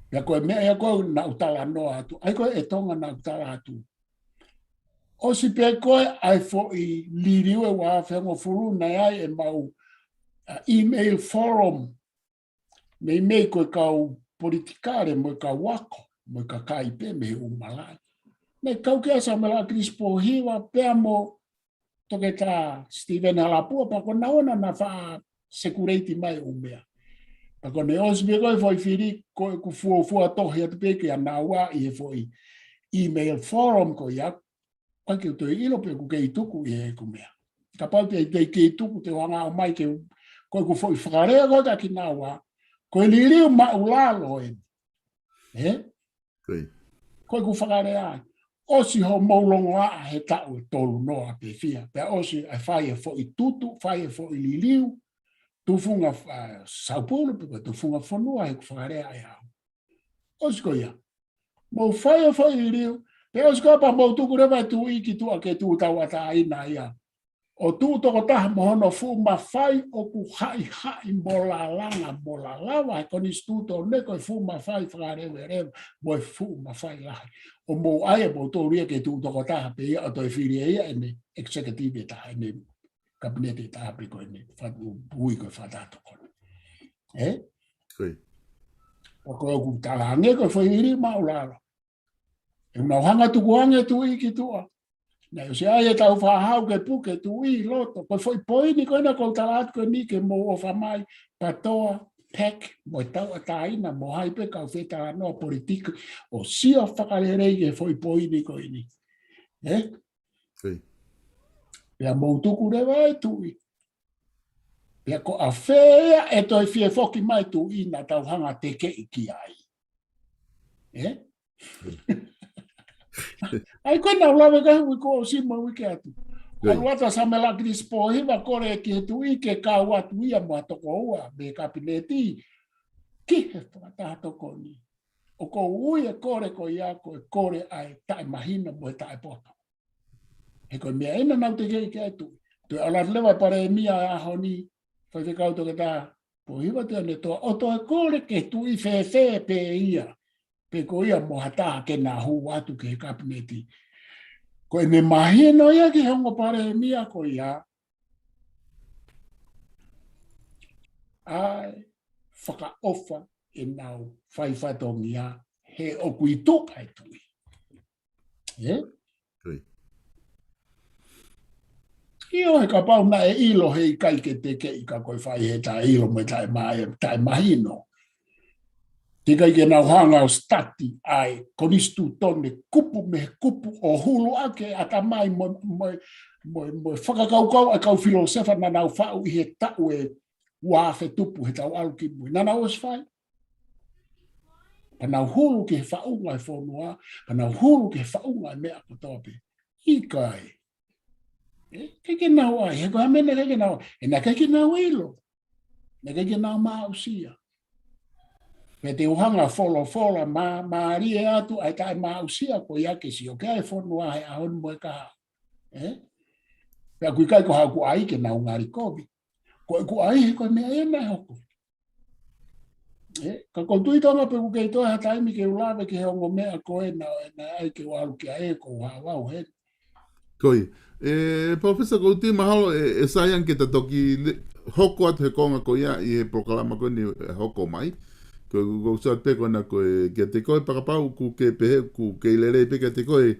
Pea ko e meʻa ia ko ē naʻa ku talanoa atu. ʻA ia ko e Tonga naʻa ku tala atu. ʻOsi pē ko ē ʻa e foʻi liliu ʻe ua afe hongofulu naʻe ʻi ai e mau, ʻa, email forum. Meimei ko e kau politikale, mo e kau ako, mo e kakai pē mei he ʻū malaʻe. Naʻe kau ki ai Samuela ʻAkilisi Pōhiva, pea mo Toketā Steven Halapua, pea ko naua naʻa na faʻa sekuleiti mai ʻū meʻa. Pea ko ʻene ʻosi pē ko e foʻi fili, ko ʻeku fuofua tohi atu pē kia naua ʻi he foʻi email forum ko ia, ʻikai ke u toe ʻilo pe ʻoku kei tuku ʻi heʻeku meʻa. Kapau te, te kei tuku te u hanga ʻo ʻomai ke, ko ʻeku foʻi fakalea ko ē kia kinaua, ko e liliu māʻulalo ē. Ē? Ko ʻeku fakalea ai. ʻOsi hoʻomou longoaʻa he taʻu ʻe tolu noa pe fiha. Pea ʻosi ʻa e fai e foʻi tutu, fai e foʻi liliu, tufunga, ʻa, saupulu, pe ko e tufunga fonua heʻeku fakalea ai au. ʻOsi ko ia. Mou fai e foʻi liliu, pea ʻosi ko ia pea mou tuku leva e tuʻi ki tuʻa ke tuʻu tauʻatāina ia. ʻO tuʻu tokotaha mo hono fuʻu mafai ʻoku haʻihaʻi mo lalanga mo lalava he konisitūtone ko e fuʻu mafai fakaleveleva mo e fuʻu mafai lahi. ʻO mou ʻai ʻe moutolu ia ke tuʻu tokotaha pē ia ʻo toe fili ʻe ia ʻene executive ʻe taha, ʻene kapineti ʻe taha pe ko ʻene fatu ui ko e fakataha tokoni. Ē? Ko ʻeku tala ange ko e foʻi liliu māʻulalo. ʻE nau hanga tuku ange tuʻi ki tuʻa. Naʻe ʻosi ʻai e tau fāhau ke puke tuʻi ʻi loto. Ko e foʻi poini ko ena ʻoku ou tala atu ko eni ke mou ʻofa mai, PATOA, PAC, mo e tauʻatāina, mo hai pē kau fetalanoa politiki, ʻo sio fakalelei ki he foʻi poini ko eni. Ē? Pea mou tuku leva e tuʻi. Pea ko ʻafē ia ʻe toe fie foki mai tuʻi naʻa tau hanga tekeʻi ki ai. Ē? ʻA ia ko ē naʻa ku lave ki ai he uike kuo ʻosi mo e uike atu. ʻAlu atu ʻa Samuela ʻAkilisi Pōhiva kole ki he tuʻi ke kau atu ia mo ha toko ua mei he kapineti ki he fakataha tokoni. ʻOku ou ui e kole ko ia ko e kole ʻa e taʻemahino mo e taʻepoto. He ko e meʻa ena naʻa ku tekeʻi ki ai tuʻi. Toe ʻalu atu leva e palēmia ʻaho ni, faifekau Toketā Pōhiva Tuʻiʻonetoa, ʻo toe kole ke tuʻi fēfē pē ia. Pe ko ia mo ha taha ke na hū atu ki he kapineti. Ko ʻene mahino ia ki he ongo palēmia ko ia. ʻA e fakaʻofa ʻenau fai fatongia he ʻoku ʻi tuʻa e tuʻi. Ē? ʻIo, he kapau naʻe ʻilo he ʻikai ke tekeʻi ka ko e fai he taʻeʻilo mo e taʻema-, taʻemahino. Teʻeki ai ke nau hanga ʻo study ʻa e konisitūtone kupu mei he kupu ʻo hulu ʻaki e ʻatamai mo, mo, mo, mo e fakakaukau ʻa e kau filōsefa naʻa nau faʻu ʻi he taʻu ʻe ua afe tupu he tau ʻalu ki mui. Naʻa nau ʻosi fai. Pea nau hulu ki he faʻunga e fonua, pea nau hulu ki he faʻunga e meʻa kotoa pē. ʻIkai. Ē, ʻikai ke nau ʻai, he ko e meʻa naʻe ʻikai ke nau, ʻe naʻe ʻikai ke nau ʻilo. Naʻe ʻikai ke nau maʻusia. Pea te u hanga folofola mā, mālie atu ʻa e taʻemaʻusia ko ia ke sio ki ai e fonua he ʻaho ni mo e kahaʻu. Ē? Pea ʻoku ʻikai ko haʻaku ʻai ke nau ngali kovi. Ko ʻeku ʻai he ko e meʻa ena ʻe hoko. Ē? Ka ʻoku ou tui Tonga pe ʻoku kei toe ha taimi ke u lave ki he ongo meʻa ko ena, ena ʻai ke u ʻalu ki ai ʻoku ou haʻu au heni. Ko ia. ʻE, Professor Kouti, mahalo ʻe, ʻe sai ange ke ta toki le-, hoko atu he konga ko ia ʻi he polokalama ko eni ʻe hoko mai. Ko, ko, ko sot pe ko ena ko e, kiate koe, pe kapau ʻoku ke pehē, ʻoku kei lelei pē kiate koe,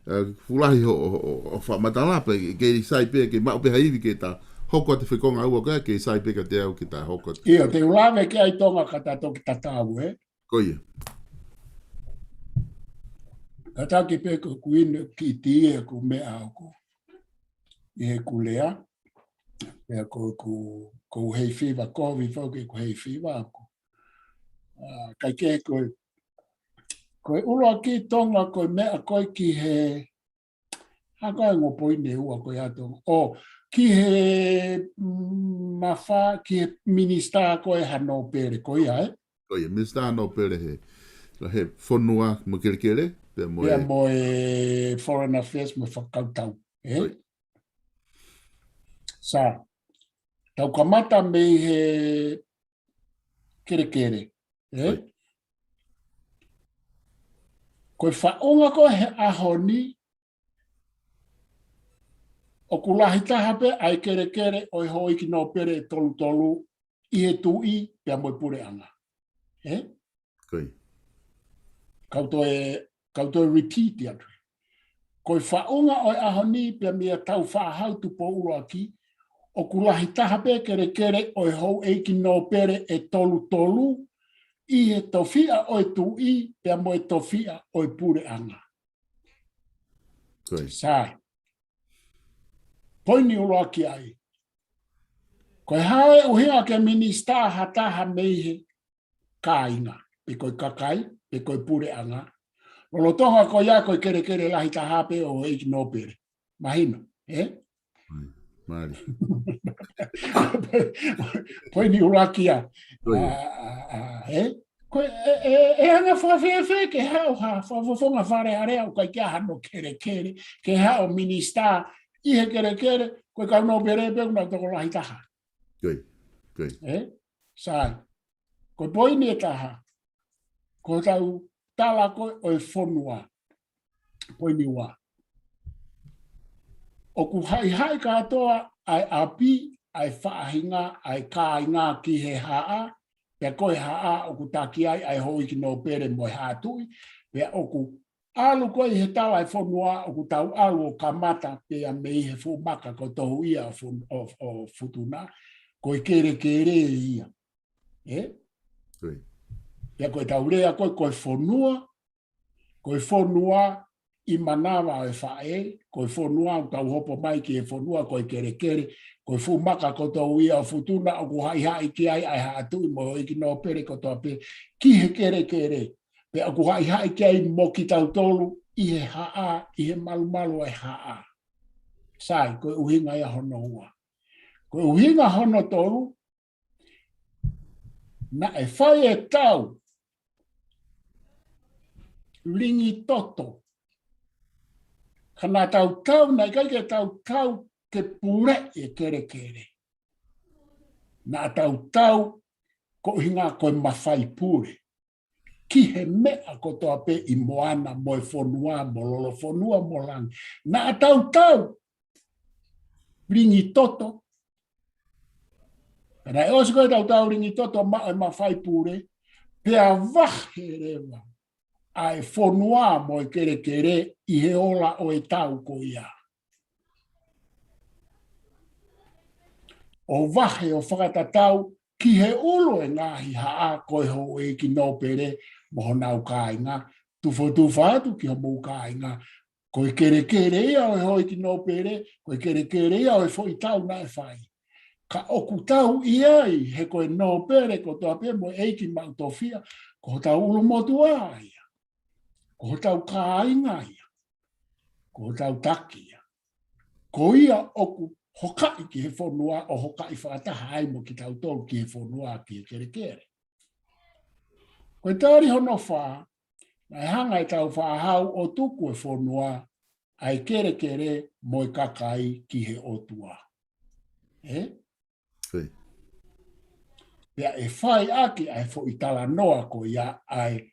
ʻa, fuʻu lahi hoʻo, hoʻo, hoʻo fakamatala pē, kei sai pē, kei maʻu pē ha ivi ke ta hoko atu he konga ua ko ia, kei sai pē kiate au ke ta hoko atu. ʻIo, te u lave ki ai Tonga ka ta toki tatau, ē? Ko ia. Ka taki pē ko ʻeku inu ki tie ʻeku meʻa ʻoku ʻi heʻeku lea. Pea ko ʻeku, ko e hay fever, ko e vifo ke ko e hay fever ʻoku. ʻA, kae kehe ko e, ko e ʻuluaki Tonga ko e meʻa ko ē ki he, ha ko e ongo poini ʻe ua ko ia Tonga. ʻO, ki he, mm, mafa, ki he minisitā ko ē ha nōpele ko ia, ē? Ko ia, minisitā ha nōpele he, he fonua mo e kelekele, pea mo pea e mo e foreign affairs mo e fakakautau, ē? Ko ia. Sa, tau kamata mei he kelekele, ē? Ko ia. Ko e faʻunga ko ē he ʻaho ni, ʻoku lahi taha pē ʻa e kelekele ʻo e houʻeiki nōpele ʻe tolutolu ʻi he tuʻi pea mo e puleʻanga. Ē? Ko ia. Kau toe, kau toe repeat atu. Ko e faʻunga ʻo e ʻaho ni pea mei he Taufaʻāhau Tupou ʻUluaki, ʻoku lahi taha pē kelekele ʻo e houʻeiki nōpele ʻe tolutolu ʻi he tofiʻa ʻo e tuʻi pea mo e tofiʻa ʻo e puleʻanga. Ko ia. Sai. Poini ʻuluaki ai. Ko e hā e ʻuhinga ke minisitā ha taha mei he kāinga, pe ko e kakai, pe ko e puleʻanga? Lolotonga ko ia ko e kelekele lahi taha pē ʻo e houʻeiki nōpele. Mahino, ē? Mālie. Poini ʻuluaki ia. Ko ia. ʻA, ʻa, ʻa, ē? Ko e, ʻe, ʻe, ʻe anga fafefe ke haʻu ha fakafofonga Fale Alea ʻoku ʻikai ke ʻi ai hano kelekele, ke haʻu minisitā ʻi he kelekele, ko e kau nōpele pē ʻoku nau tokolahi taha. Ko ia, ko ia. Ē? Sai. Ko e poini ʻe taha. Ko hotau tala ko ē ʻo e fonua. Poini ua. ʻOku haʻihaʻi kātoa ʻa e ʻapi, ʻa e faʻahinga, ʻa e kāinga ki he haʻa, pea ko e haʻa ʻoku taki ai ʻa e houʻeiki nōpele mo e haʻa tuʻi, pea ʻoku ʻalu ko ē ʻi he tala ʻo e fonua ʻoku tau ʻalu ʻo kamata pea mei he fuʻu maka ko Touiaʻofun-, ʻo, ʻo Futuna, ko e kelekele ia. Ē? Ko ia. Pea ko ʻetau lea ko ē, ko e fonua, ko e fonua ʻi manava ʻo e faʻē, ko e fonua ʻoku tau hopo mai ki he fonua ko e kelekele, ko e fuʻu maka ko Touiaʻofutuna ʻoku haʻihaʻi ki ai ʻa e haʻa tuʻi mo e houʻeiki nōpele kotoa pē ki he kelekele. Pea ʻoku haʻihaʻi ki ai mo kitautolu ʻi he haʻa, ʻi he malumalu ʻo e haʻa. Sai, ko e ʻuhinga ia hono ua. Ko e ʻuhinga hono tolu, naʻe fai ʻetau lingi toto. Ka naʻa tau tau, naʻe ʻikai ke tau tau ke puleʻi e kelekele. Naʻa tau tau ko e ʻuhinga ko e mafai pule ki he meʻa kotoa pē ʻi moana mo e fonua mo lolofonua mo langi. Naʻa tau tau lingi toto. Pea naʻe ʻosi ko ē ʻetau tau lingi toto maʻu e mafai pule, pea vahe leva ʻa e fonua mo e kelekele ʻi he ola ʻo e tau ko ia. ʻO vahe ʻo fakatatau ki he ʻulu e ngaahi haʻa ko e houʻeiki nōpele mo honau kāinga, tufotufa atu ki homou kāinga, ko e kelekele ia ʻo e houʻeiki nōpele, ko e kelekele ia ʻo e foʻi tau naʻe fai. Ka ʻoku tau ʻi ai, he ko e nōpele kotoa pē mo e ʻeiki maʻu tofiʻa, ko hotau ʻulumotuʻa ia. Ko hotau kāinga ia. Ko hotau taki ia. Ko ia ʻoku hokaʻi ki he fonua ʻo hokaʻi fakataha ai mo kitautolu ki he fonua ki he kelekele. Ko e tali hono fā, naʻe hanga ʻe Taufaʻāhau ʻo tuku e fonua, ʻa e kelekele mo e kakai ki he ʻOtua. Ē? Ko ia. Pea ʻe fai ʻaki ʻa e foʻi talanoa ko ia ʻa e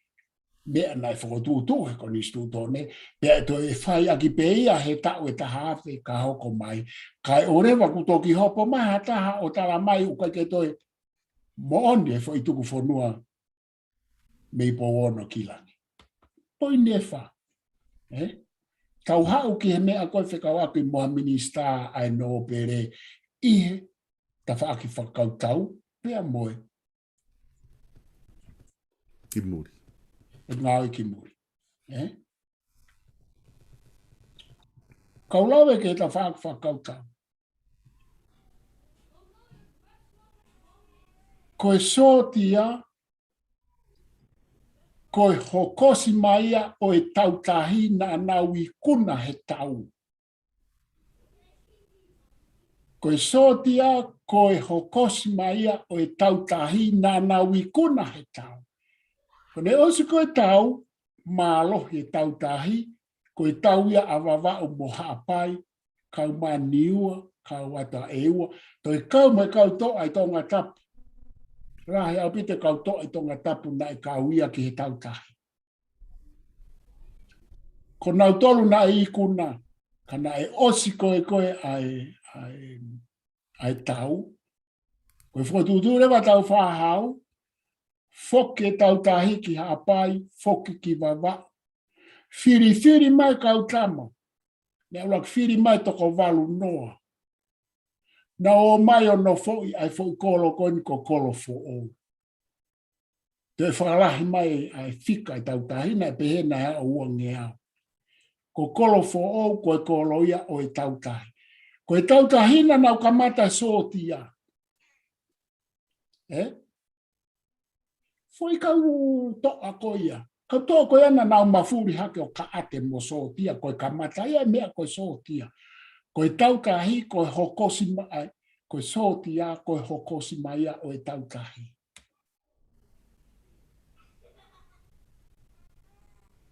meʻa naʻe fokotuʻutuʻu he konisitūtone, pea ʻe toe fai ʻaki pē ia he taʻu ʻe taha afe ka hoko mai. Kae ʻoua leva kuo toki hopo mai ha taha ʻo tala mai ʻoku ʻikai ke toe moʻoni e foʻi tuku fonua mei Pouono ki Langi. Poini ʻe fā. ʻE? Tau haʻu ki he meʻa ko e fekauʻaki mo ha minisitā ʻa e nōpele ʻi he tafaʻaki fakakautau pea mo e ki muli. ʻE ngāue ki muli. ʻE? Kau lave ki he tafaʻaki fakakautau. Ko e sōtia, ko e hokosi mai ia ʻo e tautahi naʻa nau ikuna he tau. Ko e sōtia, ko e hokosi mai ia ʻo e tautahi naʻa nau ikuna he tau. Ko ʻene ʻosi ko e tau, mālohi e tautahi, ko e tau ia ʻa Vavaʻu mo Haʻapai, kau mai Niua, kau atu ʻa ʻEua, toe kau mai kau toʻa ʻi Tongatapu. Lahi ʻaupito e kau toʻa ʻi Tongatapu naʻe kau ia ki he tautahi. Ko nautolu naʻe ikuna, ka naʻe ʻosi ko ē ko ē ʻa e, ʻa e, ʻa e tau. Ko e fokotuʻutuʻu leva Tāufaʻāhau, foki e tautahi ki Haʻapai, foki ki Vavaʻu. Filifili mai kau tama, naʻe ʻuluaki fili mai toko valu noa. Naʻa nau ō mai ʻo nofoʻi ʻa e foʻi kolo ko eni ko Kolofoʻou. Toe fakalahi mai ʻa e fika e tautahi naʻe pehē naʻe aʻu uangeau. Ko Kolofoʻou, ko e kolo ia ʻo e tautahi. Ko e tautahi naʻa nau kamata sōtia. ʻE? Foʻi kau toʻa ko ia. Kau toʻa ko ia naʻa nau mafuli hake ʻo kaʻate mo sōtia, ko e kamata ia e meʻa ko e sōtia. Ko e tautahi, ko e hokosi mai, ko e sōtia, ko e hokosi mai ia ʻo e tautahi.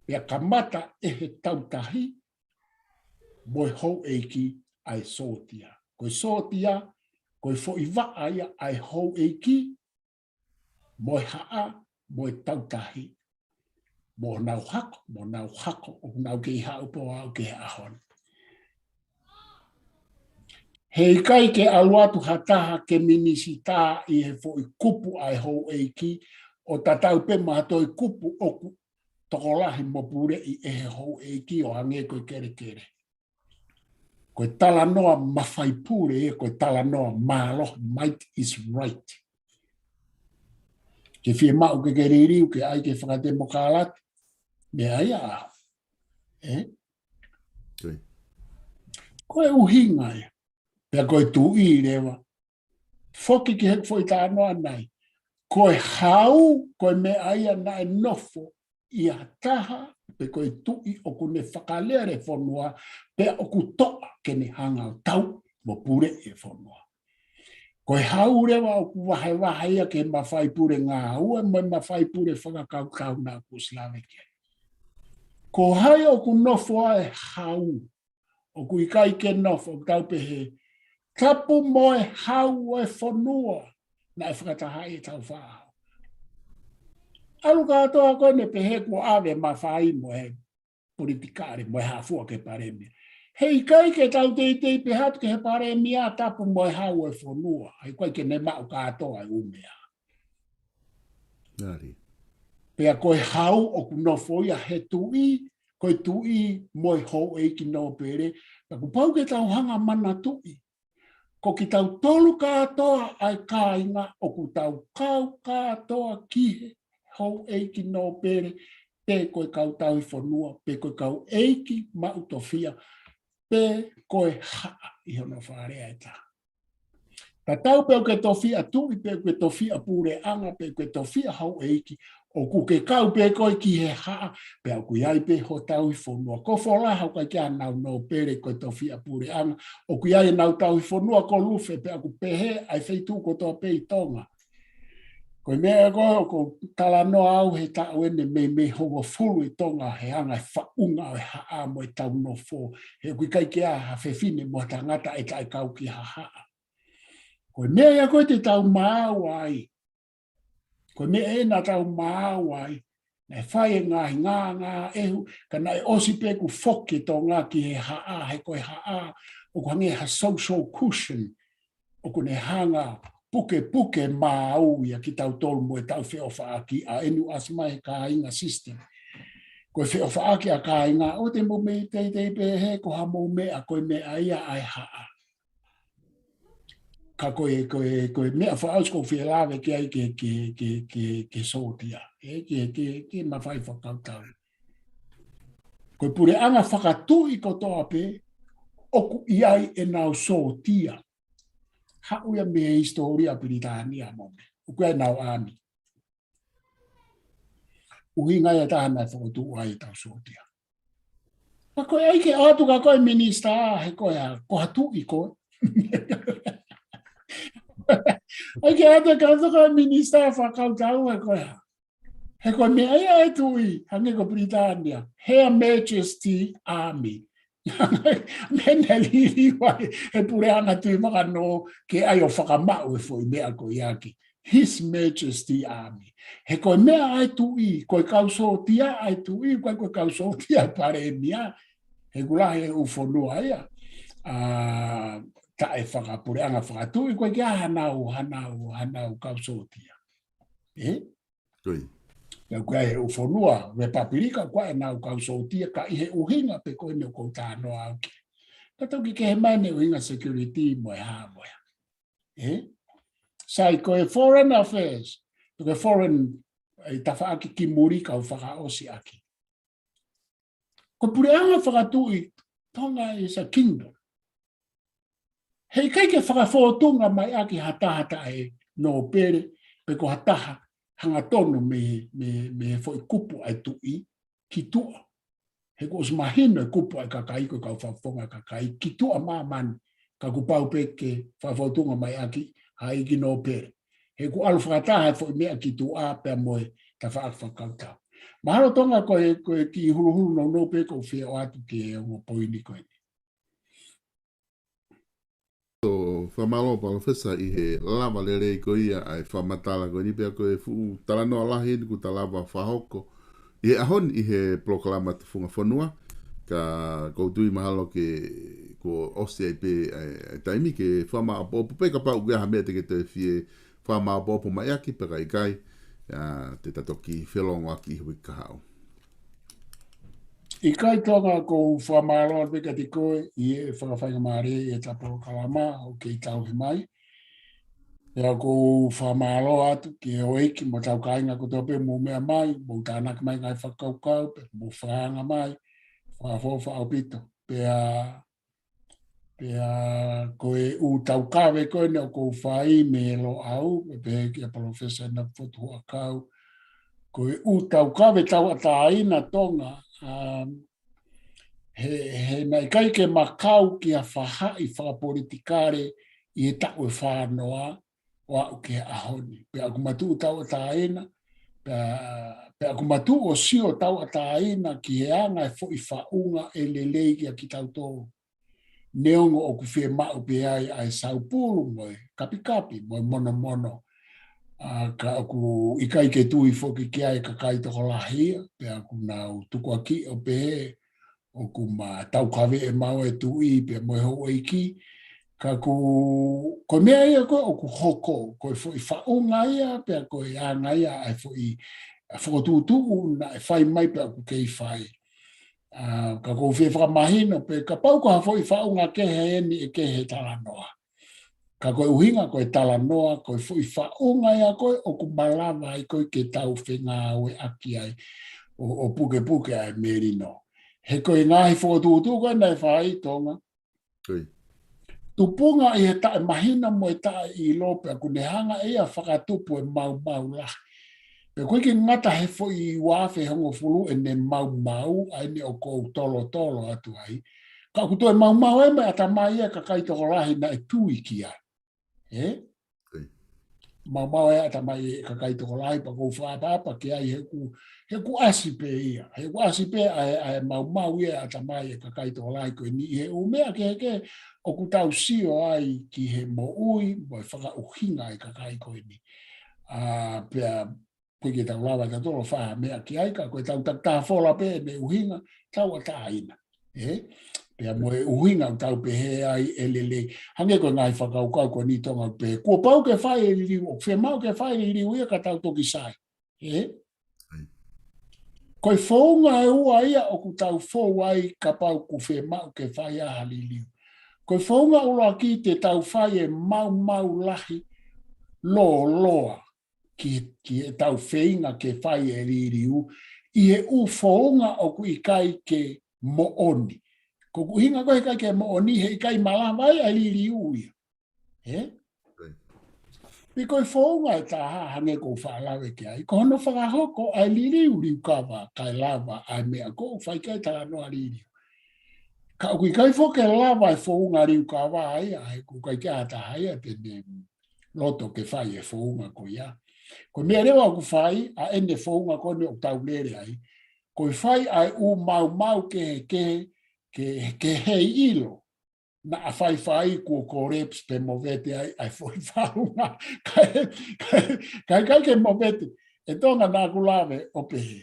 Pea kamata ʻe he tautahi, mo e houʻeiki ʻa e sōtia. Ko e sōtia, ko e foʻi vaʻa ia ʻa e houʻeiki, mo e haʻa, mo e tautahi. Mo nau hako, mo nau hako, ʻo nau kei haʻu pē ʻo aʻu ki he ʻaho ni. He ʻikai ke ʻalu atu ha taha ke minisitā ʻi he foʻi kupu ʻa e houʻeiki, ʻo tatau pē mo ha toe kupu ʻoku tokolahi mo puleʻi ʻe he houʻeiki ʻo hangē ko e kelekele. Ko e talanoa mafaipule, ko e talanoa mālohi, might is right. Ke fiemaʻu ke ke liliu, ke ʻai ke fakatemokalati, meʻa ia ʻaho. ʻE? Ko e ʻuhinga ia, pea ko e tuʻi leva, foki ki he foʻi talanoa nai. Ko e hau, ko e meʻa ia naʻe nofo ʻi ha taha, pe ko e tuʻi ʻoku ne fakalele fonua, pea ʻoku toʻa ke ne hanga ʻo tau mo puleʻi e fonua. Ko e hau leva ʻoku vahevahe ia ki he mafaipule ngāue, mo e mafaipule fakakaukau naʻa ku ʻosi lave ki ai. Ko hai ʻoku nofo ai e hau, ʻoku ʻikai ke nofo, ʻoku tau pehē, tapu mo e hau ʻo e fonua, naʻe fakatahaʻi ʻe Tāufaʻāhau. ʻAlu kātoa ko eni pehē kuo ʻave mafai mo e politikale, mo e hafua ke palēmia. He ʻikai ke tau teitei pehē atu ki he palēmia tapu mo e hau ʻo e fonua, he ʻikai ke ne maʻu kātoa e ʻū meʻa. Pea ko e hau ʻoku nofo ia he tuʻi, ko e tuʻi mo e houʻeiki nōpele, pea kuo pau ke tau hanga manatuʻi. Ko kitautolu kātoa ʻa e kāinga ʻoku tau kau kātoa ki he houʻeiki nōpele, pe ko e kau tauhi fonua, pe ko e kau ʻeiki maʻu tofiʻa, pe ko e haʻa ʻi hono fakalea ʻe taha. Tatau pē ʻoku ke tofiʻa tuʻi, pe ʻoku ke tofiʻa puleʻanga, pe ʻoku ke tofiʻa houʻeiki, ʻoku ke kau pē koe ki he haʻa, pea ʻoku ʻi ai pē ho tauhi fonua. Ko Folaha ʻoku ʻikai ke ʻi ai haʻanau nōpele ko e tofiʻa puleʻanga, ʻoku ʻi ai ʻenau tauhi fonua ko Lufe, pea ʻoku pehē ʻa e feituʻu kotoa pē ʻi Tonga. Ko e meʻa ko ē ʻoku talanoa au he taʻu eni meimei hongofulu ʻi Tonga he anga e faʻunga ʻo e haʻa mo e tau nofo, he ʻoku ʻikai ke ʻi ai ha fefine mo ha tangata ʻe taʻekau ki ha haʻa. Ko e meʻa ia ko ē te tau maau ai. Ko e meʻa ē naʻa tau maau ai. Naʻe fai e ngaahi ngāngāʻehu, ka naʻe ʻosi pē kuo foki e Tonga ki he haʻa, he ko e haʻa ʻoku hangē ha social cushion, ʻoku ne hanga pukepuke maʻu ia kitautolu mo ʻetau feʻofaʻaki ʻa eni ʻoku ʻasi mai he kāinga system. Ko e feʻofaʻaki ʻa kāinga, ʻoua te mou mei teitei pē he ko ha mou meʻa, ko e meʻa ia ʻa e haʻa. Ka ko e, ko e, ko e meʻa fakaʻosi ʻoku ou fie lave ki ai ke, ke, ke, ke, ke sōtia, ē, ke, ke, ke mafai fakakautau. Ko e puleʻanga fakatuʻi kotoa pē, ʻoku ʻi ai ʻenau sōtia. Haʻu ia mei he hisitōlia Pilitānia mo e meʻa. ʻOku ʻi ai ʻenau ʻāmi. ʻUhinga ia ʻe taha naʻe fokotuʻu ai ʻetau sōtia. Ka ko e ʻai ke ʻatu ka ko e minisitā, he ko e hā, ko ha tuʻi koe. ʻAi ke ʻatu ka ko e minisitā fakakautau, he ko e hā. He ko e meʻa ia ʻa e tuʻi, hangē ko Pilitānia, Her Majesty Army. Meʻa naʻe liliu ai he puleʻanga Tuʻi Makanō ke ʻai ʻo fakamaʻu e foʻi meʻa ko ia ki His Majesty Army. He ko e meʻa ʻa e tuʻi, ko e kau sōtia ʻa e tuʻi, ko e, ko e kau sōtia ʻa e palēmia. He ʻoku lahi e ʻū fonua ia, ʻa, taʻefakapuleʻanga fakatuʻi, ko e ʻikai ke ʻi ai hanau, hanau, hanau kau sōtia. Ē? Ko ia. Pea ʻoku ʻi ai e ʻū fonua, Repapilika, ʻoku ʻi ai ʻenau kau sōtia, ka ʻi he ʻuhinga pē ko eni ʻoku ou talanoa au ki ai. Ka toki kehe mai ʻene ʻuhinga security mo e hā mo e hā. Ē? Sai ko e foreign affairs, ko e foreign, ʻa e tafaʻaki kimui ka u fakaʻosi ʻaki. Ko e puleʻanga fakatuʻi, Tonga is a kingdom. He ʻikai ke fakafōtunga mai ʻaki ha taha taʻenōpele, pe ko ha taha hangatonu mei, mei, mei he foʻi kupu ʻa e tuʻi ki tuʻa. He kuo ʻosi mahino e kupu ʻa e kakai ko e kau fakafofonga kakai ki tuʻa māmani, ka kuo pau pē ke fakafōtunga mai ʻaki ha ʻeiki nōpele. He kuo ʻalu fakataha e foʻi meʻa ki tuʻa pea mo e tafaʻaki fakakautau. Mahalo Tonga ko e, ko e kiʻi huluhulu nounou pē ʻoku ou fie ʻoatu ki he ongo poini ko eni. ʻOku fakamālō Palōfesa ʻi he lava lelei ko ia ʻa e fakamatala ko eni pea ko e fuʻu talanoa lahi eni kuo ta lava fakahoko ʻi he ʻaho ni ʻi he polokalama Tufunga Fonua, ka ʻoku ou tui mahalo ke kuo ʻosi ai pē ʻa e, ʻa e taimi ke fakamāʻopoʻopo pē kapau ʻoku ʻi ai ha meʻa te ke toe fie fakamāʻopoʻopo mai ʻaki pe ka ʻikai, ʻa, te ta toki felongoaki ʻi he uike kahaʻu. ʻIkai Tonga, ʻoku ou fakamālō pē kiate koe ʻi he fakafaingamālie ʻi heʻeta polokalama ʻoku kei tauhi mai. Pea ʻoku ou fakamālō atu ki he houʻeiki mo hotau kāinga kotoa pē mou meʻa mai, mou tānaki mai ngaahi fakakaukau, pea mou fakaanga mai, fakaʻofoʻofa ʻaupito. Pea, pea ko e ʻū taukave ko eni ʻoku ou fai mei Loʻau, pea pehē kia Palōfesa Nakufotu Huʻakau, ko e ʻū taukave tauʻatāina Tonga, um, he, he naʻe ʻikai ke ma kau ki ha faʻahi fakapolitikale ʻi he taʻu ʻe fā noa ʻo aʻu ki he ʻaho ni. Pea ʻoku ma tuʻu tauʻatāina, pea, pea ʻoku ma tuʻu ʻo sio tauʻatāina ki he anga e foʻi faʻunga ʻe lelei kia kitautolu. Neongo ʻoku fiemaʻu pē ai ʻa e saupulu mo e kapikapi mo e monomono. ʻA, ka ʻoku ʻikai ke tui foki ki ai e kakai tokolahi ia, pea ʻoku nau tukuakiʻi ʻo pehē ʻoku ma taukaveʻi maʻu e tuʻi pea mo e houʻeiki. Ka ko, ko e meʻa ia ko ē ʻoku hoko, ko e foʻi faʻunga ia, pea ko e anga ia ʻa e foʻi fokotuʻutuʻu naʻe fai mai pea ʻoku kei fai. ʻA, ka ʻoku ou fie fakamahino pē, kapau ko ha foʻi faʻunga kehe eni ʻe kehe talanoa. Ka ko e ʻuhinga ko e talanoa, ko e foʻi faʻunga ia ko ē ʻoku malava ai ko ē ke tau fengāueʻaki ai, ʻo, ʻo pukepuke ai e melino. He ko e ngaahi fokotuʻutuʻu ko ē naʻe fai Tonga. Ko ia. Tupunga ʻi he taʻemahino mo e taʻeʻilo pea ʻoku ne hanga ʻe ia ʻo fakatupu e maumau lahi. Pea ʻoku ʻikai ke ngata he foʻi ua afe hongofulu ʻene maumau, ʻa eni ʻoku ou tolotolo atu ai. Ka ʻoku toe maumau ai mo e ʻatamai ʻa e kakai tokolahi naʻe tui ki ai. Ē? Ko ia. Maumau e ʻatamai e kakai tokolahi pea ʻoku ou fakaʻapaʻapa ki ai he ʻoku, he ʻoku ʻasi pē ia. He ʻoku ʻasi pē ʻa e, ʻa e maumau ia e ʻatamai e kakai tokolahi ko eni ʻi he ʻū meʻa kehekehe ʻoku tau sio ai ki he moʻui mo e fakaʻuhinga e kakai ko eni. ʻA, pea ʻoku ʻikai ke tau lava ʻe tautolu ʻo fai ha meʻa ki ai, ka ko e tau takitaha fola pē ʻene ʻuhinga, tauʻatāina. Ē? Pea mo e ʻuhinga ʻoku tau pehē ai ʻe lelei. Hangē ko e ngaahi fakakaukau ko eni Tonga ʻoku pehē, kuo pau ke fai e liliu, ʻoku fiemaʻu ke fai e liliu ia ka tau toki sai. Ē? ʻAi. Ko e founga ʻe ua ia ʻoku tau fou ai kapau ʻoku fiemaʻu ke fai ha liliu. Ko e founga ʻuluaki te tau fai e maumau lahi lōloa ki, ki heʻetau feinga ke fai e liliu, ʻi he ʻū founga ʻoku ʻikai ke moʻoni. Ko e ʻuhinga ko e ʻikai ke moʻoni he ʻikai malava ai ʻa e liliu ia. Ē? Right. Pea ko e founga ʻe taha hangē ko ʻeku faʻa lave ki ai, ko hono fakahoko ʻa e liliu liukava, kae lava ʻa e meʻa ko ē ʻoku fai ki ai e talanoa liliu. Ka ʻoku ʻikai foki ke lava e founga liukava ia, he ʻoku ʻikai ke ʻi ai ha taha ia te ne loto ke fai e founga ko ia. Ko e meʻa leva ʻoku fai, ʻa ʻene founga ko eni ʻoku tau lele ai, ko e fai ʻa e ʻū maumau kehekehe, ke, ke heiʻilo naʻa faifai kuo collapse pe movete ai ʻa e foʻi founga. Kae, kae, kae ʻikai ke movete. ʻE Tonga, naʻa ku lave ʻo pehē,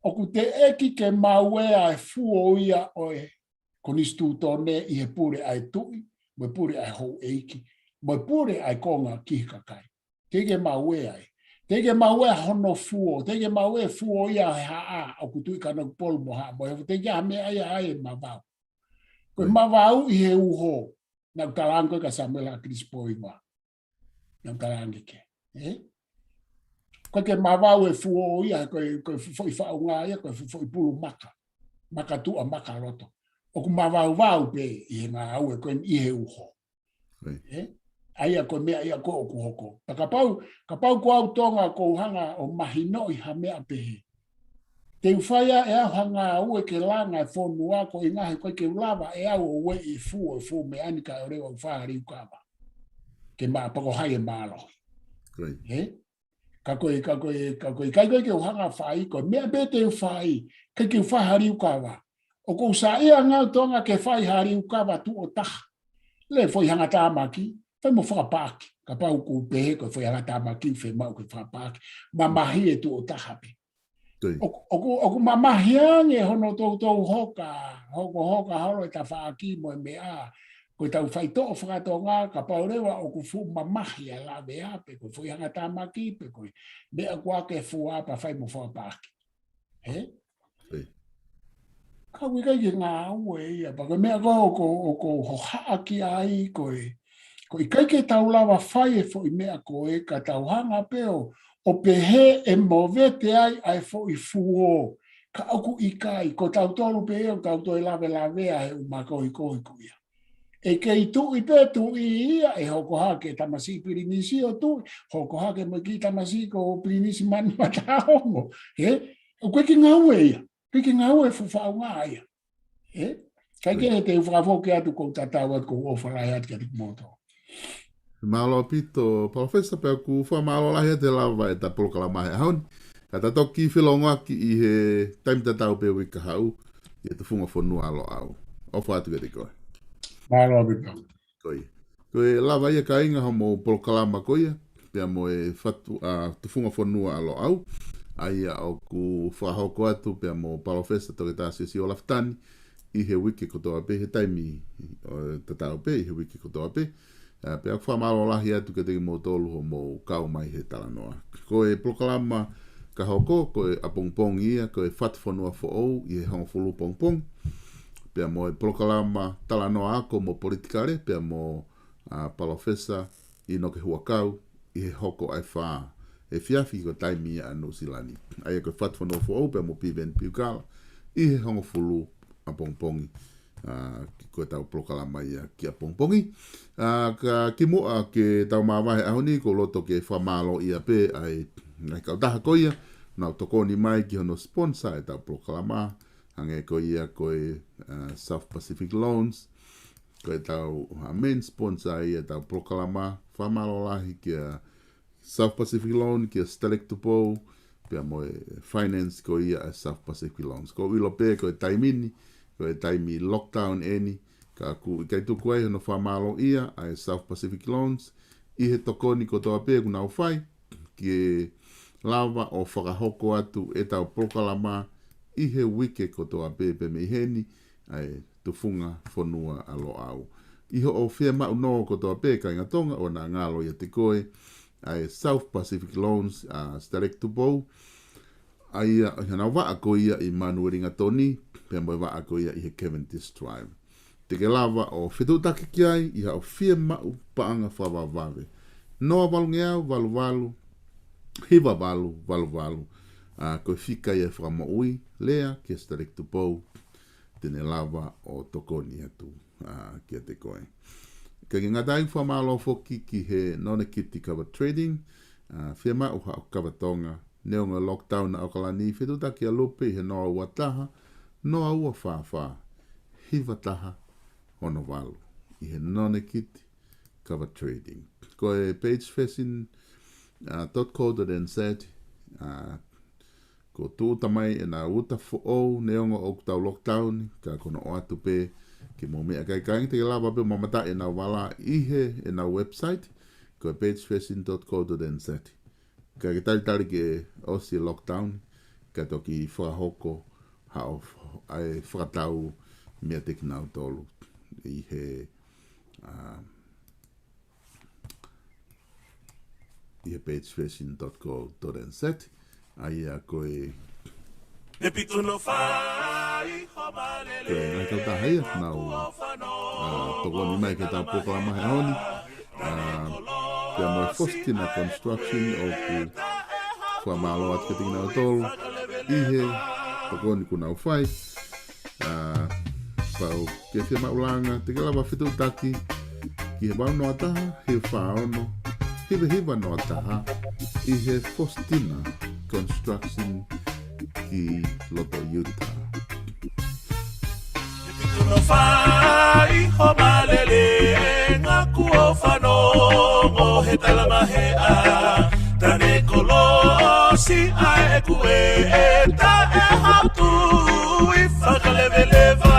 ʻoku teʻeki ke maueʻi e fuo ia ʻo e konisitūtone ʻi he pule ʻa e tuʻi, mo e pule ʻa e houʻeiki, mo e pule ʻa e konga ki he kakai. Teʻeki ke maueʻi ai. Teʻeki ke maueʻi hono fuo. Teʻeki ke maueʻi e fuo ia he Haʻa, ʻoku Tuʻi Kanokupolu mo Haʻa Moheofo. Teʻeki ke ʻi ai ha meʻa ia ʻe mavau. Ko e mavau ʻi he uho. Naʻa ku talaange ko ē kia Samuela Akilisi Poiva. Naʻa ku talaange ke. Ē? ʻOku ʻikai ke mavau e fuo ia, ko e, ko e foʻi faʻunga ia, ko e foʻi pulu maka. Maka tuʻa, maka loto. ʻOku mavauvau pē ʻi he ngāue ko eni ʻi he uho. Right. Ē? ʻA ia ko e meʻa ia ko ē ʻoku hoko. Pea kapau, kapau ko au Tonga ʻoku ou hanga ʻo mahinoʻi ha meʻa pehē, te u fai ʻe au ha ngāue ke langa e fonua koeʻuhi he ʻoku ʻikai ke u lava ʻe au ʻo ueʻi e fuo, e fuo meʻa ni kae ʻoua leva ʻo fai ha liukava. Ke ma pako hai e mālohi. Right. Ē? Ka ko e, ka ko e, ka ko e, ʻikai ko ē ke u hanga ʻo fai, ko e meʻa pē te u fai, ʻikai ke u fai ha liukava. ʻOku ou saiʻia ange au Tonga ke fai ha liukava tuʻo taha. Lele e foʻi hangatāmaki, fai mo fakapaaki. Kapau ʻoku pehē ko e foʻi hangatāmaki fiemaʻu ke fakapaaki, mamahi e tuʻo taha pē. Tui. ʻOku, ʻoku, ʻoku mamahi ange hono toutou hoka, hokohoka holo e tafaʻaki mo e meʻa. Ko ʻetau faitoʻo faka-Tonga, kapau leva ʻoku fuʻu mamahi ʻa e lavea pe ko e foʻi hangatāmaki pe ko e meʻa kuo ke fua pea fai mo fakapaaki. Ē? Tui. Ka ʻoku ʻikai ke ngāue ia, pea ko e meʻa ko ē ʻoku, ʻoku ou hohaʻa ki ai ko e, ʻoku ʻikai ke tau lava fai e foʻi meʻa ko ē ka tau hanga pē ʻo, ʻo pehē ʻe movete ai ʻa e foʻi fuo. Ka ʻoku ʻikai, ko tautolu pē ia ʻoku tau toe lavelavea he ʻū makohikohi ko ia. ʻE kei tuʻi pē tuʻi ia, ʻe hoko hake e tamasiʻi pilinisi ʻo tuʻi, hoko hake mo e kiʻi tamasiʻi ko Pilinisi Manu Mataongo. Ē? ʻOku ʻikai ke ngāue ia. ʻIkai ke ngāue e fuʻu faʻunga ia. Ē? Kae kehe, te u fakafoki atu ʻoku ou tatau atu, ʻoku ou ʻofa lahi atu kiate kimoutolu. Mālō ʻaupito, Palōfesa, pea ʻoku ou fakamālō lahi atu he lava ʻeta polokalama he ʻaho ni. Ka ta toki felongoaki ʻi he taimi tatau pē uike kahaʻu, ʻi he Tufunga Fonua ʻa Loʻau. ʻOfa atu kiate koe. Mālō ʻaupito. Ko ia. Ko e lava ia kāinga hoʻomou polokalama ko ia, pea mo e fatu, ʻa, Tufunga Fonua ʻa Loʻau, ʻa ia ʻoku fakahoko atu pea mo Palōfesa Toketā Siosiua Lafitani, ʻi he uike kotoa pē, he taimi, ʻo, tatau pē, ʻi he uike kotoa pē. ʻA, pea ʻoku fakamālō lahi atu kiate kimoutolu hoʻomou kau mai he talanoa. Ko e polokalama ka hoko, ko e ʻapongipongi ia, ko e Fatu Fonua Foʻou ʻi he hongofulu pongipongi. Pea mo e polokalama talanoa ako mo politikale, pea mo, ʻa, Palōfesa ʻInoke Huʻakau, ʻi he hoko ʻa e fā efiafi ko e taimi ʻa Nuʻusila ni. ʻA ia ko e Fatu Fonua Foʻou, pea mo Piveni Piukala, ʻi he hongofulu ʻapongipongi. ʻA, ko ʻetau polokalama ia ki ʻapongipongi. ʻA, ka kimuʻa ke tau māvae he ʻaho ni, ʻoku ou loto ke fakamālōʻia pē ʻa e ngaahi kautaha ko ia, nau tokoni mai ki hono sponsor ʻetau polokalama, hangē ko ia ko e, ʻa, South Pacific Loans, ko ʻetau, ʻa, main sponsor ia ʻetau polokalama, fakamālō lahi kia South Pacific Loan, kia Stalek Tupou, pea mo e finance ko ia ʻa South Pacific Loans. ʻOku ou ʻilo pē ko e taimi ni, ko e taimi lockdown eni, ka ʻoku ʻikai tuku ai hono fakamālōʻia ʻa e South Pacific Loans, ʻi he tokoni kotoa pē ʻoku nau fai, ki he lava ʻo fakahoko atu ʻetau polokalama ʻi he uike kotoa pē pē mei heni, ʻa e tufunga fonua ʻa Loʻau. ʻI hoʻo fiemaʻu nō kotoa pē kāinga Tonga ʻoku na ngalo ʻiate koe, ʻa e South Pacific Loans, ʻa Sitaleki Tupou, ʻa ia ʻi honau vaʻa ko ia ʻi Manueli Ngatoni, pea mo e vaʻa ko ia ʻi he Cavendish Drive. Te ke lava ʻo fetuʻutaki ki ai ʻi haʻo fiemaʻu paʻanga fakavavevave. Noa valungeau, valu valu, hiva valu, valu valu. ʻA, ko e fika ia ʻe fakamoʻui, lea kia Sitaleki Tupou, te ne lava ʻo tokoni atu, ʻa, kiate koe. Kae ʻikai ngata ai, fakamālō foki ki he Nonekiti Cover Trading, ʻa, fiemaʻu haʻo kava Tonga, neongo e lockdown ʻa ʻAokalani, fetuʻutaki ʻa Lupe ʻi he noa ua taha, noa ua fā fā, hiva taha, ono valu, ʻi he Nonekiti Cover Trading. Ko e Page Fashion, ʻa, dot co dot N Z, ʻa, kuo tūʻuta mai ʻenau uta foʻou, neongo ʻoku tau lockdown, ka ko hono ʻoatu pē ke mou meʻakai, kāinga, te ke lava pē ʻo mamata ʻenau vala ʻi he, ʻenau website, ko e page fashion dot co dot N Z. Ka ke talitali ke ʻosi e lockdown, ka toki fakahoko haʻo, ʻa e fakatau meiate kinautolu ʻi he, ʻa, ʻi he page fashion dot co dot N Z, ʻa ia ko e ʻE pitu no fai ho malele. Ko e ngaahi kautaha ia naʻa nau, ʻa, tokoni mai ki heʻetau polokalama he ʻaho ni. ʻA, pea mo e Faustina Construction ʻoku fakamālō atu kiate kinautolu ʻi he tokoni kuo nau fai. ʻA, pau ke fiemaʻu langa, te ke lava fetuʻutaki ki he valu noa taha, hiva fā ono, hiva hiva noa taha, ʻi he Faustina Construction ki loto Utah. Tuno fai ho malele, ngaku o fanongo he talamaheʻa, tane kolosi ʻa e kue e taʻe hatu ʻi fakaleveleva.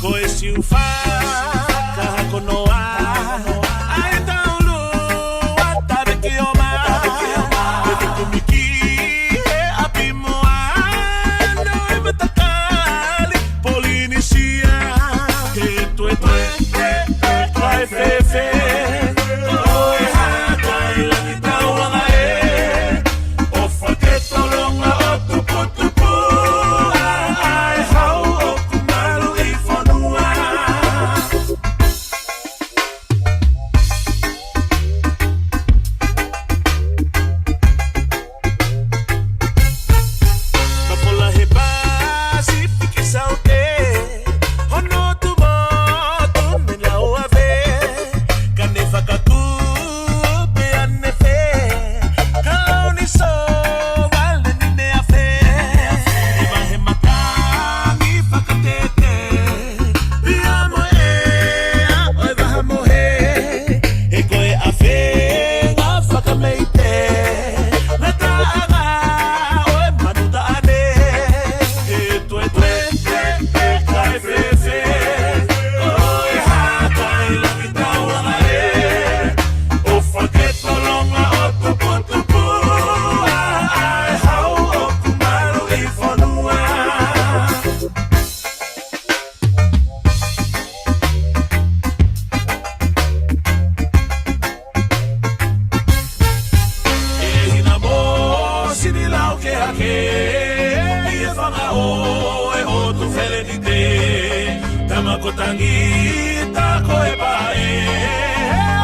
Ko e siufa ka hakonoa ʻa e taulu ʻa Taveki Oma, e tukumiki he ʻapi moa, no e matakali Polinisia, ke tuetue, ke, ke, kae fēfē, ko e hā kai langi tauanga ē, ʻo faketolonga ʻo tuputupu, ʻa, ʻa e hau ʻoku malu ʻi fonua. Kapola he Pasifiki Saute, hono tumotu me lau ave, ka ne fakaku pe ane fe, ka lau ni so vale ni ne afe, e vahe matangi fakatete, pea mo e ʻea ʻo e vaha mohe, he ko e ʻafenga fakameite, na taʻanga ʻo e manu taʻane, he tuetue, ke, ke, kae fēfē, ko e hā kai langi tauanga ē, ʻo faketolonga ʻo tuputupu, ʻa, ʻa e hau ʻoku malu ʻi fonua. ʻE hina mo sini lau ke hake, ʻi he fanga ʻo e ʻotu felenite, tama ko Tangita ko e pae,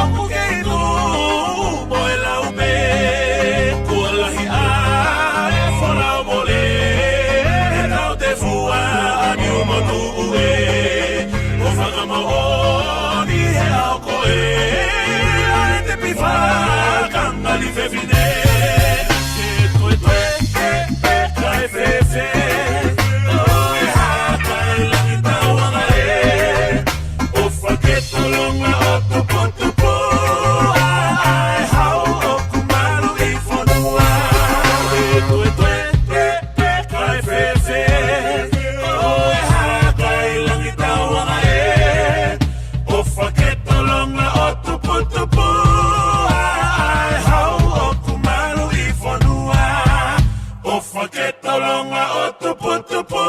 ʻoku kei tuʻu mo e lau pē, kua lahi ʻa e folau mole, he tau te fua ʻa Niu mo Tuʻu ē, ko fakamoʻoni he ʻao ko ē, ʻa e tepi fakangali fefine. Ke tuetue, ke, ke, kae fēfē, ko e hā kai langi tauanga ē, ʻo faketolonga ʻo tuputupu, ʻa, ʻa e hau ʻoku malu ʻi fonua. Ke tuetue, ke, ke, kae fēfē, ko e hā kai langi tauanga ē, ʻo faketolonga ʻo tuputupu, ʻa, ʻa e hau ʻoku e tolonga ʻo tuputupu,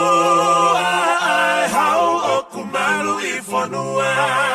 ʻa e hau ʻoku malu ʻi fonua.